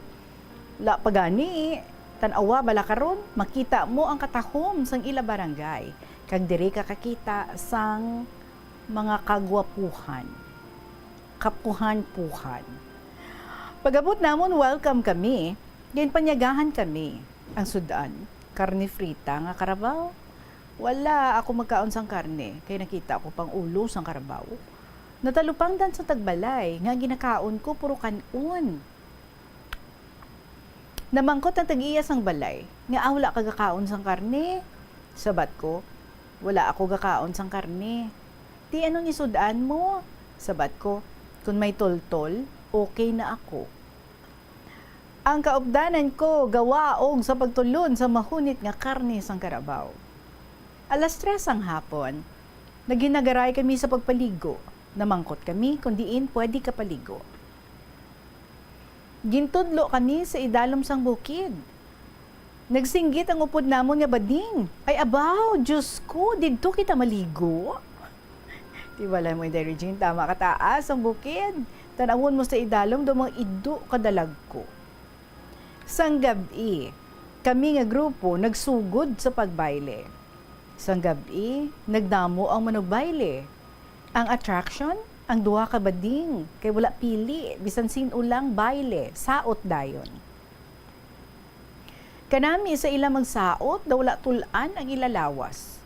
"La pa gani, tan-awa bala karon, makita mo ang katahom sang ila barangay, kag diri ka kakita sang mga kagwapuhan." Kapuhan-puhan. Pag-abot namon, welcome kami, ginpanyagahan kami. Ang sud-an, karne frita nga karabaw. Wala ako magkaon sang karne, kay nakita ko pang ulo sang karabaw. Natalupangdan sa tagbalay nga ginakaon ko puro kan-on. Namangkot ang tag-iya sang balay nga, "Ah, wala ka gakaon sang karne?" Sabat ko, "Wala ako gakaon sang karne." "Ti, anong isud-an mo?" Sabat ko, "Kun may toltol, okay na ako." Ang kaupdanan ko gawa og sa pagtulon sa mahunit nga karne sang karabaw. Alas tres sang hapon, naghinagaray kami sa pagpaligo. Namangkot kami kung diin pwede kapaligo. Gintudlo kami sa idalom sang bukid. Nagsinggit ang upod namon nga bading, "Ay, abaw, Diyos ko, didto kita maligo?" Di bala mo, Inday Regine, tama ka taas ang bukid. Tanawon mo sa idalom, daw mga ido ka dalagko. Sang gab-i, kami nga grupo nagsugod sa pagbayle. Sang gab-i, nagdamo ang manugbayle. Ang attraction, ang duha ka bading, kay wala pili, bisan sin-o lang bayle, saot dayon. Kanami sa ila magsaot, daw wala tul-an ang ila lawas.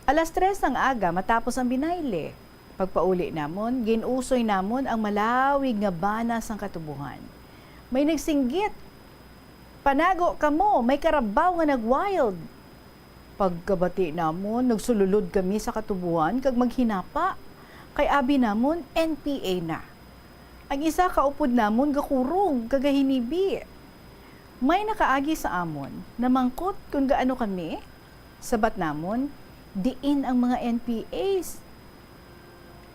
Alas tres ang aga matapos ang binayle. Pagpauli namon, gin-usoy namon ang malawig nga bana sang katubuhan. May nagsinggit, "Panago kamo, may karabaw nga nag-wild!" Pagkabati namon, nagsululod kami sa katubuhan kag maghinapa, kay abi namon N P A na. Ang isa ka upod namon gakurog kag gahinibi. May nakaagi sa amon, namangkot kon gaano kami. Sabat namon, "Diin ang mga N P As?"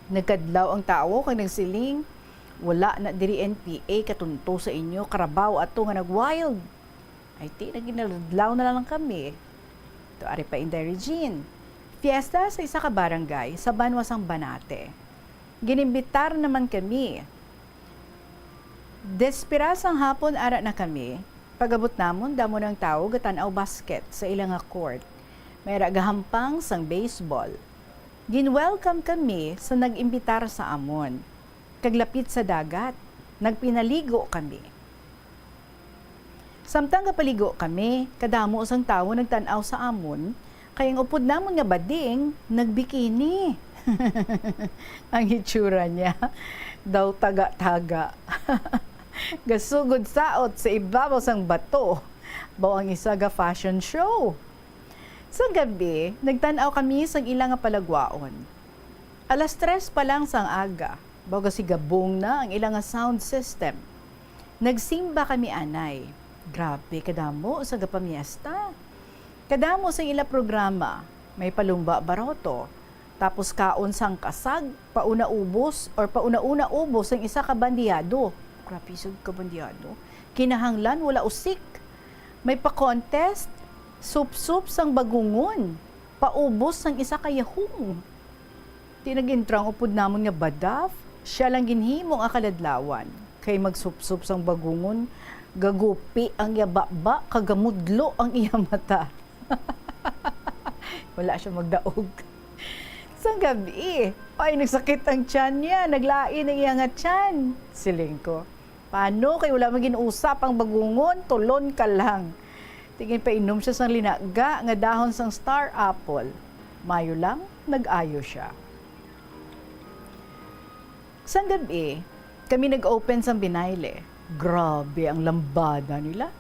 Nagkadlaw ang tawo kag nagsiling, "Wala na diri N P A katunto sa inyo, karabaw ato nga nag-wild." Ay, ti, naghinadlaw na lang kami. To, ari pa Inday Regine. Fiesta sa isa ka barangay sa banwa sang Banate. Ginimbitar naman kami. Desperas ang hapon, ara na kami. Pag-abot namon, damo ng tawo gatan-aw basket sa ila nga court. May ra gahampang sang baseball. Gin-welcome kami sa nag-imbitar sa amon. Kag lapit sa dagat, nagpinaligo kami. Samtang gapaligo kami, kadamo sang tawo nagtan-aw sa amon, kay ang upod namon nga bading nagbikini. Ang hitsura niya, daw taga-taga. Gasugod saot sa ibabaw sang bato. Baw ang isa ga fashion show. Sa gabi, nagtan-aw kami sang ila nga palagwaon. Alas tres pa lang sang aga, baw gasigabong na ang ila nga sound system. Nagsimba kami anay. Grabe kadamo sa gapamiesta. Kadamo sa ila programa, may palumba baroto, tapos kaon sang kasag, pauna ubos, or pauna-una ubos sang isa ka bandiyado. Grabe sa ka bandiyado. Kinahanglan wala usik. May pa-contest, supsop sang bagungon, paubos sang isa ka yahong. Di nag-entrang upod namon nga badaf, siya lang ginhimo nga kaladlawan. Kay magsupsop sang bagungon, gagupi ang iya baba, kag gamudlo ang iya mata. Wala siya magdaog. Sang gabi, ay, nagsakit ang tiyan niya, naglain ang iya nga tiyan. Siling ko, "Paano kay wala man gin-usap ang bagungon? Tulon ka lang." Tingin painom siya sang linaga nga dahon sang star apple. Mayo lang, nag-ayo siya. Sang gab-i, kami nag-open sang binayle. Grabe ang lambada nila.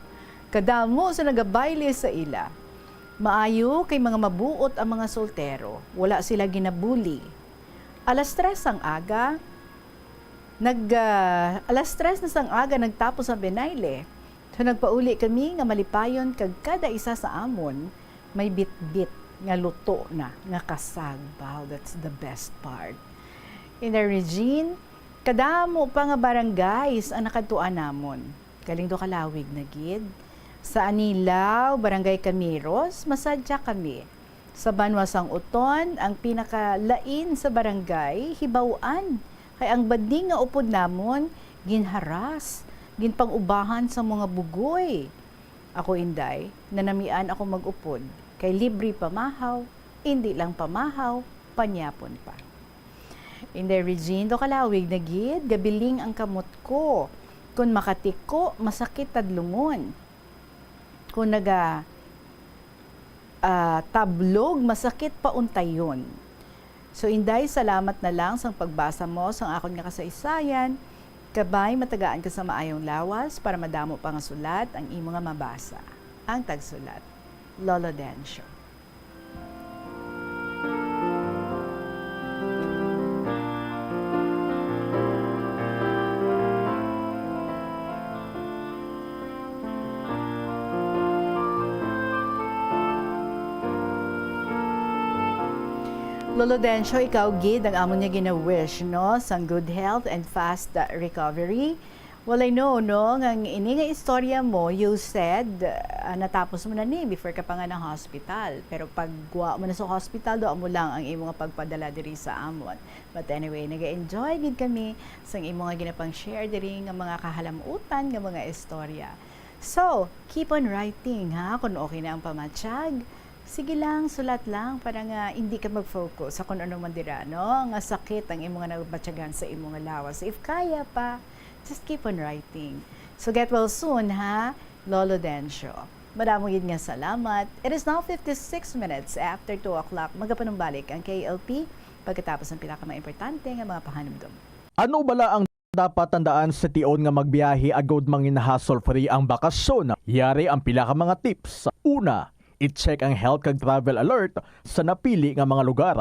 Kadamo sa nagabayle sa ila. Maayo kay mga mabuot ang mga soltero. Wala sila ginabuli. Alas tres ang aga, nag, ah, alas tres na sang aga nagtapos ang binayle. So, nagpauli kami nga malipayon kag kada isa sa amon may bitbit nga luto na nga kasag. Wow, that's the best part. Inday Regine, kadamo pa nga barangays ang nakadtuan namon. Galing do kalawig na gid. Sa Anilao, Barangay Camiros, masadya kami. Sa banwa sang Oton, ang pinakalain sa barangay, Hibaw-an, kay ang bading nga upod namon ginharas, ginpang-ubahan sa mga bugoy. Ako, Inday, nanamian ako mag-upod, kay libre pamahaw, indi lang pamahaw, panyapon pa. Inday Regine, do kalawig na gid, gabiling ang kamot ko. Kon makatiko, masakit tadlungon. Kon naga, ah, tablog, masakit pauntayon. So, Inday, salamat na lang sang pagbasa mo sang akon nga kasaysayan. Kabay, matagaan ka sa maayong lawas para madamo pa nga sulat ang imo nga mabasa. Ang tagsulat, Lolo Dencio. Lolo Dencio, ikaw gid ang amon nga gina-wish, no, sang good health and fast, uh, recovery. Well, I know, no, nga ang ini nga istorya mo, you said, uh, natapos mo na ni before ka pa nga na-hospital. Pero pag wa mo na sa hospital, do mo lang ang imo nga pagpadala diri sa amon. But anyway, nag-enjoy gid kami sang imo nga ginapang-share diri nga mga kahalamutan nga mga istorya. So, keep on writing, ha, kung okay na ang pamatyag. Sige lang, sulat lang para nga hindi ka mag-focus sa kung ano man dira, no, nga sakit ang imo nga nabatyagan sa imo nga lawas. If kaya pa, just keep on writing. So, get well soon, ha, Lolo Dencio. Madamo gid nga salamat. It is now fifty-six minutes after two o'clock. Magapanumbalik ang K L P pagkatapos ang pinakamaimportante nga mga pahanumdom. Ano bala ang dapat tandaan sa tion nga magbiyahe agud mangin hassle-free ang bakasyon? Yari ang pila ka mga tips. Una, i-check ang health kag travel alert sa napili nga mga lugar.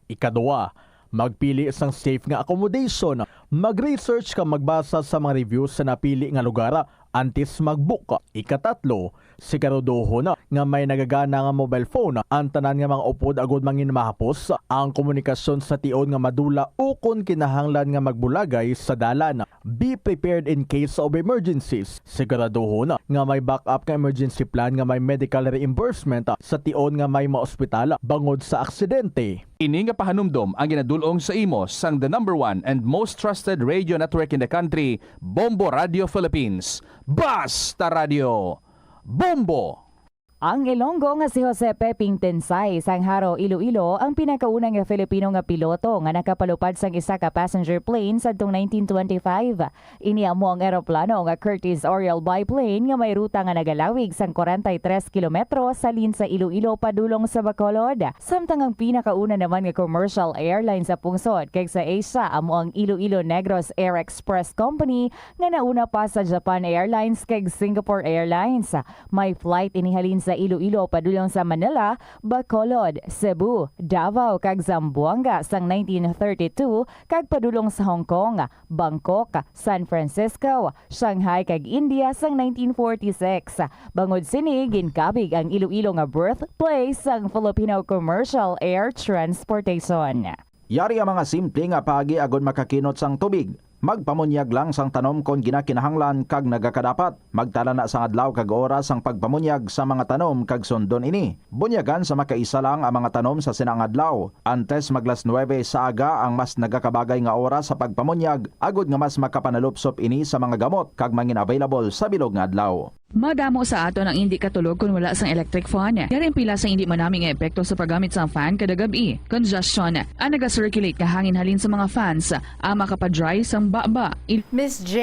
Ikaduha, magpili sang safe nga accommodation. Mag-research kag magbasa sa mga reviews sa napili nga lugar antes mag-book. Ikatatlo, siguraduhon nga may nagagana nga mobile phone ang tanan nga mga upod agud mangin mahapos ang komunikasyon sa tion nga madula ukon kinahanglan nga magbulagay sa dalan. Be prepared in case of emergencies. Siguraduhon nga may backup nga emergency plan nga may medical reimbursement sa tion nga may maospital bangod sa aksidente. Ini nga pahanumdom ang ginadul-ong sa imo sang the number one and most trusted radio network in the country, Bombo Radio Philippines. Basta Radio Bombo! Ang Ilonggo nga si Jose Peping Tensay sang Jaro, Iloilo, ang pinakauna nga Filipino nga piloto nga nakapalupad sang isa ka passenger plane sadtong nineteen twenty-five. Ini amo ang eroplano nga Curtiss Oriole biplane nga may ruta nga nagalawig sang kwarenta y tres kilometro halin sa Iloilo padulong sa Bacolod. Samtang ang pinakauna naman nga commercial airline sa pungsod kag sa Asia amo ang Iloilo Negros Air Express Company nga nauna pa sa Japan Airlines kag Singapore Airlines. May flight ini halin sa Iloilo padulong sa Manila, Bacolod, Cebu, Davao, kag Zamboanga sang nineteen thirty-two, kag padulong sa Hong Kong, Bangkok, San Francisco, Shanghai, kag India sang nineteen forty-six. Bangod sini, ginkabig ang Iloilo nga birthplace sang Filipino commercial air transportation. Yari ang mga simple nga paagi agud makakinot sang tubig. Magpamunyag lang sang tanom kon ginakinahanglan kag nagakadapat. Magtala na sang adlaw kag oras sang pagpamunyag sa mga tanom kag sundon ini. Bunyagan sa makaisa lang ang mga tanom sa sina nga adlaw. Antes mag las nuebe sa aga ang mas nagakabagay nga oras sa pagpamunyag, agod nga mas makapanalupsop ini sa mga gamot kag mangin available sa bilog nga adlaw. Madamo sa aton ang indi katulog kon wala sang electric fan. Yari ang pila sa indi manami nga epekto sa paggamit sang fan kada gab-i. Congestion, ang naga-circulate nga hangin halin sa mga fans, ang makapa-dry sang baba. Il- Miss J,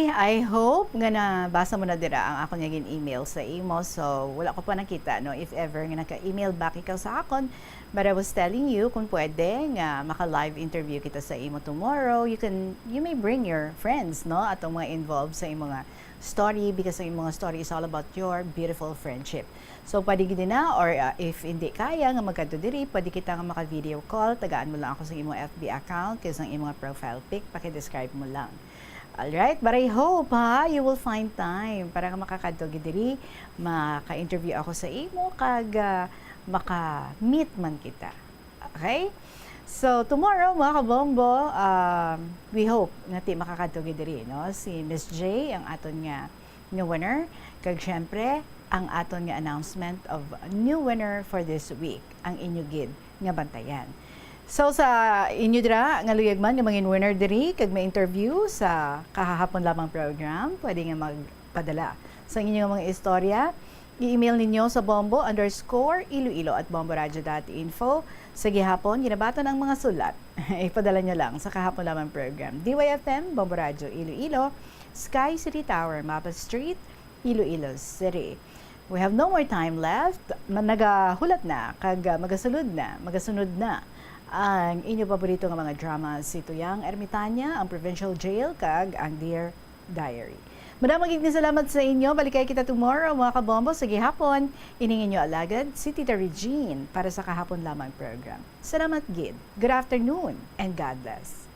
I hope nga nabasa mo na dira ang akon nga gin-email sa imo. So, wala ko pa nakita, no, if ever nga naka-email back ikaw sa akon. But I was telling you, kung pwede nga maka-live interview kita sa imo tomorrow, you can, you may bring your friends, no, atong mga involved sa imo nga story, because ang imo nga story is all about your beautiful friendship. So, pwede gid na, or, uh, if hindi kaya nga magkadto diri, pwede kita nga maka-video call, tagaan mo lang ako sa imo F B account, kag sa imo nga profile pic, paki-describe mo lang. Alright, but I hope, ha, you will find time para nga makakadto gid diri, maka-interview ako sa imo, kag, ah, maka-meet man kita. Okay? So, tomorrow, mga kabombo, um, we hope nga ti makakadto gid diri, no? Si Miss J, ang aton nga, nga winner. Kag syempre, ang aton nga announcement of new winner for this week, ang inyo gid nga bantayan. So, sa inyo dira nga luyag man nga mangin winner diri kag ma-interview sa Kahahapon Lamang program, pwede nga magpadala sa inyo nga mga istorya. I-email ninyo sa bombo underscore iloilo at bomboradio dot info. Sa gihapon, ginabaton ang mga sulat. Ipadala nyo lang sa Kahapon Lamang program. D Y F M, Bombo Radio Iloilo, Sky City Tower, Mapa Street, Iloilo City. We have no more time left. Ma-, nagahulat na, kag, ah, magasulod na, magasunod na ang inyo paborito nga mga drama, si Tuyang Ermitanya, ang Provincial Jail, kag ang Dear Diary. Madamo gid nga salamat sa inyo. Balikay kita tomorrow, mga kabombo, sa gihapon. Ining inyo alagad, si Tita Regine, para sa Kahapon Lamang program. Salamat gid. Good afternoon and God bless.